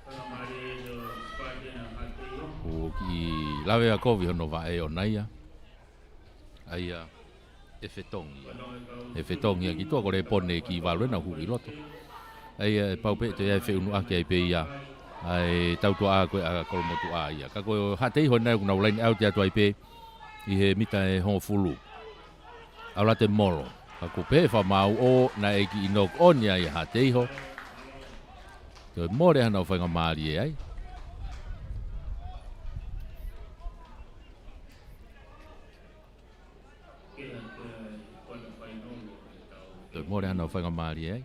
Fānau mālie ʻo Spike na Mateo. ʻO kiʻi lave ʻa kovi hono vaʻe ʻona ia. ʻA ia, ʻe fetongi ia. ʻE fetongi ia ki tuʻa ko Lepone ki valu ʻena ʻo hū ki loto. ʻA ia ʻe pau pē ʻe toe ʻi ai e feʻunuʻaki ai pē ia ʻa e tautuʻa ko ē ʻa Kolomotuʻa ia. Ka ko Haʻateiho ʻena ʻoku nau line out atu ai pē ʻi he mita ʻe hongofulu. ʻAlu atu e molo. Ka ko e pehē fakamaau ʻo naʻe kiʻi knock on ia ʻia Haʻateiho. Toe mole hanau faingamālie ai. Toe mole hanau faingamālie ai.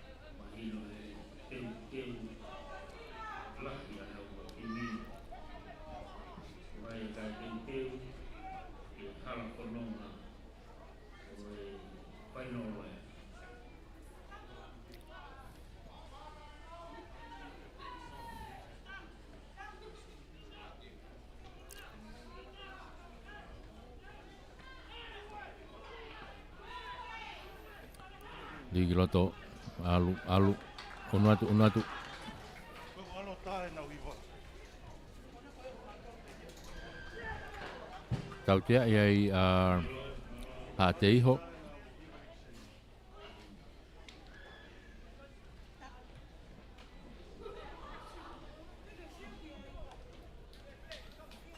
Lī ki loto, ʻalu, ʻalu, ʻunu atu, ʻunu atu. Tautea ia ʻa Haʻateiho.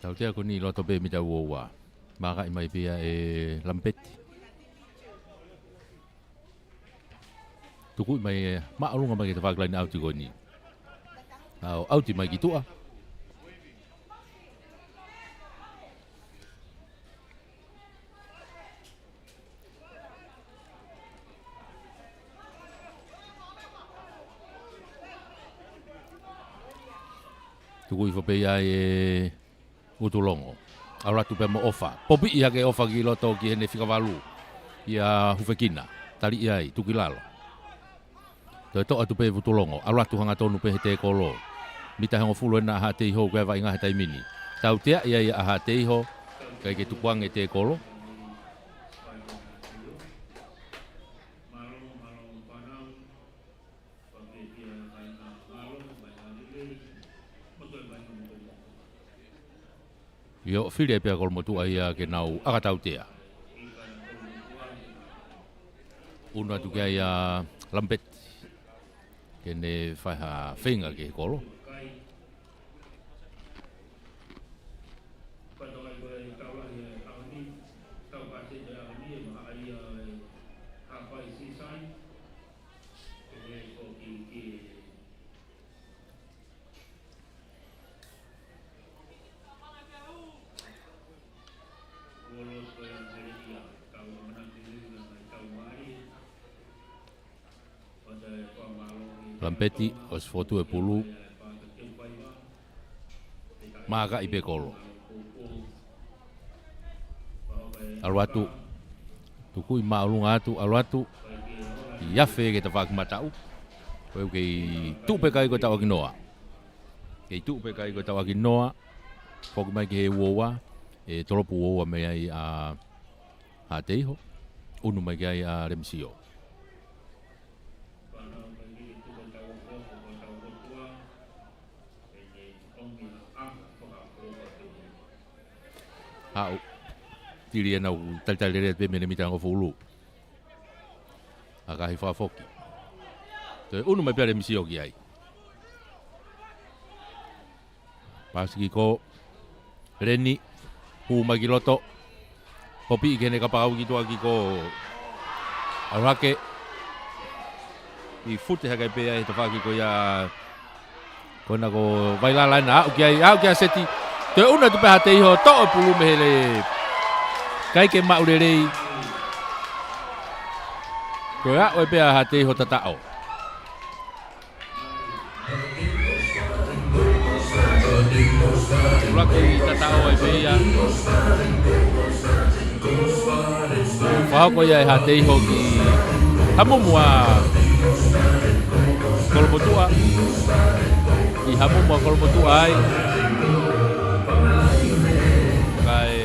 Tautea ko eni ʻi loto pē mita uaua. Mākaʻi mai pē ia ʻe Lamipeti. Tukuʻi mai ʻe māʻolunga mai ki he tafaʻaki line out ko eni. ʻAu, ʻauti mai ki tuʻa. Tuku hifo pē ia ʻe Utulongo. ʻAlu atu pē mo ʻOfa. Popiʻi hake ʻOfa ki loto ki heʻene fika valu. ʻIa Hufekina. Taliʻi ai, tuku ki lalo. Toe toʻo atu pē Utulongo, ʻalu atu hangatonu pē he tēkolo. Mita hongofulu ʻena ʻa Haʻateiho, ʻoku ʻi ai e vaʻinga he taimi ni. Tautea ia ʻa Haʻateiho, ʻikai ke tukuange tēkolo. ʻIo, fili ai pē ʻa Kolomotuʻa ia ke nau ʻaka tautea. ʻUnu atu ki ai ʻa Lamipeti. Ke ne fai ha feinga ki he kolo. Lamipeti, ʻosi fotu e pulu. Mākaʻi pē kolo. ʻAlu atu. Tukuʻi māʻolunga atu, ʻalu atu. ʻI afe ki he tafaʻaki mataʻu. Ko e kei tuʻu pē kai ko e tauʻaki noa. Kei tuʻu pē kai ko e tauʻaki noa. Foki mai ki he uoua. ʻE tolopu uoua mei ai ʻa Haʻateiho. ʻUnu mai ki ai ʻa Lemisio. Haʻu. Tili ʻena ʻoku talitali lelei pē mei he mita hongofulu. ʻAkahi fakafoki. Toe ʻunu mai pē ʻa Lemisio ki ai. Pasi ki ko Leni, hū mai ki loto. Popiʻi ki heʻene kapakau ki tuʻa ki ko ʻAluhake. ʻI fute hake pē ai he tafaʻaki ko ia. Ko ena ko Vailala ʻena aʻu ki ai, aʻu ki ai ʻa Seti. Toe ʻunu atu pē ʻa Haʻateiho, toʻo e pulu mei he lē. ʻIkai ke maʻu lelei. Toe aʻu ai pē ʻa Haʻateiho tataʻo. Laki tataʻo ai pē ia. Fakahoko ia ʻe Haʻateiho ki hamumu ʻa Kolomotuʻa. ʻI hamumu ʻa Kolomotuʻa ai. Kae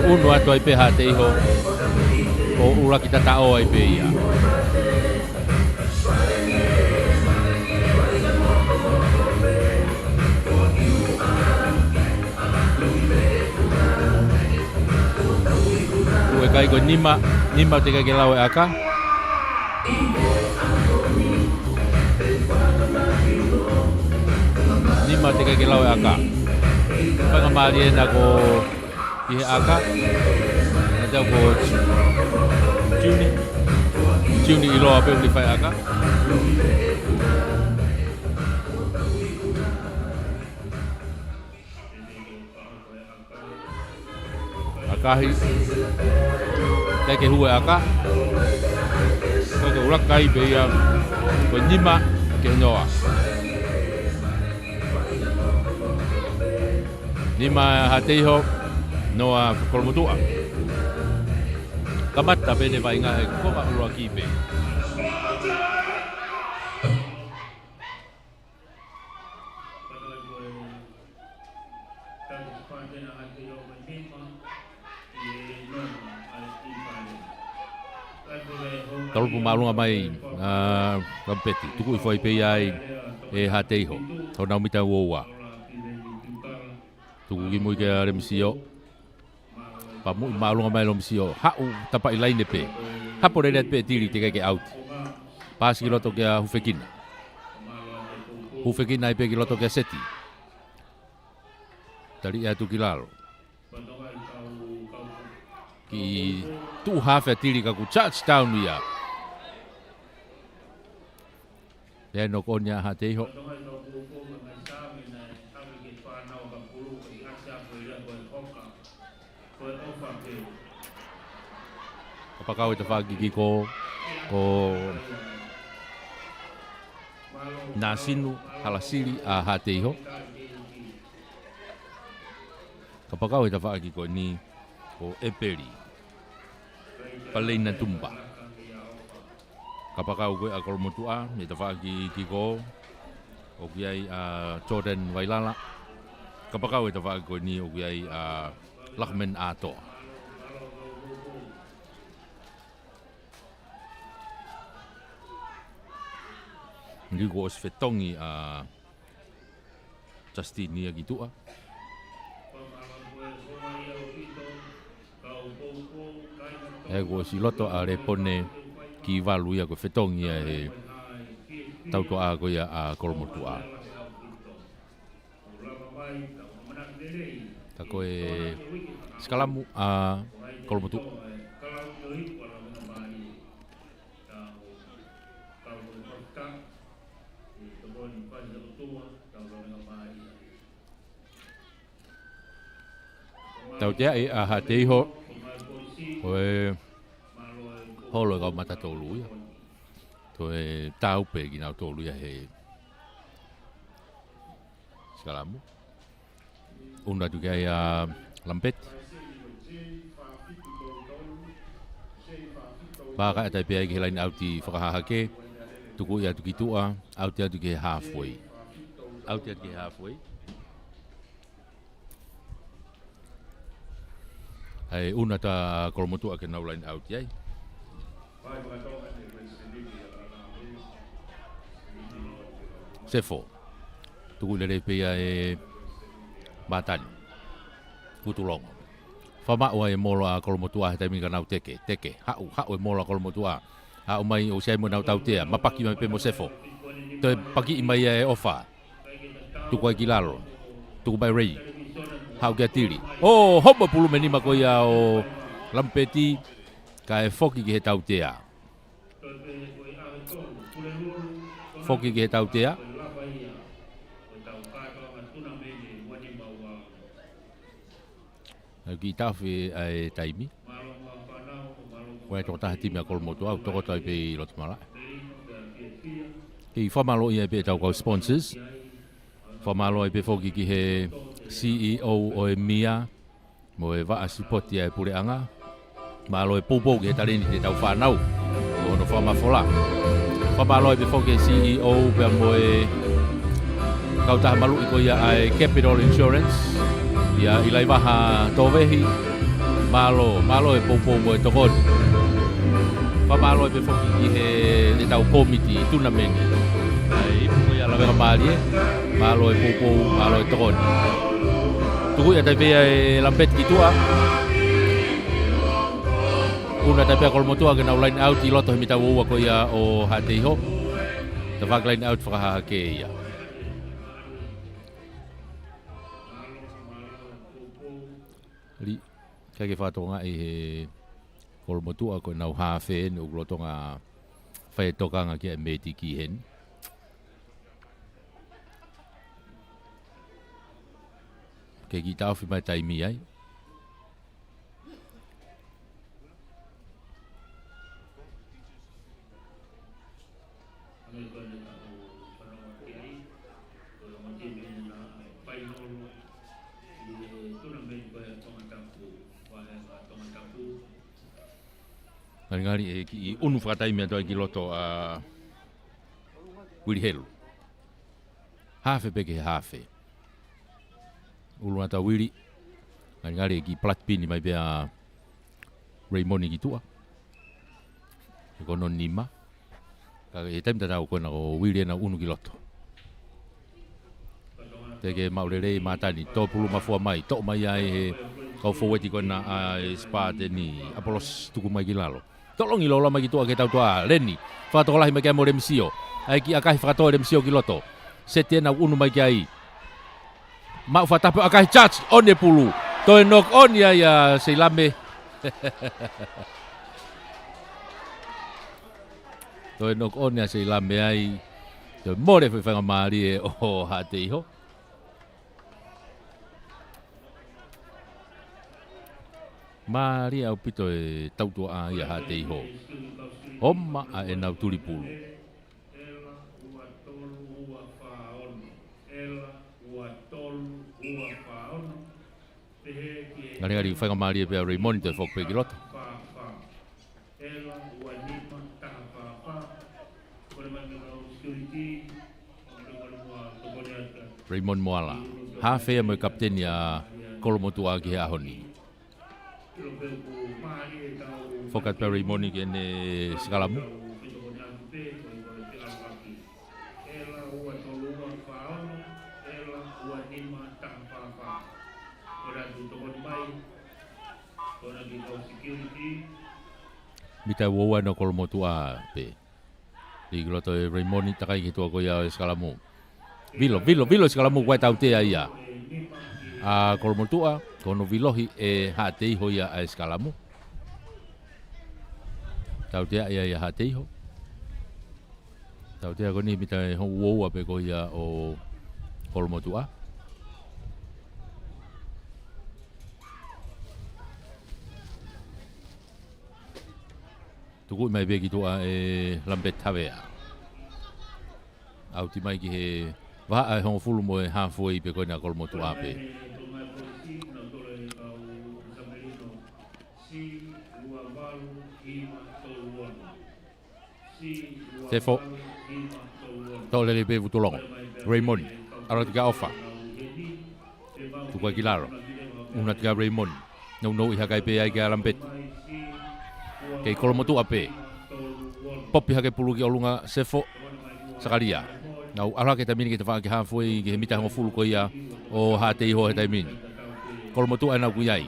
ʻunu atu ai pē Haʻateiho. ʻO laki tataʻo ai pē ia. Ko e kai ko e nima, nima teʻeki ke lau e ʻaka. Mā teʻeki ke lau e ʻaka. Faingamālie ena ko ē he ʻaka. Naʻa tau ko Juni. Juni ʻiloa pē ʻoku ne fai ʻaka. ʻAkahi. Teʻeki ke hū e ʻaka. Ko e ʻuluaki kai pē ia. Ko e nima ki he noa. Nima Haʻateiho, noa Kolomotuʻa. Kamata pē ʻene vaʻinga he konga ʻuluaki pē. Tolupulu māʻolunga mai, ʻa, Lampeti. Tukuʻi foʻi pē ia ai ʻe Haʻateiho. Honau mita ua ua. Tuku ki mui kia Lemisio. Pamuʻi māʻolunga mai Lemisio. Haʻu tapaʻi laine pē. Hapo lelei pē Tili teʻeki ke ʻauti. Pasi ki loto kia Hufekina. Hufekina ai pē ki loto kia Seti. Tali atu ki lalo. Kiʻi tuʻu haafe ʻa Tili ka kuo touchdown ia. Lea ʻo ko eni ʻa Haʻateiho. Kapakau e tafaʻaki kiko, ko Nāsinu Halasili ʻa Haʻateiho. Kapakau e tafaʻaki ko eni ko ʻEpeli Paleina Tumba. Kapakau ko ē ʻa Kolomotuʻa, mei tafaʻaki kiko, ʻoku ʻi ai ʻa Jordan Vailala. Kapakau e tafaʻaki ko eni ʻoku ʻi ai ʻa Lakman Atoa. Ni kuo ʻosi fetongi ʻa Justine ia ki tuʻa. He kuo ʻosi loto ʻa Lepone ki valu ia ko e fetongi ia he tautuʻa ko ia ʻa Kolomotuʻa. Ka ko e sikalamu ʻa Kolomotuʻa. Tauteaʻi ʻa Haʻateiho, ko e holo e kau mata tolu ia. Ko e tau pē kinautolu ia he sikalamu. ʻUnu atu ki ai ʻa Lampeti. Vaka ʻata pē ai ki he laine ʻauti fakahahake. Tukuʻi atu ki tuʻa, ʻauti atu ki he halfway. ʻAuti atu ki he halfway. ʻAi, ʻunu atu ʻa Kolomotuʻa ke nau laine ʻauti ai. Sefo. Tuku lelei pē ia ʻe Matani. Kutu longo. Fakamaʻu ai e molo ʻa Kolomotuʻa he taimi ka nau teke, teke. Haʻu, haʻu e molo ʻa Kolomotuʻa. Haʻu mai ʻo siai mo nau tautea. Mapaki mai pē mo Sefo. Toe pakiʻi mai ia ʻe ʻOfa. Tuku ai ki lalo. Tuku mai Ray. Haʻu kia Tili. ʻO, hopo pulu mei nima ko ia ʻo Lampeti. Kae foki ki he tautea. Foki ki he tautea. ʻAi kiʻi taʻofi ʻa e taimi. Ko e tokotaha timi ʻa Kolomotuʻa, ʻoku tokoto ai pē ʻi loto malaʻe. Kiʻi fakamālō ai pē ʻetau kau sponsors. Fakamālō ai pē foki ki he C E O ʻo e M I A, mo e vaʻa sipoti ʻa e puleʻanga. Mālō e poupou ki he talēniti ʻetau fānau. Ko hono fakamafola. Fakamālō ai pē foki he C E O pea mo e kautaha maluʻi ko ia ʻa e Capital Insurance. ʻIa ʻIlaivaha Tovehi. Mālō, mālō e poupou mo e tokoni. Fakamālō ai pē foki ki he ʻetau kōmiti tunameni. ʻAi, ipu ko ia Lavengamālie. Mālō e poupou, mālō e tokoni. Tuku ia taipei ʻe Lampeti ki tuʻa. ʻUnu atu pē ʻa Kolomotuʻa ke nau laine ʻauti ʻi loto he mita ua ua ko ia ʻo Haʻateiho. Tafaʻaki laine ʻauti fakahahake ia. Li, ʻikai ke fakatokangaʻi he Kolomotuʻa ko ʻenau haafe eni ʻoku lolotonga fai e tokanga ki ai e mētiki heni. Ke kiʻi taʻofi mai taimi ai. Ngalingali ʻe kiʻi ʻunu fakataimi atu ai ki loto ʻa Vili Helu. Haafe pē ki he haafe. ʻUlu ʻa Vili. Ngalingali ʻe kiʻi platipini mai pē ʻa Raymond ki tuʻa. He ko hono nima. Ka ʻi he taimi tatau ko ena ko Vili ʻena ʻunu ki loto. Teʻeki maʻu lelei Mātani, tō pulu mafua mai, toʻo mai ai he kau fōueti ko ena ʻa e Sipateni, ʻApolosi tuku mai ki lalo. Tolongi lōloa mai ki tuʻa ki he tautea, Leni, fakatokolahi mai ki ai mo Lemisio. ʻAi kiʻi ʻakahi fakatō ʻe Lemisio ki loto. Seti ʻena ʻunu mai ki ai. Maʻu fakatapu ʻakahi, touch, ʻoni e pulu. Toe knock on ia ʻia Seilame. Toe knock on ʻia Seilame ai. Toe mole foʻi faingamālie ʻo Haʻateiho. Mālie ʻaupito e tautea ʻa Haʻateiho. Homa ʻa ʻenau tuli pulu. Ngalingali faingamālie pē ʻa Raymond toe foki pē ki loto. Raymond Moala. Haafe ia mo e kapiteni ʻa Kolomotuʻa ki he ʻaho ni. Foki atu pē ʻa Raymond ki heʻene sikalamu. Mita ua ua ʻena ʻo Kolomotuʻa pē. Lī ki loto ʻe Raymond, takai ki he tuʻa ko ia ʻo e sikalamu. Vilo, vilo, vilo sikalamu, ʻoku ʻi ai e tautea ia ʻa Kolomotuʻa, ko hono vilohi ʻe Haʻateiho ia ʻa e sikalamu. Tautea ia ʻia Haʻateiho. Tautea ko eni mita ʻe hongofulu ua pē ko ia ʻo Kolomotuʻa. Tuku mai pē ki tuʻa ʻe Lampeti Havea. ʻAuti mai ki he vahaʻa ʻe hongofulu mo e haafe pē ko ena ʻa Kolomotuʻa pē. Sefo. Toʻo lelei pē Vutulongo. Raymond. ʻAlu atu kia ʻOfa. Tuku ai ki lalo. ʻUnu atu kia Raymond. Nounou ʻi hakai pē ai kia Lampeti. Kei Kolomotuʻa pē. Popi hake pulu ki ʻolunga Sefo. Sakalia. Nau ʻalu hake taimi ni ki he tafaʻaki haafe ki he mita hongofulu ko ia ʻo Haʻateiho he taimi ni. Kolomotuʻa ʻena ʻoku ʻi ai.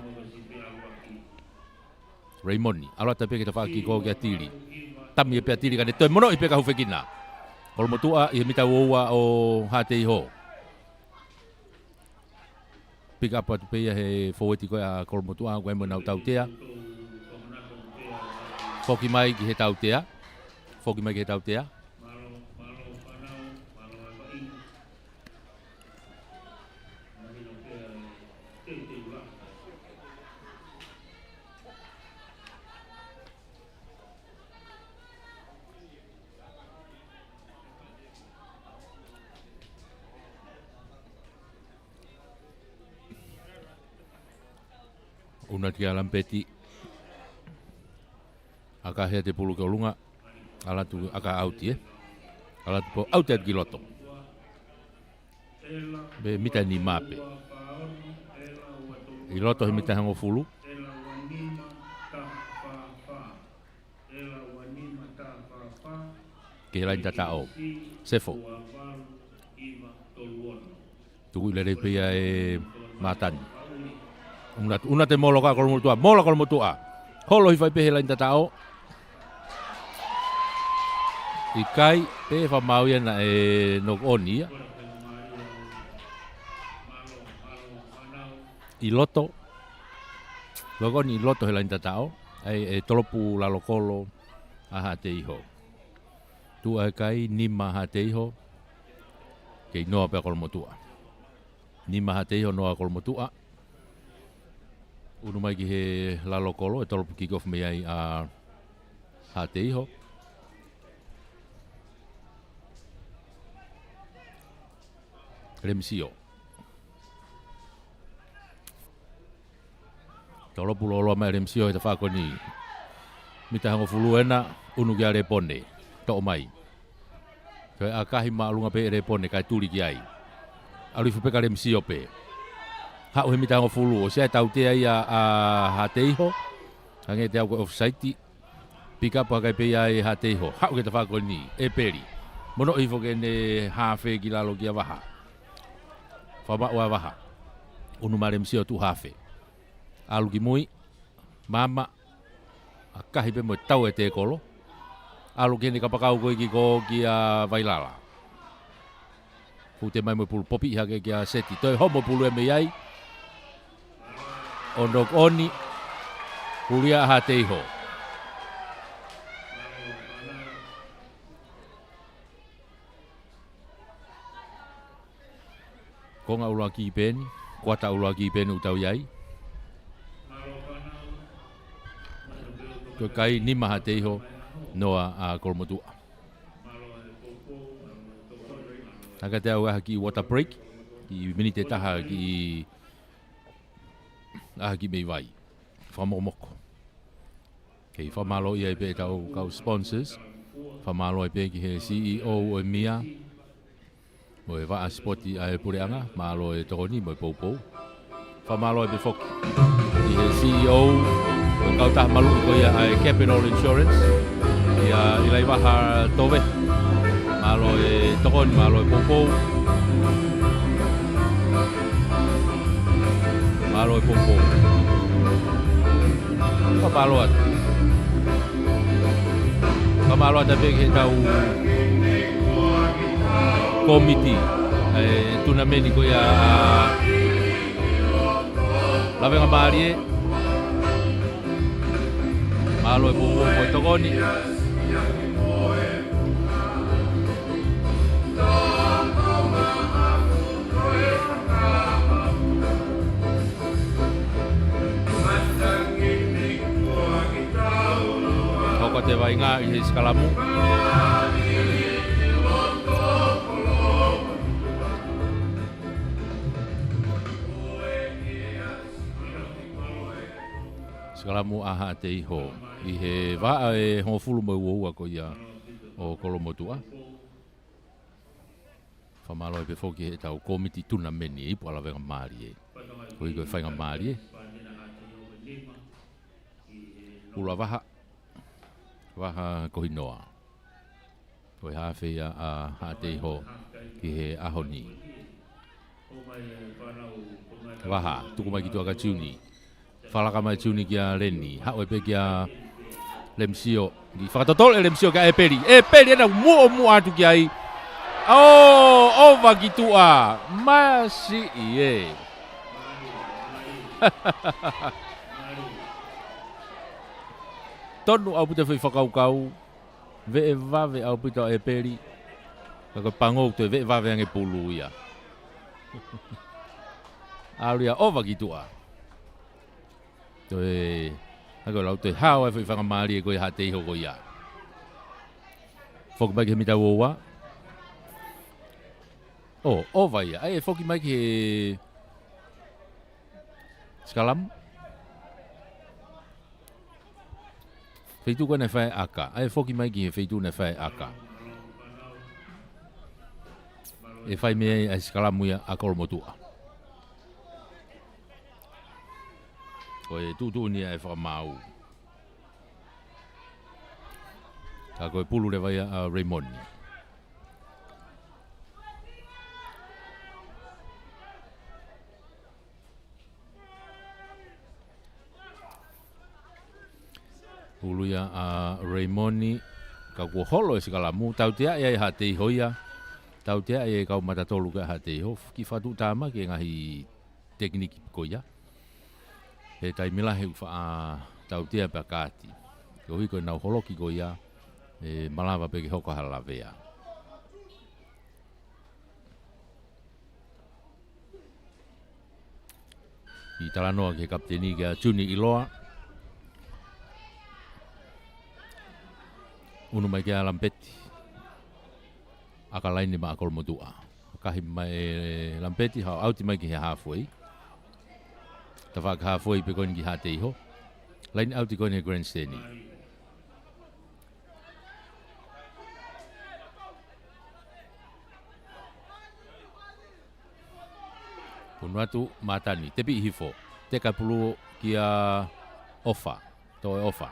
Raymond, ʻalu atu pē ki he tafaʻaki ko kia Tili. Tami ʻe pē ʻa Tili ka ne toe monoʻi pē ka hufekina. Kolomotuʻa ʻi he mita ua ua ʻo Haʻateiho. Pick up atu pē ia he fōueti ko ia ʻa Kolomotuʻa, ʻoku ʻi ai mo ʻenau tautea. Foki mai ki he tautea. Foki mai ki he tautea. ʻUnu atu kia Lampeti. ʻAkahi atu e pulu ki ʻolunga. ʻAlu atu ʻaka ʻauti, ē. ʻAlu atu pē ʻauti atu ki loto. Pē mita ʻe nima pē. ʻI loto he mita ʻe hongofulu. Ki he laini tataʻo. Sefo. Tuku lelei pē ia ʻe Mātani. ʻUnu atu, ʻunu atu e mola ko ia ʻa Kolomotuʻa. Mola Kolomotuʻa. Holo hifo ai pē he laini tataʻo. ʻIkai, pē fakamaau ia naʻe knock on ia. ʻI loto. Ko eni ʻi loto he laini tataʻo, ʻa e, ʻe tolopu lalo kolo ʻa Haʻateiho. Tuʻu ʻa e kai, nima Haʻateiho, kei noa pē ʻa Kolomotuʻa. Nima Haʻateiho, noa Kolomotuʻa. ʻUnu mai ki he lalo kolo, ʻe tolopu kick off mei ai ʻa Haʻateiho. Lemisio. Tolopu lōloa mai Lemisio he tafaʻaki ko eni. Mita hongofulu ena, ʻunu kia Lepone. Toʻo mai. Toe ʻakahi māʻolunga pē ʻe Lepone, kae tuli ki ai. ʻAlu hifo pē kia Lemisio pē. Haʻu he mita hongofulu, ʻosi ʻa e tautea ia ʻa Haʻateiho. Hangē ʻe au ko e offside. Pick up hake pē ia ʻe Haʻateiho. Haʻu ki he tafaʻaki ko eni. ʻEpeli. Mono hifo ki heʻene hafe ki lalo kia Vaha. Fakamaʻu ʻa Vaha. ʻUnu mai Lemisio tuʻu hafe. ʻAlu ki mui. Maama. ʻAkahi pē mo e tau e tēkolo. ʻAlu ki heʻene kapakau ko ē ki ko kia Vailala. Fute mai mo e pulu, popiʻi hake kia Seti. Toe homo pulu ē mei ai. ʻO knock on. Pulu ia ʻa Haʻateiho. Konga ʻuluaki pē eni, kuata ʻuluaki pē eni ʻoku tau ʻi ai. Ko e kai nima Haʻateiho, noa ʻa Kolomotuʻa. Hake atu au ʻaha kiʻi water break, kiʻi miniti ʻe taha kiʻi ʻaha kiʻi mei vai. Fakamokomoko. Kei fakamālōʻia ai pē ʻetau kau sponsors. Fakamālō ai pē ki he C E O ʻo e mia. Mo e vaʻa sipoti ʻa e puleʻanga, mālō e tokoni mo e poupou. Fakamālō ai pē foki ki he C E O ʻo e kautaha maluʻi ko ia ʻa e Capital Insurance. ʻIa ʻIlaivaha Tove. Mālō e tokoni, mālō e poupou. Mālō e poupou. Fakamālō atu. Fakamālō atu pē ki heʻetau kōmiti ʻa e tunameni ko ia ʻa Lavengamālie. Mālō e poupou mo e tokoni. Hoko atu e vaʻinga ʻi he sikalamu. Sikalamu ʻa Haʻateiho ʻi he vaʻa ʻe hongofulu mo e uaua ko ia ʻo Kolomotuʻa. Fakamālō ai pē foki heʻetau kōmiti tunameni ʻi Puʻa Lavengamālie. Ko e ʻi ko e faingamālie. ʻUlu ʻa Vaha. Vaha ko hinoa. Ko e hafe ia ʻa Haʻateiho ki he ʻaho ni. Vaha, tuku mai ki tuʻa kia Juni. Fakalaka mai Juni kia Leni. Haʻu ai pē kia Lemisio. Kiʻi fakatotolo ʻe Lemisio kia ʻEpeli. ʻEpeli ena muʻomuʻa atu ki ai. ʻO, ʻova ki tuʻa. Masiʻi ē. Tonu ʻaupito e foʻi fakakaukau. Veʻe vave ʻaupito ʻa ʻEpeli. Ka ko e pango toe veʻe vave ange pulu ia. ʻAlu ia ʻova ki tuʻa. Toe, hake ʻo lau toe hao ai foʻi faingamālie ko ia Haʻateiho ko ia. Foki mai ki he mita uaua. ʻO, ʻova ia. ʻAi ʻe foki mai ki he sikalamu. Feituʻu ko ē naʻe fai ʻaka. ʻAi ʻe foki mai ki he feituʻu naʻe fai ʻaka. ʻE fai mei ai ʻa e sikalamu ia ʻa Kolomotuʻa. Ko e tuʻutuʻuni ia ʻe fakamaau. Ka ko e pulu leva ia ʻa Raymond. Pulu ia ʻa Raymond, ka kuo holo e sikalamu, tauteaʻi ai Haʻateiho ia, tauteaʻi e kau mata tolu kia Haʻateiho, kiʻi fakatuʻutāmaki e ngaahi tekiniki ko ia. He taimi lahi ʻoku faʻa tautea pē ʻa Kaati. Koeʻuhi ko ʻenau holoki ko ia, ʻe malava pē ke hoko ha lavea. ʻI talanoa ki he kapiteni kia Juni ʻIloa. ʻUnu mai kia Lampeti. ʻAka laine maʻa Kolomotuʻa. Kahi mai ʻe Lampeti, haʻu ʻauti mai ki he halfway. Tafaʻaki halfway pē ko eni ki Haʻateiho. Laine ʻauti ko eni he grandstand. ʻUnu atu Matani, tepi hifo. Teka pulu kia ʻOfa. Toe ʻOfa.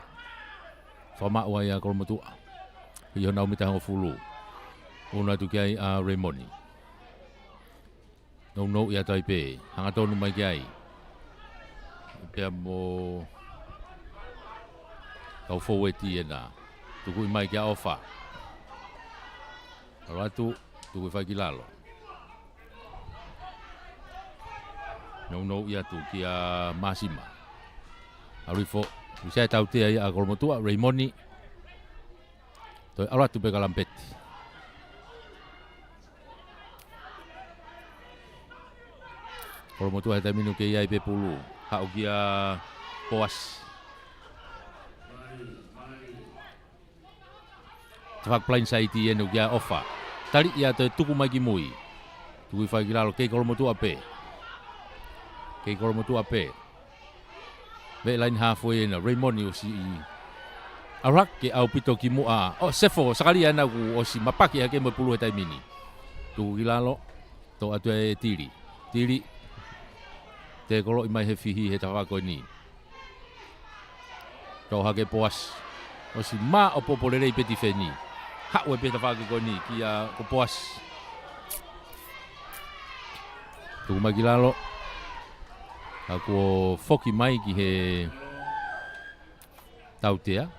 Fakamaʻu ai ʻa Kolomotuʻa. ʻI honau mita hongofulu. ʻUnu atu ki ai ʻa Raymond. Nounou ia tai pē. Hangatonu mai ki ai. Pea mo kau foueti ena. Tukuʻi mai kia ʻOfa. ʻAlu atu, tuku ʻi fai ki lalo. Nounou ia atu kia Masima. ʻAlu hifo, ʻusi ai tautea ia ʻa Kolomotuʻa, Raymond. Toe ʻalu atu pē kia Lampeti. Kolomotuʻa he taimi ni ʻoku kei ʻi ai pē pulu. Haʻu kia Poasi. Tafaʻaki blindside ʻi heni kia ʻOfa. Tali ia toe tuku mai ki mui. Tuku ʻi fai ki lalo kei Kolomotuʻa pē. Kei Kolomotuʻa pē. Mei laine halfway ena, Raymond ʻosi ʻalu hake ʻaupito ki muʻa. ʻO Sefo Sakalia ena kuo ʻosi mapaki hake mo e pulu he taimi ni. Tuku ki lalo, toʻo atu ʻe Tili. Tili, tekoloʻi mai he fihi he tafaʻaki ko eni. Toʻo hake Poasi. ʻOsi maʻopoʻopo lelei pē tifeni. Haʻu ai pē tafaʻaki ko eni kia ko Poasi. Tuku mai ki lalo. Ka kuo foki mai ki he tautea.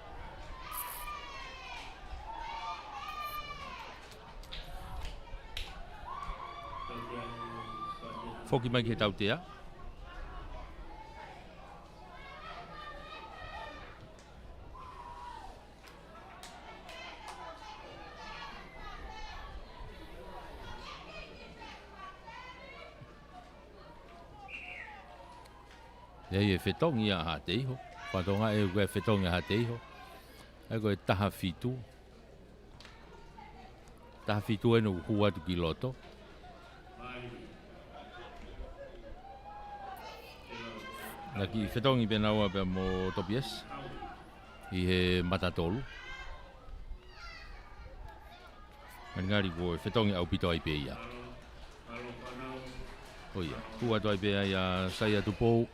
Foki mai ki he tautea. ʻI ai e fetongi ʻa Haʻateiho. Fakatonga ʻe ʻoku ʻi ai e fetongi ʻa Haʻateiho. ʻA ia ko e taha fitu. Taha fitu ʻeni ʻoku hū atu ki loto. Naʻe kiʻi fetongi pē naua pea mo Topiasi. ʻI he mata tolu. Ngalingali ko e fetongi ʻaupito ai pē ia. ʻO ia, hū atu ai pē ia ʻa Saia Tupou.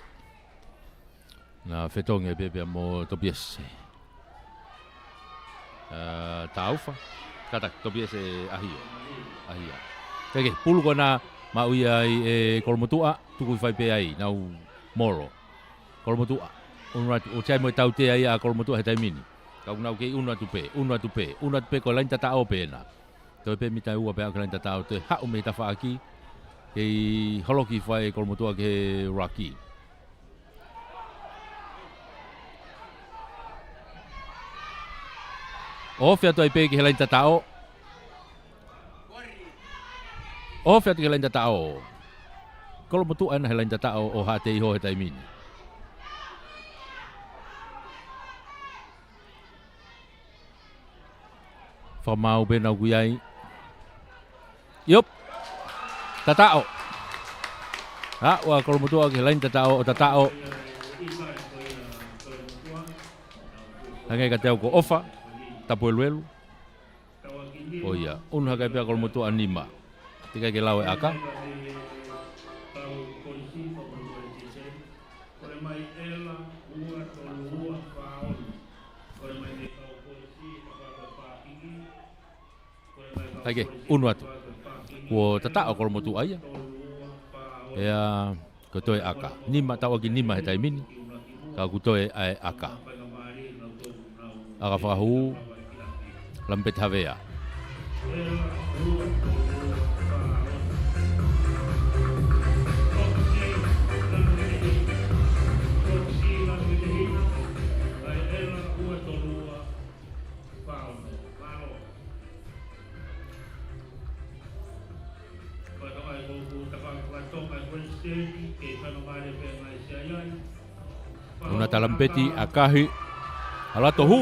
Naʻe fetongi ai pē pea mo Topiasi. ʻA, Taufa. Kātaki, Topiasi ʻAhio. ʻAhia. Kae kehe, pulu ko ena maʻu ia ai ʻe Kolomotuʻa, tuku ʻi fai pē ai, nau molo. Kolomotuʻa. ʻUnu atu, ʻosi ʻi ai mo e tautea ia ʻa Kolomotuʻa he taimi ni. Ka ʻoku nau kei ʻunu atu pē, ʻunu atu pē, ʻunu atu pē ko e laine tataʻo pē ena. Toe pē mita ʻe ua pē ʻa e laine tataʻo, toe haʻu mei tafaʻaki. Kei holoki ʻi fai ʻe Kolomotuʻa ki he ruck. ʻOfi atu ai pē ki he laine tataʻo. ʻOfi atu ki he laine tataʻo. Kolomotuʻa ena he laine tataʻo ʻo Haʻateiho he taimi ni. Fakamaau pē naʻa ku ʻi ai. ʻIo. Tataʻo. ʻA, ʻa Kolomotuʻa ki he laine tataʻo, ʻo tataʻo. Hangē kiate au ko ʻOfa Tapueluelu. ʻO ia, ʻunu hake pē ʻa Kolomotuʻa nima. Teʻeki ai ke lau e ʻaka. Kae kehe, ʻunu atu. Kuo tataʻo Kolomotuʻa ia. ʻIa, ko e toe ʻaka. Nima, tauʻaki nima he taimi ni. Ka ʻoku toe ʻa e ʻaka. ʻAka fakahū, Lamipeti Havea. Una talamipeti, ʻakahi, ʻalu atu ʻo hū.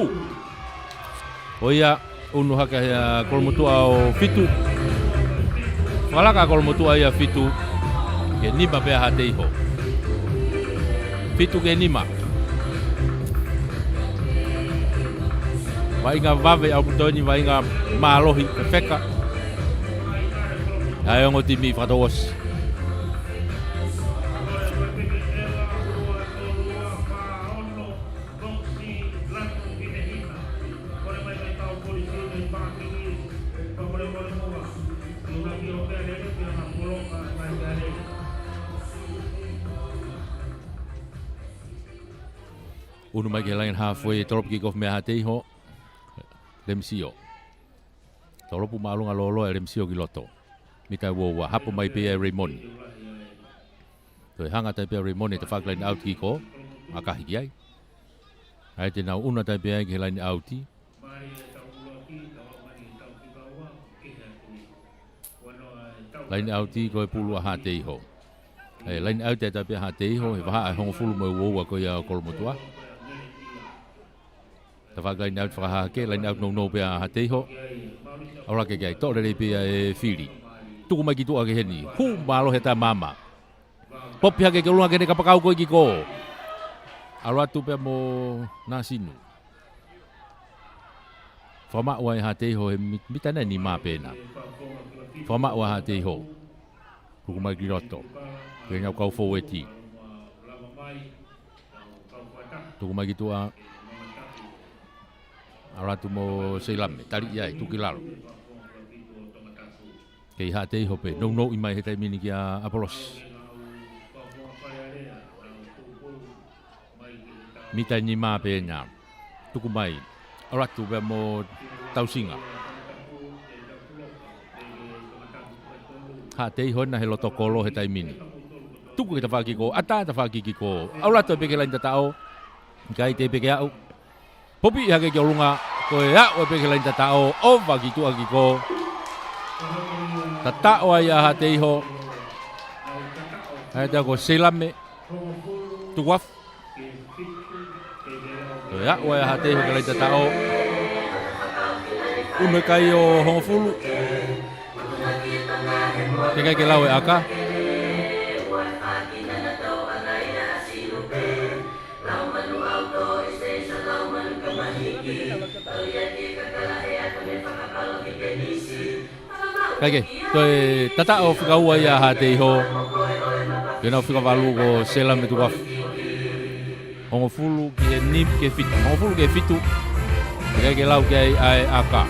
ʻO ia, unu hake ʻa Kolomotuʻa ʻo fitu. Fakalaka ʻa Kolomotuʻa ia fitu. Ke nima pē ʻa Haʻateiho. Fitu ke nima. Vaʻinga vave ʻaupito eni, vaʻinga mālohi, fefeka. ʻA e ongo timi fakatouʻosi. Unu mai ki he laine halfway, tolopu kick off meia Haʻateiho. Lemisio. Tolopu māʻolunga lōloa ʻe Lemisio ki loto. Mita ua ua, hapo mai pē ia ʻe Reimoni. Toe hanga atu ai pē ʻa Reimoni he tafaʻaki line out kick off. ʻAkahi ki ai. ʻA ia te nau unu atu ai pē ia ki he line out. Line out ko e pulu ʻa Haʻateiho. ʻE, line out atu ai pē ʻa Haʻateiho, he vahaʻa ʻe hongofulu mo e ua ua ko ia ʻo Kolomotuʻa. Tafaʻaki line out fakahahake, line out nounou pē ʻa Haʻateiho. ʻAlu hake ki ai, toʻo lelei pē ia ʻe Fili. Tuku mai ki tuʻa ki heni. Hū mālohi atu ʻa Maama. Popi hake ki ʻolunga ki heʻene kapakau ko ē kick off. ʻAlu atu pē mo Nāsinu. Fakamaʻu ai ʻa Haʻateiho he mi-, mita ʻe nima pē ena. Fakamaʻu ʻa Haʻateiho. Tuku mai ki loto. Ke nau kau fōueti. Tuku mai ki tuʻa. ʻAlu atu mo Seilame, tali ia ʻe tuku ki lalo. Kei Haʻateiho pē, nounou mai he taimi ni kia ʻApolosi. Mita ʻe nima pē ena. Tuku mai. ʻAlu atu pē mo Tausinga. Haʻateiho ena he loto kolo he taimi ni. Tuku ki he tafaʻaki kick off, ʻatā tafaʻaki kick off. ʻAlu atu pē ki he laine tataʻo. ʻIkai teʻeki pē ke aʻu. Popi hake ki ʻolunga, ko e aʻu pē ki he laine tataʻo, ʻova ki tuʻa kick off. Tataʻo ai ʻa Haʻateiho. ʻA ia ko Seilame. Tukuafu. Ko e aʻu ai ʻa Haʻateiho ki he laine tataʻo. Unu e kai ʻo hongofulu. Teʻeki ai ke lau e ʻaka. Kae kehe, toe tataʻo fika ua ia ʻa Haʻateiho. Ke nau fika valu ko Seilame Tukuafu. Hongofulu ki he nim-, ki he fitu. Hongofulu ki he fitu. Teʻeki ai ke lau ki ai ʻa e ʻaka.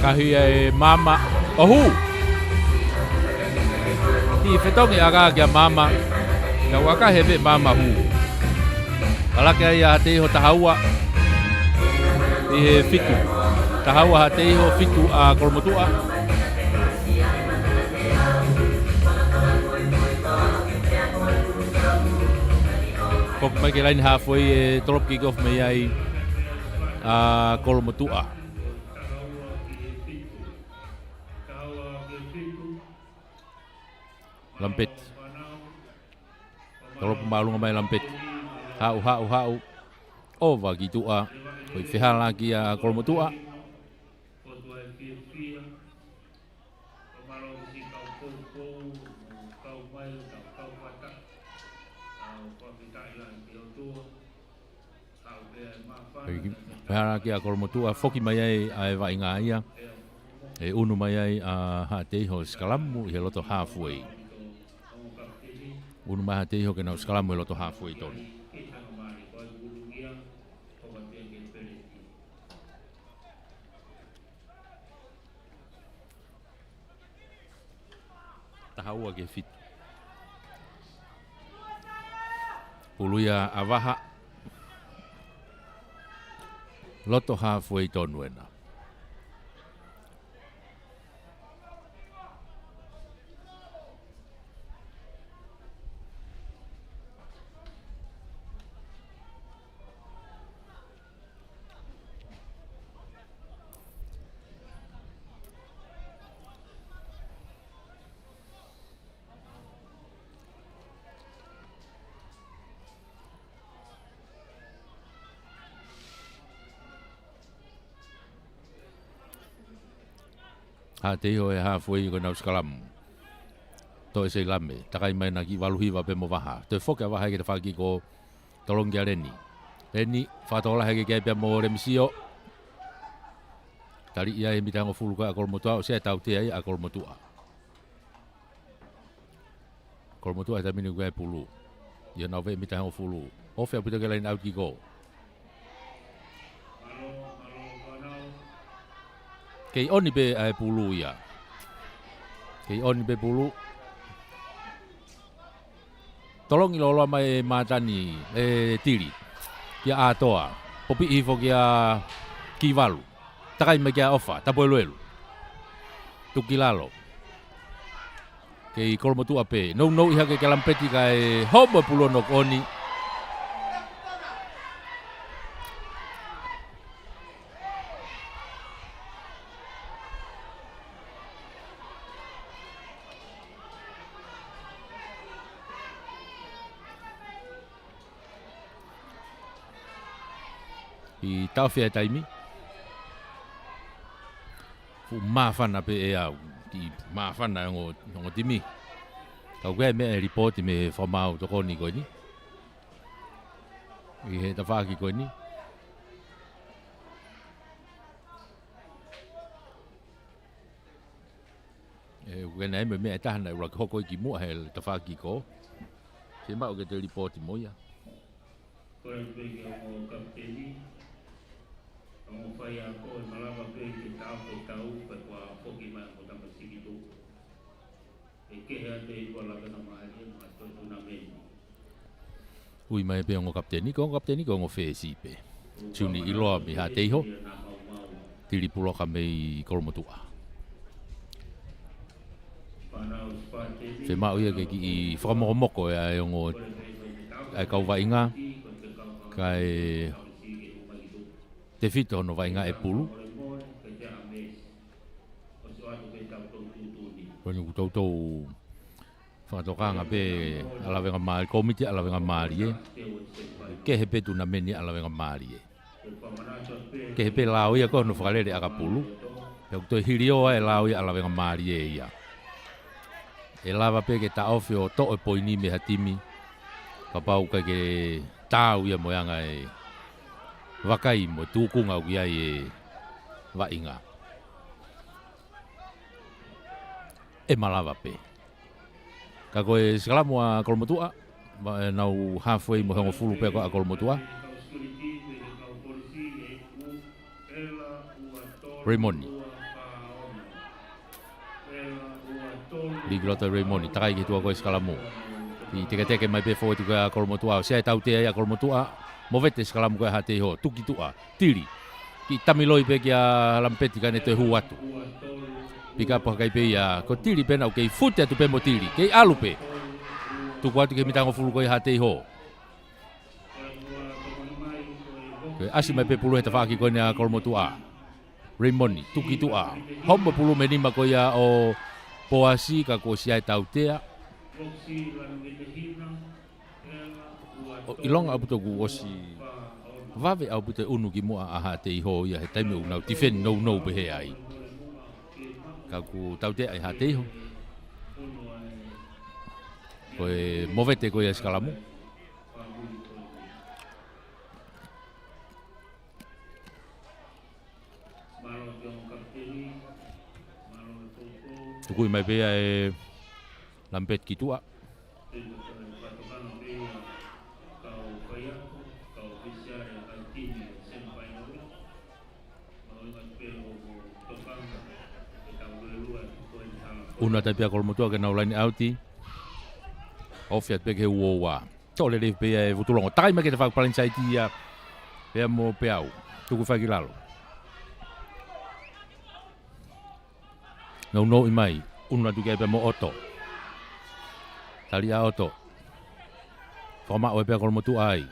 ʻAkahi ʻe Maama, ʻo hū. Kiʻi fetongi ʻaka kia Maama. Kau ʻakahi pē Maama, hū. Kalake ai ʻa Haʻateiho, taha ua ʻi he fitu. Taha ua Haʻateiho, fitu ʻa Kolomotuʻa. Popi mai ki he laine halfway ʻe tolopu kick off mei ai ʻa Kolomotuʻa. Lamipeti. Tolopu māʻolunga mai Lamipeti. Haʻu, haʻu, haʻu. ʻOva ki tuʻa. Ko e fehālaaki ʻa Kolomotuʻa. Pehē ki, pehē ki ʻa Kolomotuʻa, foki mai ai ʻa e vaʻinga ia. ʻE unu mai ai ʻa Haʻateiho sikalamu ʻi he loto halfway. Unu mai Haʻateiho ke nau sikalamu he loto halfway tonu. Taha ua ki he fitu. Pulu ia ʻa Vaha. Loto halfway tonu ena. Haʻateiho he halfway ko ʻenau sikalamu. Toʻe Seilame, takai mai ʻena ki he valu hiva pē mo Vaha. Toe foki ʻa Vaha ki he tafaʻaki ko ē, tolongi kia Leni. Leni, fakatokolahi hake ki ai pea mo Lemisio. Tali ia he mita hongofulu ko ē ʻa Kolomotuʻa, ʻosi ia e tautea ia ʻa Kolomotuʻa. Kolomotuʻa he taimi ni ʻoku ʻi ai e pulu. ʻI heʻenau veʻe mita hongofulu. Ofi ʻaupito ki he laine ʻauti kiʻi kō. Kei ʻoni pē ʻa e pulu ia. Kei ʻoni pē pulu. Tolongi lōloa mai ʻe Mātani, ʻe Tili. Kia ʻAtoa. Popiʻi hifo kia Kivalu. Takai mai kia ʻOfa, Tapueluelu. Tuku ki lalo. Kei Kolomotuʻa pē. Nounou ʻi hake kia Lamipeti kae homo e pulu ʻo noko ʻoni. ʻI taʻofi e taimi. Fuʻu māfana pē ʻe au. Kiʻi māfana e ongo, ongo timi. Ka ʻoku ʻi ai e meʻa ʻe lipooti mei he fakamaau tokoni ko eni. ʻI he tafaʻaki ko eni. ʻE, ʻoku ʻi ai e meʻa ʻe taha naʻe ʻuluaki hoko ʻi kimuʻa he tafaʻaki ko ē. Fiemaʻu ke toe lipooti mo ia. Ko e pē ke ongo kapiteni, ongo faiako, ʻe malava pē ke tau, ke tau, pea kuo foki mai ko Tamasiki tu. ʻE kehe atu e ua lavengamālie mo e toe tunameni. Ui mai pē ongo kapiteni, ko ongo kapiteni, ko ongo fesi pē. Siuni ʻiloa mei Haʻateiho. Tili Puloka mei Kolomotuʻa. Fiemaʻu ia ke kiʻi fakamokomoko ʻa e ongo, ʻa e kau vaʻinga, kae tefito hono vaʻinga e pulu. Ko eni ʻoku toutou fakatokanga pē ʻa lavengamālie, kōmiti ʻa lavengamālie. Kehe pē tunameni ʻa lavengamālie. Kehe pē lao ia ko hono fakalele ʻakapulu. Pea ʻoku toe hilio ai e lao ia ʻa lavengamālie ia. ʻE lava pē ke taʻofi ʻo toʻo e poini mei ha timi. Kapau ʻikai ke taau ia mo e anga e vakai mo e tūkunga ʻoku ʻi ai e vaʻinga. ʻE malava pē. Ka ko e sikalamu ʻa Kolomotuʻa, ma-, ʻenau halfway mo e hongofulu pē ko ē ʻa Kolomotuʻa. Raymond. Liki loto Raymond, takai ki he tuʻa ko ē sikalamu. Kiʻi teketeke mai pē fōueti ko ē ʻa Kolomotuʻa, ʻosi ia e tautea ia ʻa Kolomotuʻa, movete sikalamu ko ē Haʻateiho, tuku ki tuʻa. Tili. Kiʻi tamiloi pē kia Lamipeti ka ne toe hū atu. Pika paka kai pē ia, ko Tili pē naʻa ʻoku kei fute atu pē mo Tili. Kei ʻalu pē. Tuku atu ki he mita hongofulu ko ē Haʻateiho. Ko e ʻasi mai pē pulu he tafaʻaki ko eni ʻa Kolomotuʻa. Raymond, tuku ki tuʻa. Homo pulu mei nima ko ia ʻo Poasi ka kuo ʻosi ia e tautea. ʻO ʻilonga ʻaupito kuo ʻosi vave ʻaupito e ʻunu kimuʻa ʻa Haʻateiho ia he taimi ʻoku nau tifeni nounou pehē ai. Ka kuo tautea ʻe Haʻateiho. Ko e movete ko ia sikalamu. Tukui mai pē ia ʻe Lamipeti ki tuʻa. ʻUnu atu ai pē ʻa Kolomotuʻa ke nau laine ʻauti. Ofi atu pē ki he uo ua. Toʻo lelei pē ia ʻe Vutulongo. Takai mai ki he tafaʻaki palansaiti ia. Pea mo Peau. Tuku hifo ki lalo. Nounou mai. ʻUnu atu ki ai pea mo ʻOto. Tali ʻa ʻOto. Fakamaʻu pē ʻa Kolomotuʻa ai.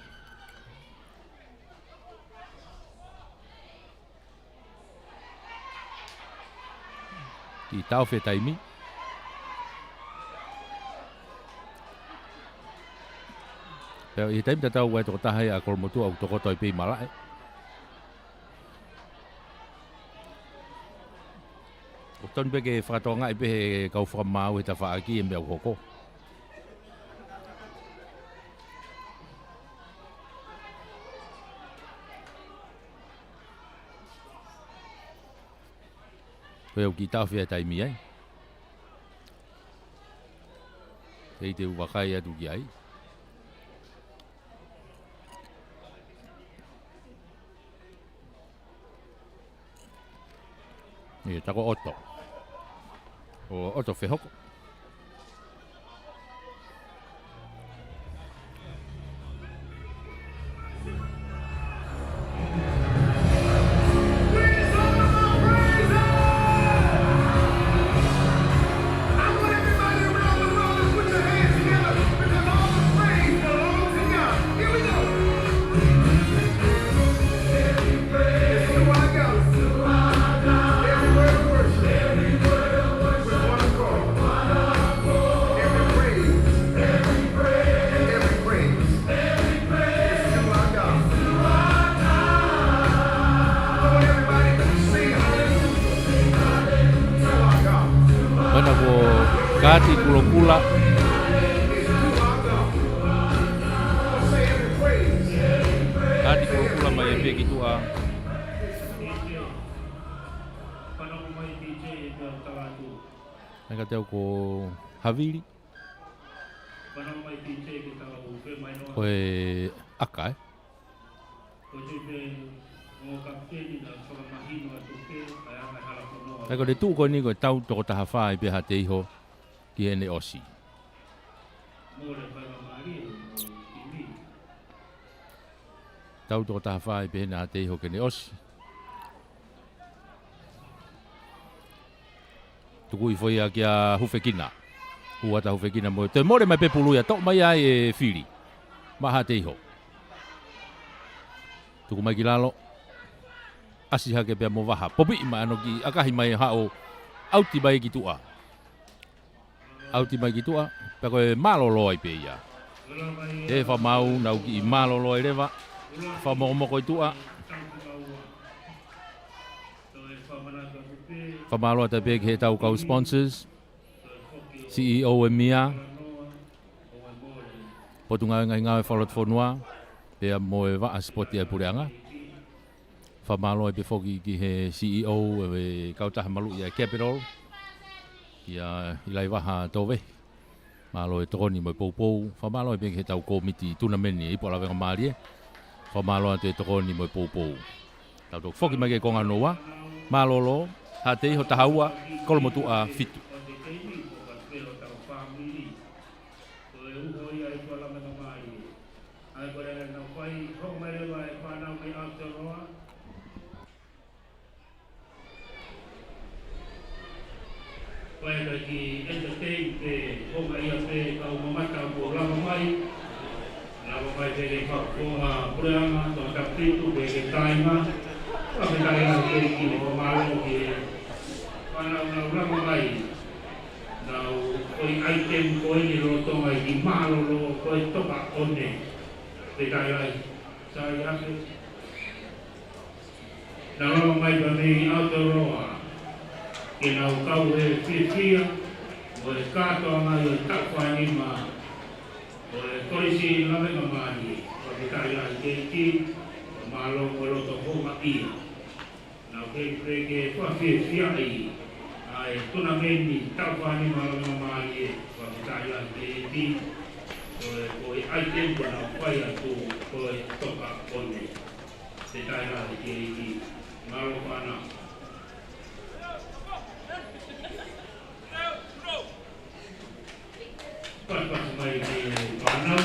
Kiʻi taʻofi e taimi. Pea ʻi he taimi tatau ʻa e tokotaha ia ʻa Kolomotuʻa ʻoku tokoto ai pē ʻi malaʻe. ʻOku totonu pē ke fakatokangaʻi pē he kau fakamaau he tafaʻaki e meʻa ʻoku hoko. Ko ia ʻoku kiʻi taʻofi e taimi ai. Kei te u vakai atu ki ai. ʻIo, tā ko ʻOto. ʻO ʻOto fehoko. Mana ko Kati Kulokula. Kati Kulokula mai ē pē ki tuʻa. Naʻe ka teu ko Havili. Ko e ʻaka, ē? Pea ko e tuʻu ko eni ko e tau toko taha fā ʻi pē Haʻateiho ki heʻene ʻosi. Tau toko taha fā ʻi pē heʻene Haʻateiho ki heʻene ʻosi. Tuku hifo ia kia Hufekina. Huata Hufekina mo e toe mole mai pē pulu ia, toʻo mai ai ʻe Fili. Maʻa Haʻateiho. Tuku mai ki lalo. ʻAsi hake pea mo Vaha. Popiʻi mai ʻa hono kiʻi ʻakahi mai haʻu. ʻAuti mai ki tuʻa. ʻAuti mai ki tuʻa. Pea ko e mālōlō ai pē ia. He fakamaau nau kiʻi mālōlō ai leva. Fakamokomoko ʻi tuʻa. Fakamālō atu pē ki he tau kau sponsors, C E O ʻo e M I A, Potungāue Ngaahi Ngāue Fakalotofonua, pea mo e vaʻa sipoti ʻa e puleʻanga. Fakamālō ai pē foki ki he C E O ʻo e kautaha maluʻi ʻa e Capital, kia ʻIlaivaha Tovehi. Mālō e tokoni mo e poupou. Fakamālō pē ki he tau kōmiti tunameni ʻi Puʻa Lavengamālie. Fakamālō atu e tokoni mo e poupou. Tau toki foki mai ki he konga hono ua. Mālōlō, Haʻateiho taha ua, Kolomotuʻa fitu. Ko e kiʻi entertain pē, ko e ngaahi pē kau mamata kuo lava mai. Lava mai pē ke fakafofonga puleʻanga, tau tapitu pē ke taima. Ka me taima pē ki he fakamālō ki he fānau naʻa nau lava mai. Nau ʻoi item ko eni lolotonga e kiʻi mālōlō ko e toka ʻone. Pē taima. Sai ake. Naʻa nau lava mai pē mei Aotearoa ke nau kau he fiefia mo e kātoanga ʻo e taʻu fānima ʻo e Kolisi Lavengamālie. Fakafetaʻi lahi ki he ʻEiki, mālō mo e loto houngaʻia. Nau kei pē ke fakafiefiaʻi ʻa e tunameni taʻu fānima Lavengamālie. Fakafetaʻi lahi ki he ʻEiki, ko e, ko e item ko ē naʻa nau fai atu ko e toka ʻone. Fakafetaʻi lahi ki he ʻEiki. Mālō fānau. Pasipasi mai ki he fānau.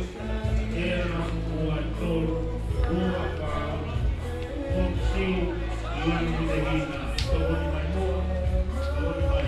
ʻEra ua tolu, ua fā, Foxy, Ian Mitehina, tokoni mai muʻa, tokoni mai.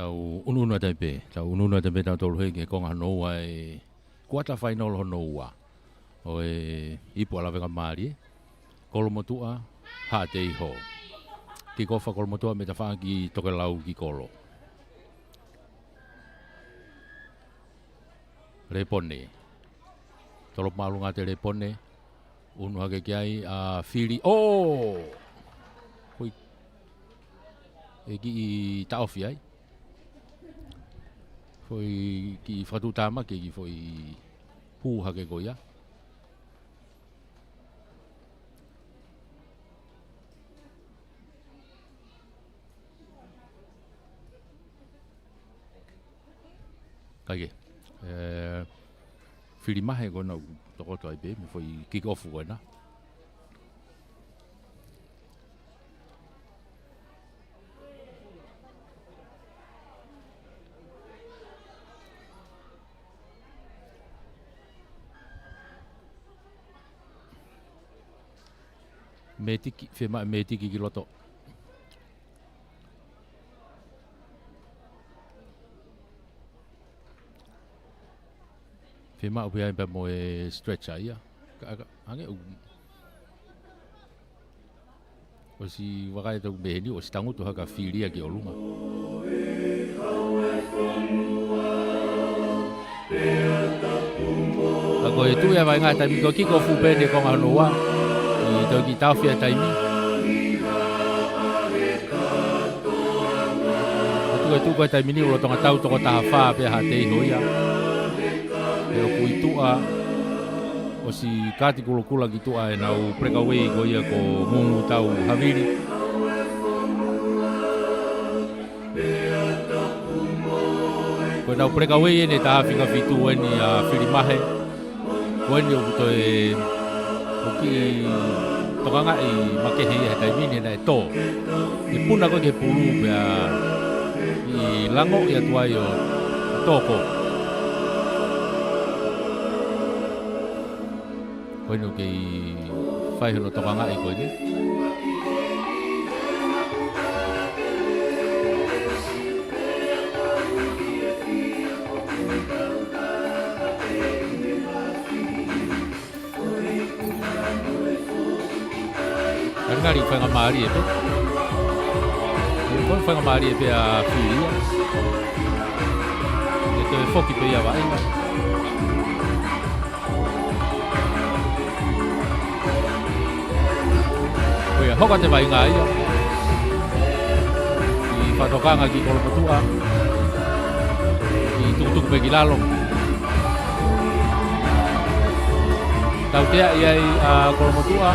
Tau ʻunuʻunu atu ai pē, tau ʻunuʻunu atu ai pē tautolu heni ki he konga hono ua ʻi he kuata fainolo hono ua ʻo e ipu ʻa Lavengamālie, Kolomotuʻa Haʻateiho. Kikofa Kolomotuʻa mei tafaʻaki tokelau ki kolo. Lepone. Tolo māʻolunga ʻa Lepone. ʻUnu hake ki ai ʻa Fili. ʻŌ! Foʻi, ʻe kiʻi taʻofi ai. Foʻi kiʻi fakatuʻutāmaki ki he foʻi pū hake ko ia. Kae kehe. ʻE, fili mahe ko ena ʻoku tokoto ai pē, mei he foʻi kick off ko ena. Mētiki, fiemaʻu mētiki ki loto. Fiemaʻu pē ia pea mo e stretcher ia. Ka, ka, ange u. ʻOsi vakai atu mei heni, ʻosi tangutu hake ʻa Fili ia ki ʻolunga. Ka ko e tuʻu ia vaʻinga taimi ko e kick off pē ʻeni konga hono ua. ʻI he toki taofi ʻa e taimi. Ko e tuʻu, ko e tuʻu ko e taimi ni ʻoku lolotonga tau toko taha fā pē Haʻateiho ia. He ʻoku ʻi tuʻa, ʻosi kaati kulokula ki tuʻa ʻenau breakaway ko ia ko Mumutau Havili. Ko ʻenau breakaway ʻeni ʻe taha fika fitu ʻeni ʻa Fili mahe. Ko ʻeni ʻoku toe, ʻoku kiʻi tokangaʻi makehe ia he taimi ni naʻe tō. ʻE puna ko ē ki he pulu pea ʻi lango ia tuai ʻo tō ko. Ko ʻeni ʻoku kei fai hono tokangaʻi ko ʻeni. Ngalingali faingamālie pē. Ko e faingamālie pē ʻa Fili ia. ʻE toe foki pē ia vaʻinga. Ko ia, hoko atu e vaʻinga ia. ʻI fakatokanga ki Kolomotuʻa. ʻI tukutuku pē ki lalo. Tauteaʻi ai ʻa Kolomotuʻa.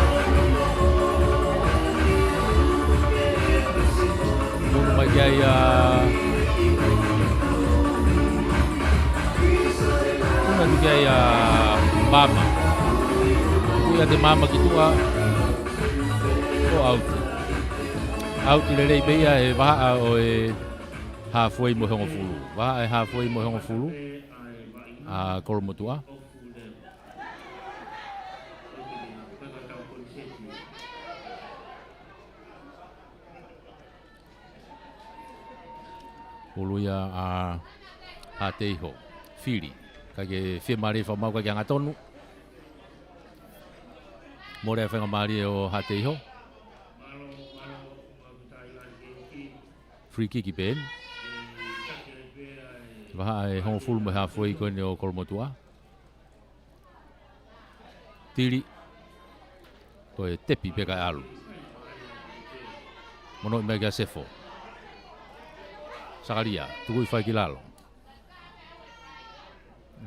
Unu mai ki ai ʻa, unu atu ki ai ʻa Mama. Tuku ia ʻe Mama ki tuʻa. ʻO ʻauti. ʻAuti lelei pē ia he vahaʻa ʻo e hāfuei mo e hongofulu. Vahaʻa e hāfuei mo e hongofulu ʻa Kolomotuʻa. Ulu ia ʻa Haʻateiho. Fili. Kae ke fiemālie fakamaau kae ke angatonu. Mole ʻa e faingamālie ʻo Haʻateiho. Free kick pē ʻeni. Vahaʻa e hongofulu mo e hāfuei ko ʻeni ʻo Kolomotuʻa. Tili. Ko e tepi pē kae ʻalu. Monoʻi mai kia Sefo. Sakalia, tuku ʻi fai ki lalo.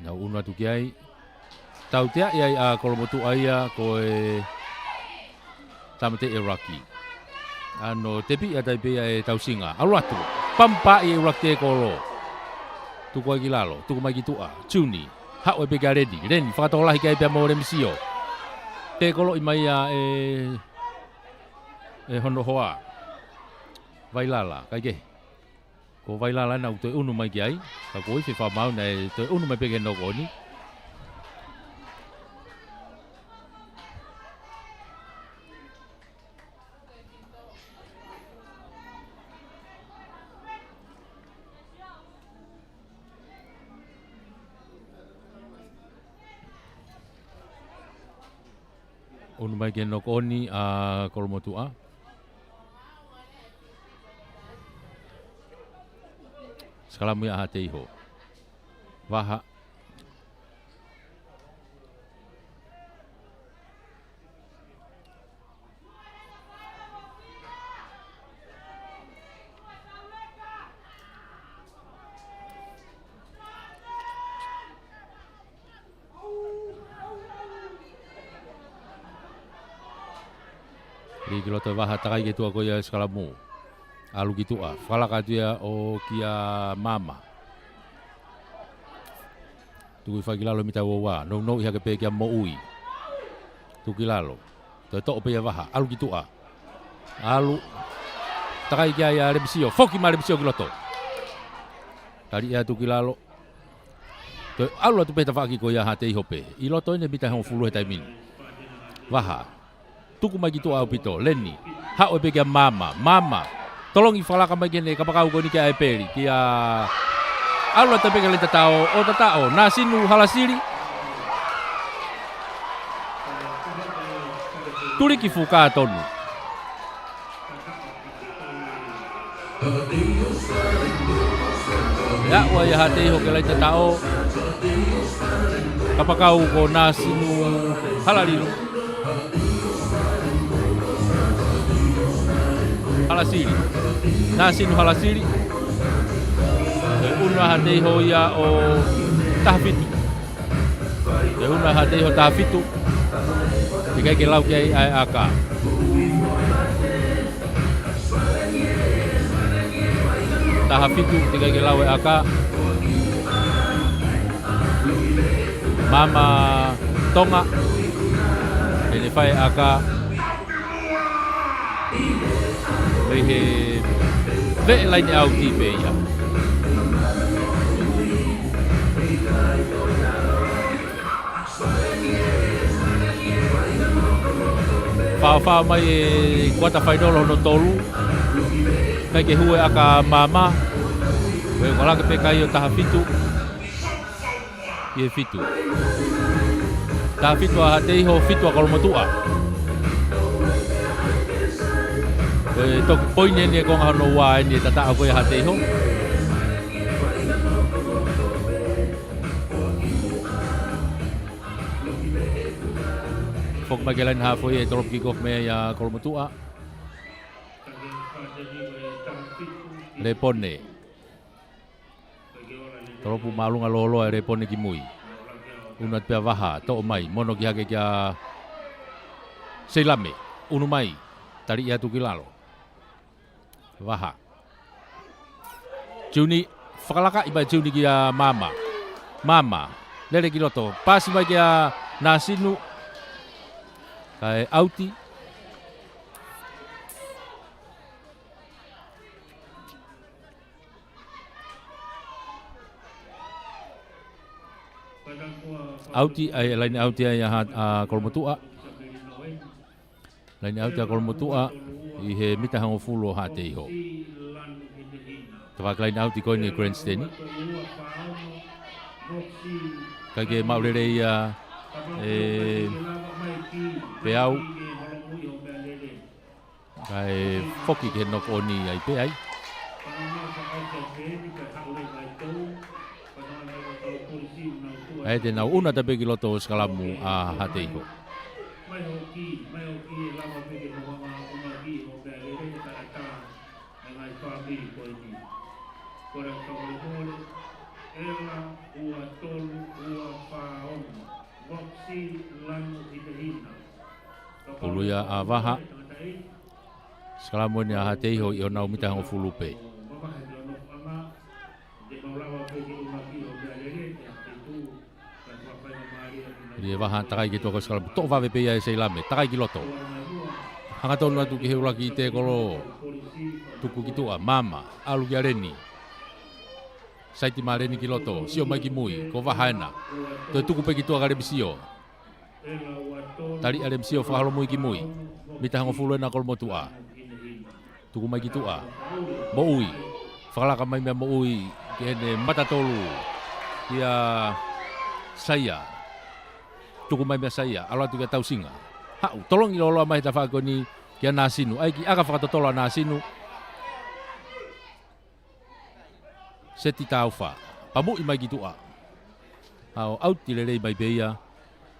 Nau unu atu ki ai. Tauteaʻi ai ʻa Kolomotuʻa ia ko e tāmateʻi ʻe Raki. ʻAno tepiʻi ʻa e taipe ia ʻe Tausinga. ʻAlu atu. Pampaʻi ʻe Raki ʻe Kolo. Tuku ai ki lalo. Tuku mai ki tuʻa. Tuni. Haʻu ai pē kia Leni. Leni. Fakatokolahi ki ai pea mo Lemisio. Pē koloʻi mai ia ʻe, ʻe hono hoa. Vailala. Kae kehe. Ko Vailala naʻa ku toe unu mai ki ai, ka ko e ifi fakamaau naʻe toe unu mai pē ke noko ni. Unu mai ke noko ni ʻa Kolomotuʻa. Sikalamu ia ʻa Haʻateiho. Vaha. Lī ki loto e vaha takai ki tuʻa ko ia e sikalamu. ʻAlu ki tuʻa. Fakalaka atu ia ʻo kia Mama. Tuku hifo ki lalo mita ua ua. Nounou hake pē kia Moʻui. Tuku ki lalo. Toe toʻo pē ia Vaha. ʻAlu ki tuʻa. ʻAlu. Takai ki ai ʻa Lemisio. Foki mai Lemisio ki loto. Tali ʻe ia tuku ki lalo. Toe ʻalu atu pē tafaʻaki ko ia Haʻateiho pē. ʻI loto ʻene mita hongofulu he taimi ni. Vaha. Tuku mai ki tuʻa ʻaupito, Leni. Haʻu pē kia Mama, Mama. Tolongi fakalaka mai ki heʻene kapakau ko eni kia ʻEpeli, kia ʻAlu atu pē ki he laine tataʻo, ʻo tataʻo, Nasinu Halasili. Tuliki fuka tonu. ʻE aʻu ai ʻa Haʻateiho ki he laine tataʻo. Kapakau ko Nasinu Halalilo. Halasili. Nasinu Halasili. Ko e ʻuna ʻa Haʻateiho ia ʻo taha fitu. Ko e ʻuna ʻa Haʻateiho taha fitu. Teʻeki ai ke lau ki ai ʻa e ʻaka. Taha fitu, teʻeki ai ke lau e ʻaka. Mama Tonga. ʻEne fai e ʻaka. Mei he veʻe laine ʻauti pē ia. Faofao mai e kuata fainolo hono tolu. ʻIkai ke hū e ʻaka ʻa Mama. Ko e ʻukalake pē kai ʻo taha fitu. ʻI he fitu. Taha fitu ʻa Haʻateiho, fitu ʻa Kolomotuʻa. Ko e toki poini eni e konga hono ua eni e tataʻo ko ia ʻa Haʻateiho. Foki mai ki he laine haafe ʻe tolopu kick off mei ai ʻa Kolomotuʻa. Lepone. Tolopu māʻolunga lōloa e Lepone ki mui. ʻUna atu pē ʻa Vaha, toʻo mai, mono ki hake kia Seilame. ʻUnu mai, tali atu ki lalo. Vaha. Juni, fakalakaʻi mai Juni kia Mama. Mama, lele ki loto. Pasi mai kia Nasinu. Kae ʻauti. ʻAuti, ʻa e laine ʻauti ʻa ia ʻa Kolomotuʻa. Laine ʻauti ʻa Kolomotuʻa ʻi he mita hongofulu ʻo Haʻateiho. Tafaʻaki laine ʻauti ko eni Grandstand. ʻIkai ke maʻu lelei ia ʻe Peau. Kae foki ke noko ʻoni ai pē ai. ʻA ia te nau ʻuna atu pē ki loto ʻo sikalamu ʻa Haʻateiho. Pulu ia ʻa Vaha. Sikalamu eni ʻa Haʻateiho ʻi honau mita hongofulu pē. Lele Vaha takai ki tuʻa ko e sikalamu. Toʻo vave pē ia ʻe Seilame. Takai ki loto. Hangatonu atu ki he ʻuluaki tēkolo. Tuku ki tuʻa. Mama. ʻAlu kia Leni. Saiti mai Leni ki loto. Sio mai ki mui. Ko Vaha ena. Toe tuku pē ki tuʻa kia Lemisio. Tali ʻa Lemisio fakaholomui ki mui. Mita hongofulu ena Kolomotuʻa. Tuku mai ki tuʻa. Moʻui. Fakalaka mai meia Moʻui. Ki heʻene mata tolu. Kia Saia. Tuku mai meia Saia. ʻAlu atu kia Tausinga. Haʻu. Tolongi lōloa mai he tafaʻaki ko eni. Kia Nasinu. ʻAi ki ʻaka fakatotolo ʻa Nasinu. Seti taufa. Pamuʻi mai ki tuʻa. ʻAo ʻauti lelei mai pē ia.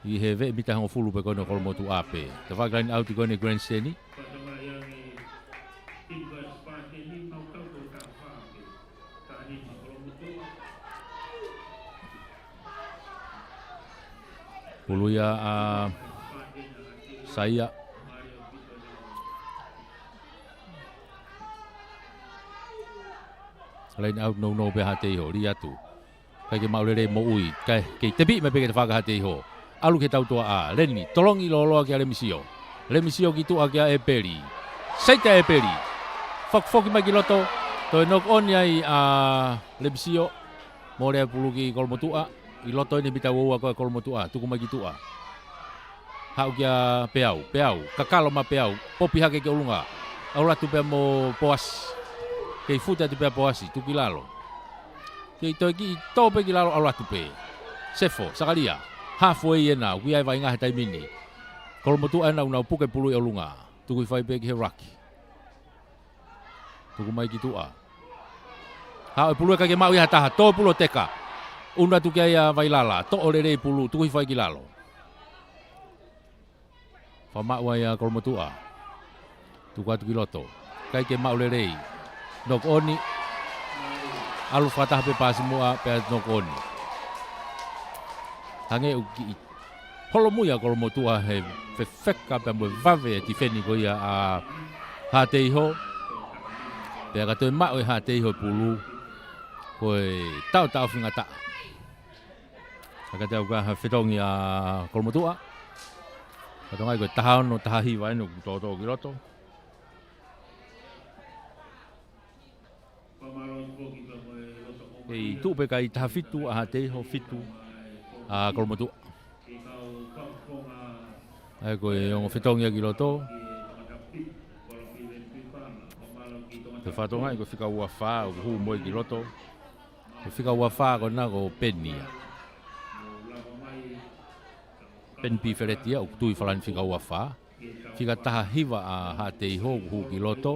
ʻI he veʻe mita hongofulu pē ko eni ʻo Kolomotuʻa pē. Tafaʻaki laine ʻauti ko eni Grandstand. Pulu ia ʻa Saia. Laine ʻauti nounou pē Haʻateiho, lī atu. ʻIkai ke maʻu lelei moʻui, kae kei tepiʻi mai pē ki he tafaʻaki ʻa Haʻateiho. ʻAlu ki he tautuaʻa, Leni, tolongi lōloa kia Lemisio. Lemisio ki tuʻa kia ʻEpeli. Seita ʻEpeli. Fokifoki mai ki loto, toe knock on ai ʻa Lemisio. Mole ʻa e pulu ki Kolomotuʻa, ʻi loto ʻeni mita ua ua ko ē Kolomotuʻa, tuku mai ki tuʻa. Haʻu kia Peau, Peau, kakalo mai Peau, popi hake ki ʻolunga. ʻAlu atu pea mo Poasi. Kei fute atu pea Poasi, tuku ki lalo. Kei toe kiʻi tō pē ki lalo, ʻalu atu pē. Sefo, Sakalia, halfway ʻena, ʻoku ʻi ai e vaʻinga he taimi ni. Kolomotuʻa ʻena ʻoku nau puke pulu ʻi ʻolunga. Tuku hifo ai pē ki he ruck. Tuku mai ki tuʻa. Haʻu e pulu, ʻikai ke maʻu ia ha taha, tō pulu ʻo teka. ʻUnu atu ki ai ʻa Vailala, toʻo lelei pulu, tuku hifo ai ki lalo. Fakamaʻu ai ʻa Kolomotuʻa. Tuku atu ki loto. ʻIkai ke maʻu lelei. Knock on. ʻAlu fakataha pē pasi muʻa, pea knock on. Hangē ʻoku kiʻi holomui ʻa Kolomotuʻa he fefeka pea mo e vave e tifeni ko ia ʻa Haʻateiho. Pea ka toe maʻu ʻe Haʻateiho e pulu, ko e taʻotaʻofi ngataʻa. Ka te au ka ha fetongi ʻa Kolomotuʻa. Ka tonga ai ko e taha ono, taha hiva ʻeni ʻoku tōtō ki loto. Kei tuʻu pē kai taha fitu ʻa Haʻateiho, fitu ʻa Kolomotuʻa. ʻA ia ko e ongo fetongi ia ki loto. Ko e fakatonga ia ko e fika ua fā, ʻoku hū mo ia ki loto. Ko e fika ua fā ko ena ko Peni ia. Peni Pifeleti ia, ʻoku tui falani fika ua fā. Fika taha hiva ʻa Haʻateiho, ʻoku hū ki loto.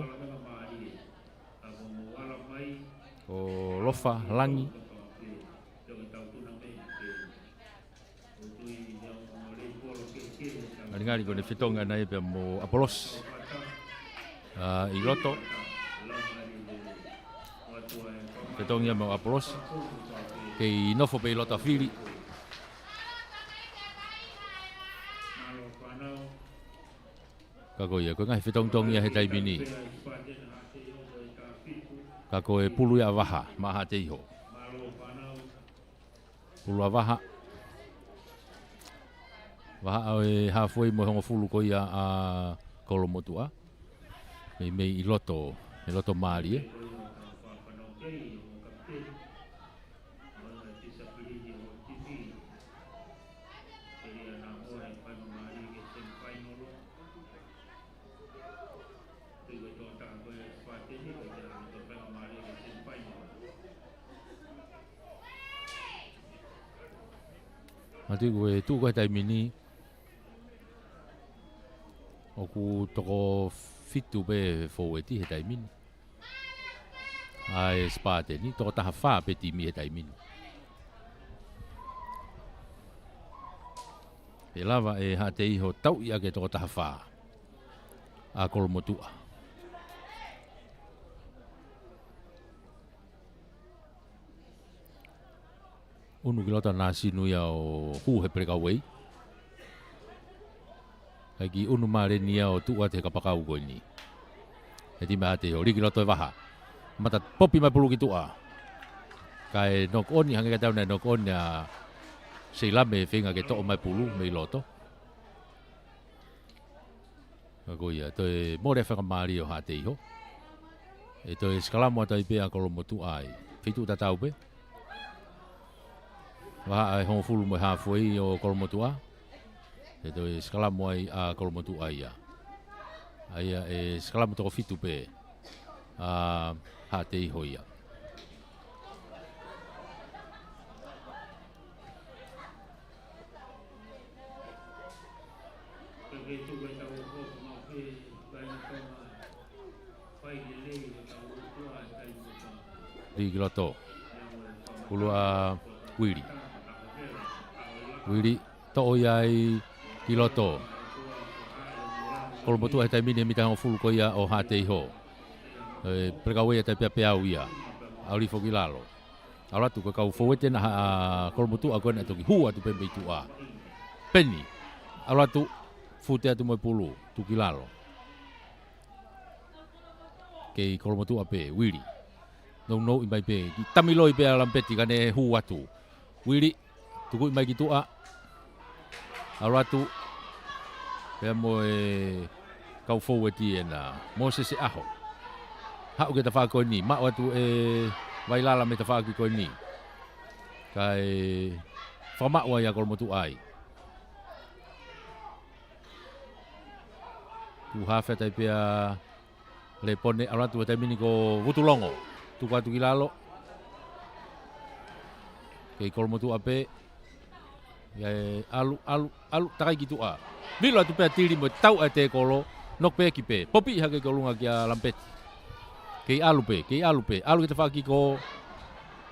Ko Lofa Langi. Ngalingali ko ʻene fetongi ʻana ia pea mo ʻApolosi. ʻA, ʻi loto. Fetongi ia mo ʻApolosi. Kei nofo pē ʻi loto ʻa Fili. Ka ko ia, ko e ngaahi fetongitongi ia he taimi ni. Ka ko e pulu ia ʻa Vaha, maʻa Haʻateiho. Pulu ʻa Vaha. Vaha ʻa e halfway mo e hongofulu ko ia ʻa Kolomotuʻa. Meimei ʻi loto, ʻi loto mālie. Mati ko e tuʻu ko ē he taimi ni. ʻOku toko fitu pē fōueti he taimi ni. ʻA e Spartan ni, toko taha fā pē timi he taimi ni. ʻE lava ʻe Haʻateiho tauʻi ʻaki e toko taha fā ʻa Kolomotuʻa. ʻUnu ki loto ʻa Nāsinu ia ʻo hū he pelekauei. Kae kiʻi ʻunu mai ʻa Leni ia ʻo tuʻu atu he kapakau ko eni. He timi ʻa Haʻateiho, lī ki loto ʻe Vaha. Mata popi mai pulu ki tuʻa. Kae knock on, hangē kiate au naʻe knock on ʻa Seilame, feinga ke toʻo mai pulu mei loto. Ka ko ia, toe mole fakamālie ʻo Haʻateiho. ʻE toe sikalamu atu ai pē ʻa Kolomotuʻa ai. Feituʻu tatau pē. Vaha ʻa e hongofulu mo e halfway ʻo Kolomotuʻa. ʻE toe sikalamu ai ʻa Kolomotuʻa ia. ʻA ia ʻe sikalamu toko fitu pē ʻa Haʻateiho ia. Lī ki loto. Pulu ʻa Uili. Uili, toʻo ia ai ki loto. Kolomotuʻa he taimi ni he mita hongofulu ko ia ʻo Haʻateiho. ʻE, pelekauei ʻa Taipeapeau ia. ʻAlu hifo ki lalo. ʻAlu atu ko e kau fōueti ʻena ʻa Kolomotuʻa ko ē naʻe toki hū atu pē mei tuʻa. Peni. ʻAlu atu, fute atu mo e pulu, tuku ki lalo. Kei Kolomotuʻa pē, Uili. Nounou mai pē, kiʻi tamiloi pē ʻa Lamipeti ka ne hū atu. Uili, tukuʻi mai ki tuʻa. ʻAlu atu. Pea mo e kau foueti ena, Mōsese ʻAho. Haʻu ki he tafaʻaki ko eni, maʻu atu e Vailala mei he tafaʻaki ko eni. Kae fakamaʻu ai ʻa Kolomotuʻa ai. Tuʻu hafe atu ai pē ʻa Lepone, ʻalu atu he taimi ni ko Vutulongo. Tuku atu ki lalo. Kei Kolomotuʻa pē. ʻIa, ʻalu, ʻalu, ʻalu, takai ki tuʻa. Milo atu pē ʻa Tili mo e tau ʻa e tēkolo. Knock back pē. Popi hake ki ʻolunga kia Lampeti. Kei ʻalu pē, kei ʻalu pē. ʻAlu ki he tafaʻaki ko ē.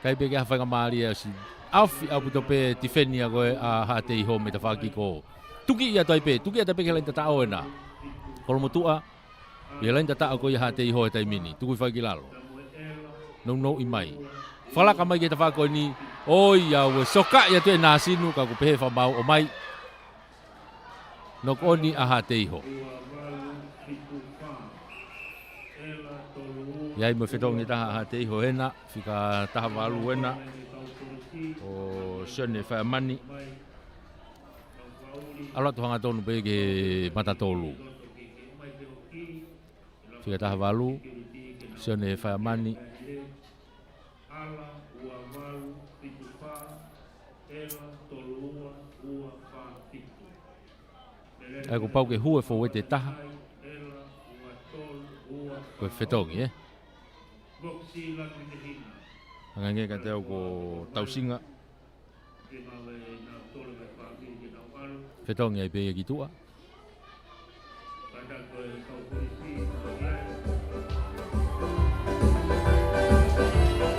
ʻIkai pē ke ʻi ai ha faingamālie ʻosi. ʻAofi ʻaupito pē tifeni ʻa ko ē ʻa Haʻateiho mei he tafaʻaki ko ē. Tuki ia atu ai pē, tuki atu ai pē ki he laini tataʻo ena. Kolomotuʻa, ʻi he laini tataʻo ko ia ʻa Haʻateiho he taimi ni, tuku hifo ai ki lalo. Nounou ʻi mai. Fakalaka mai ki he tafaʻaki ko eni, ʻoiauē, sokaʻi atu ʻe Nāsinu, ka ʻoku pehē fakamaau ʻomai. Knock on ʻa Haʻateiho. ʻI ai mo e fetongi ʻe taha ʻa Haʻateiho ena, fika taha valu ena, ʻo Sione Faiamani. ʻAlu atu hangatonu pē ki he mata tolu. Fika taha valu, Sione Faiamani. ʻA ia kuo pau ke hū e foueti ʻe taha. Ko e fetongi, ē? Hangē kiate au ko Tausinga. Fetongi ai pē ia ki tuʻa.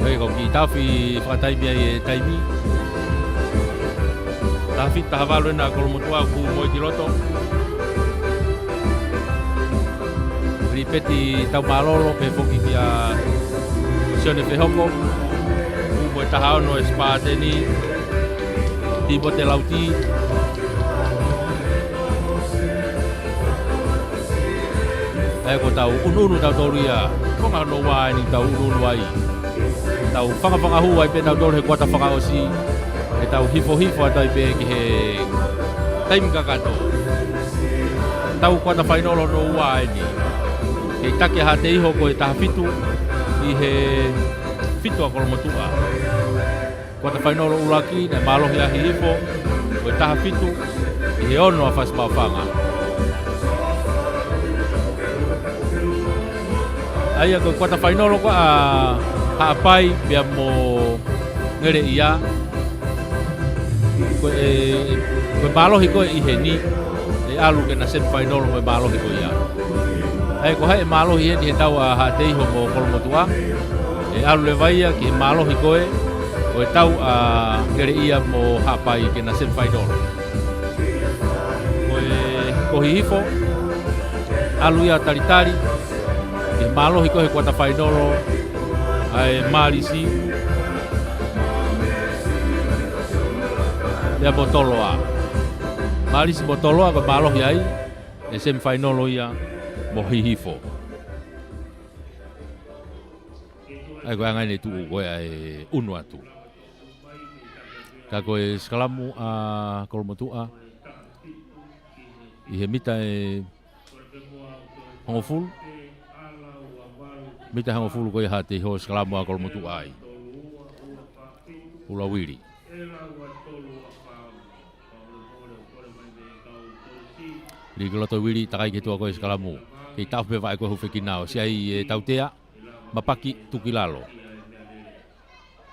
Hei, ko e kiʻi taofi fakataimi ai e taimi. Taha fitu taha valu ena ʻa Kolomotuʻa, hū mo ia ki loto. Lipeti Taumālolo, pehē foki kia Sione Fehoko. Hū mo e taha ono e Sipāteni. Timote Lauti. ʻA ia ko ʻetau ʻunuʻunu tautolu ia. Konga hono ua eni ʻetau ʻunuʻunu ai. Tau fangafanga hū ai pē tautolu he kuata fakaʻosi. ʻEtau hifohifo atu ai pē ki he taimi kakato. Tau kuata fainolo hono ua eni. Kei taki ʻa Haʻateiho ko e taha fitu ʻi he fitu ʻa Kolomotuʻa. Kuata fainolo ʻuluaki, naʻe mālohi ʻa Hihifo, ko e taha fitu, ʻi he ono ʻa Fasimaʻufanga. ʻA ia ko e kuata fainolo ko ē ʻa Haʻapai pea mo Ngeleʻia. Ko e, ko e mālohi ko ē ʻi heni, ʻe ʻalu ki he semifinal mo e mālohi ko ia. ʻA ia ko hai ʻe mālohi heni he tau ʻa Haʻateiho mo Kolomotuʻa, ʻe ʻalu leva ia ki he mālohi ko ē, ko e tau ʻa Ngeleʻia mo Haʻapai ki he semifinal. Ko e, ko Hihifo, ʻalu ia talitali, ki he mālohi ko ē he kuata fainolo, ʻa e Malisi, pea mo Toloa. Malisi mo Toloa ko e mālohi ai, ʻe semifinal ia mo Hihifo. ʻA ia ko e anga eni e tuʻu ko ē ʻa e ʻunu atu. Ka ko e sikalamu ʻa Kolomotuʻa, ʻi he mita ʻe hongofulu. Mita hongofulu ko ia ʻa Haʻateiho, sikalamu ʻa Kolomotuʻa ai. ʻUluaki uili. Lī ki loto uili, takai ki tuʻa ko e sikalamu. Kei taʻofi pē vaʻe ko ē hufekina ʻo siʻi ai e tautea. Mapaki, tuku ki lalo.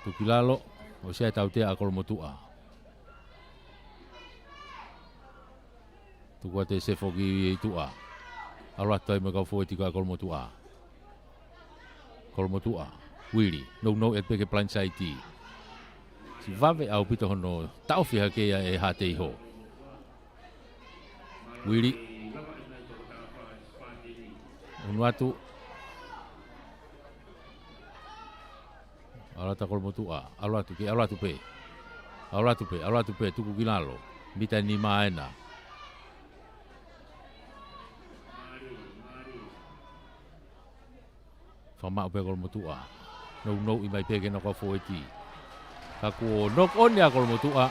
Tuku ki lalo, ʻo siʻi ai e tautea ʻa Kolomotuʻa. Tuku atu e sefo ki tuʻa. ʻAlu atu ai mo e kau foueti ko ē ʻa Kolomotuʻa. Kolomotuʻa, uili, nounou atu pē ki he blind side. Siʻi vave ʻaupito hono taʻofi hake ia ʻe Haʻateiho. Uili. ʻUnu atu. ʻAlu atu ʻa Kolomotuʻa, ʻalu atu ki, ʻalu atu pē. ʻAlu atu pē, ʻalu atu pē, tuku ki lalo. Mita ʻe nima ena. Fakamaʻu pē ʻa Kolomotuʻa. Nounou ʻi mai pē ki he kau foueti. Ka kuo knock on ʻa Kolomotuʻa.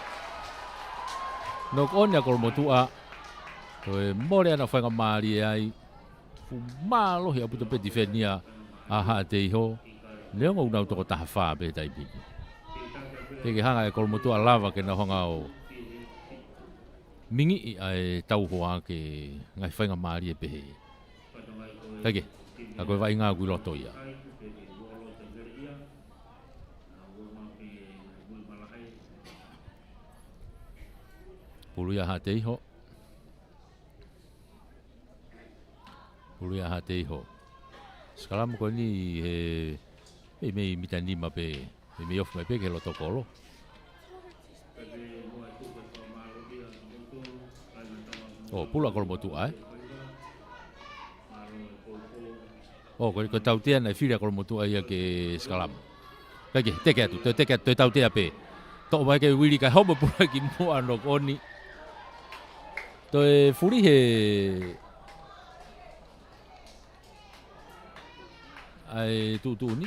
Knock on ʻa Kolomotuʻa. Toe mole ʻana faingamālie ai. Fuʻu mālohi ʻaupito pē tifeni ʻa Haʻateiho. Neongo ʻoku nau toko taha fā pē he taimi ni. Ke ke hanga ʻe Kolomotuʻa lava ke nau hanga ʻo mingiʻi ʻa e tau hoa ke ngaahi faingamālie pehē. Kae kehe, ka ko e vaʻinga ʻoku ʻi loto ia. Pulu ia Haʻateiho. Pulu ia Haʻateiho. Sikalamu ko eni he, he mei mita nima pē, he mei ofi mai pē ki he loto kolo. ʻO, pulu ʻa Kolomotuʻa, ē? ʻO, ko, ko e tautea naʻe fili ʻa Kolomotuʻa ia ke sikalamu. Kae kehe, teke atu, toe teke atu, toe tautea pē. Toʻo mai ke uili kae homo pulu ki muʻa knock on. Toe fuli he ʻa e tuʻutuʻuni.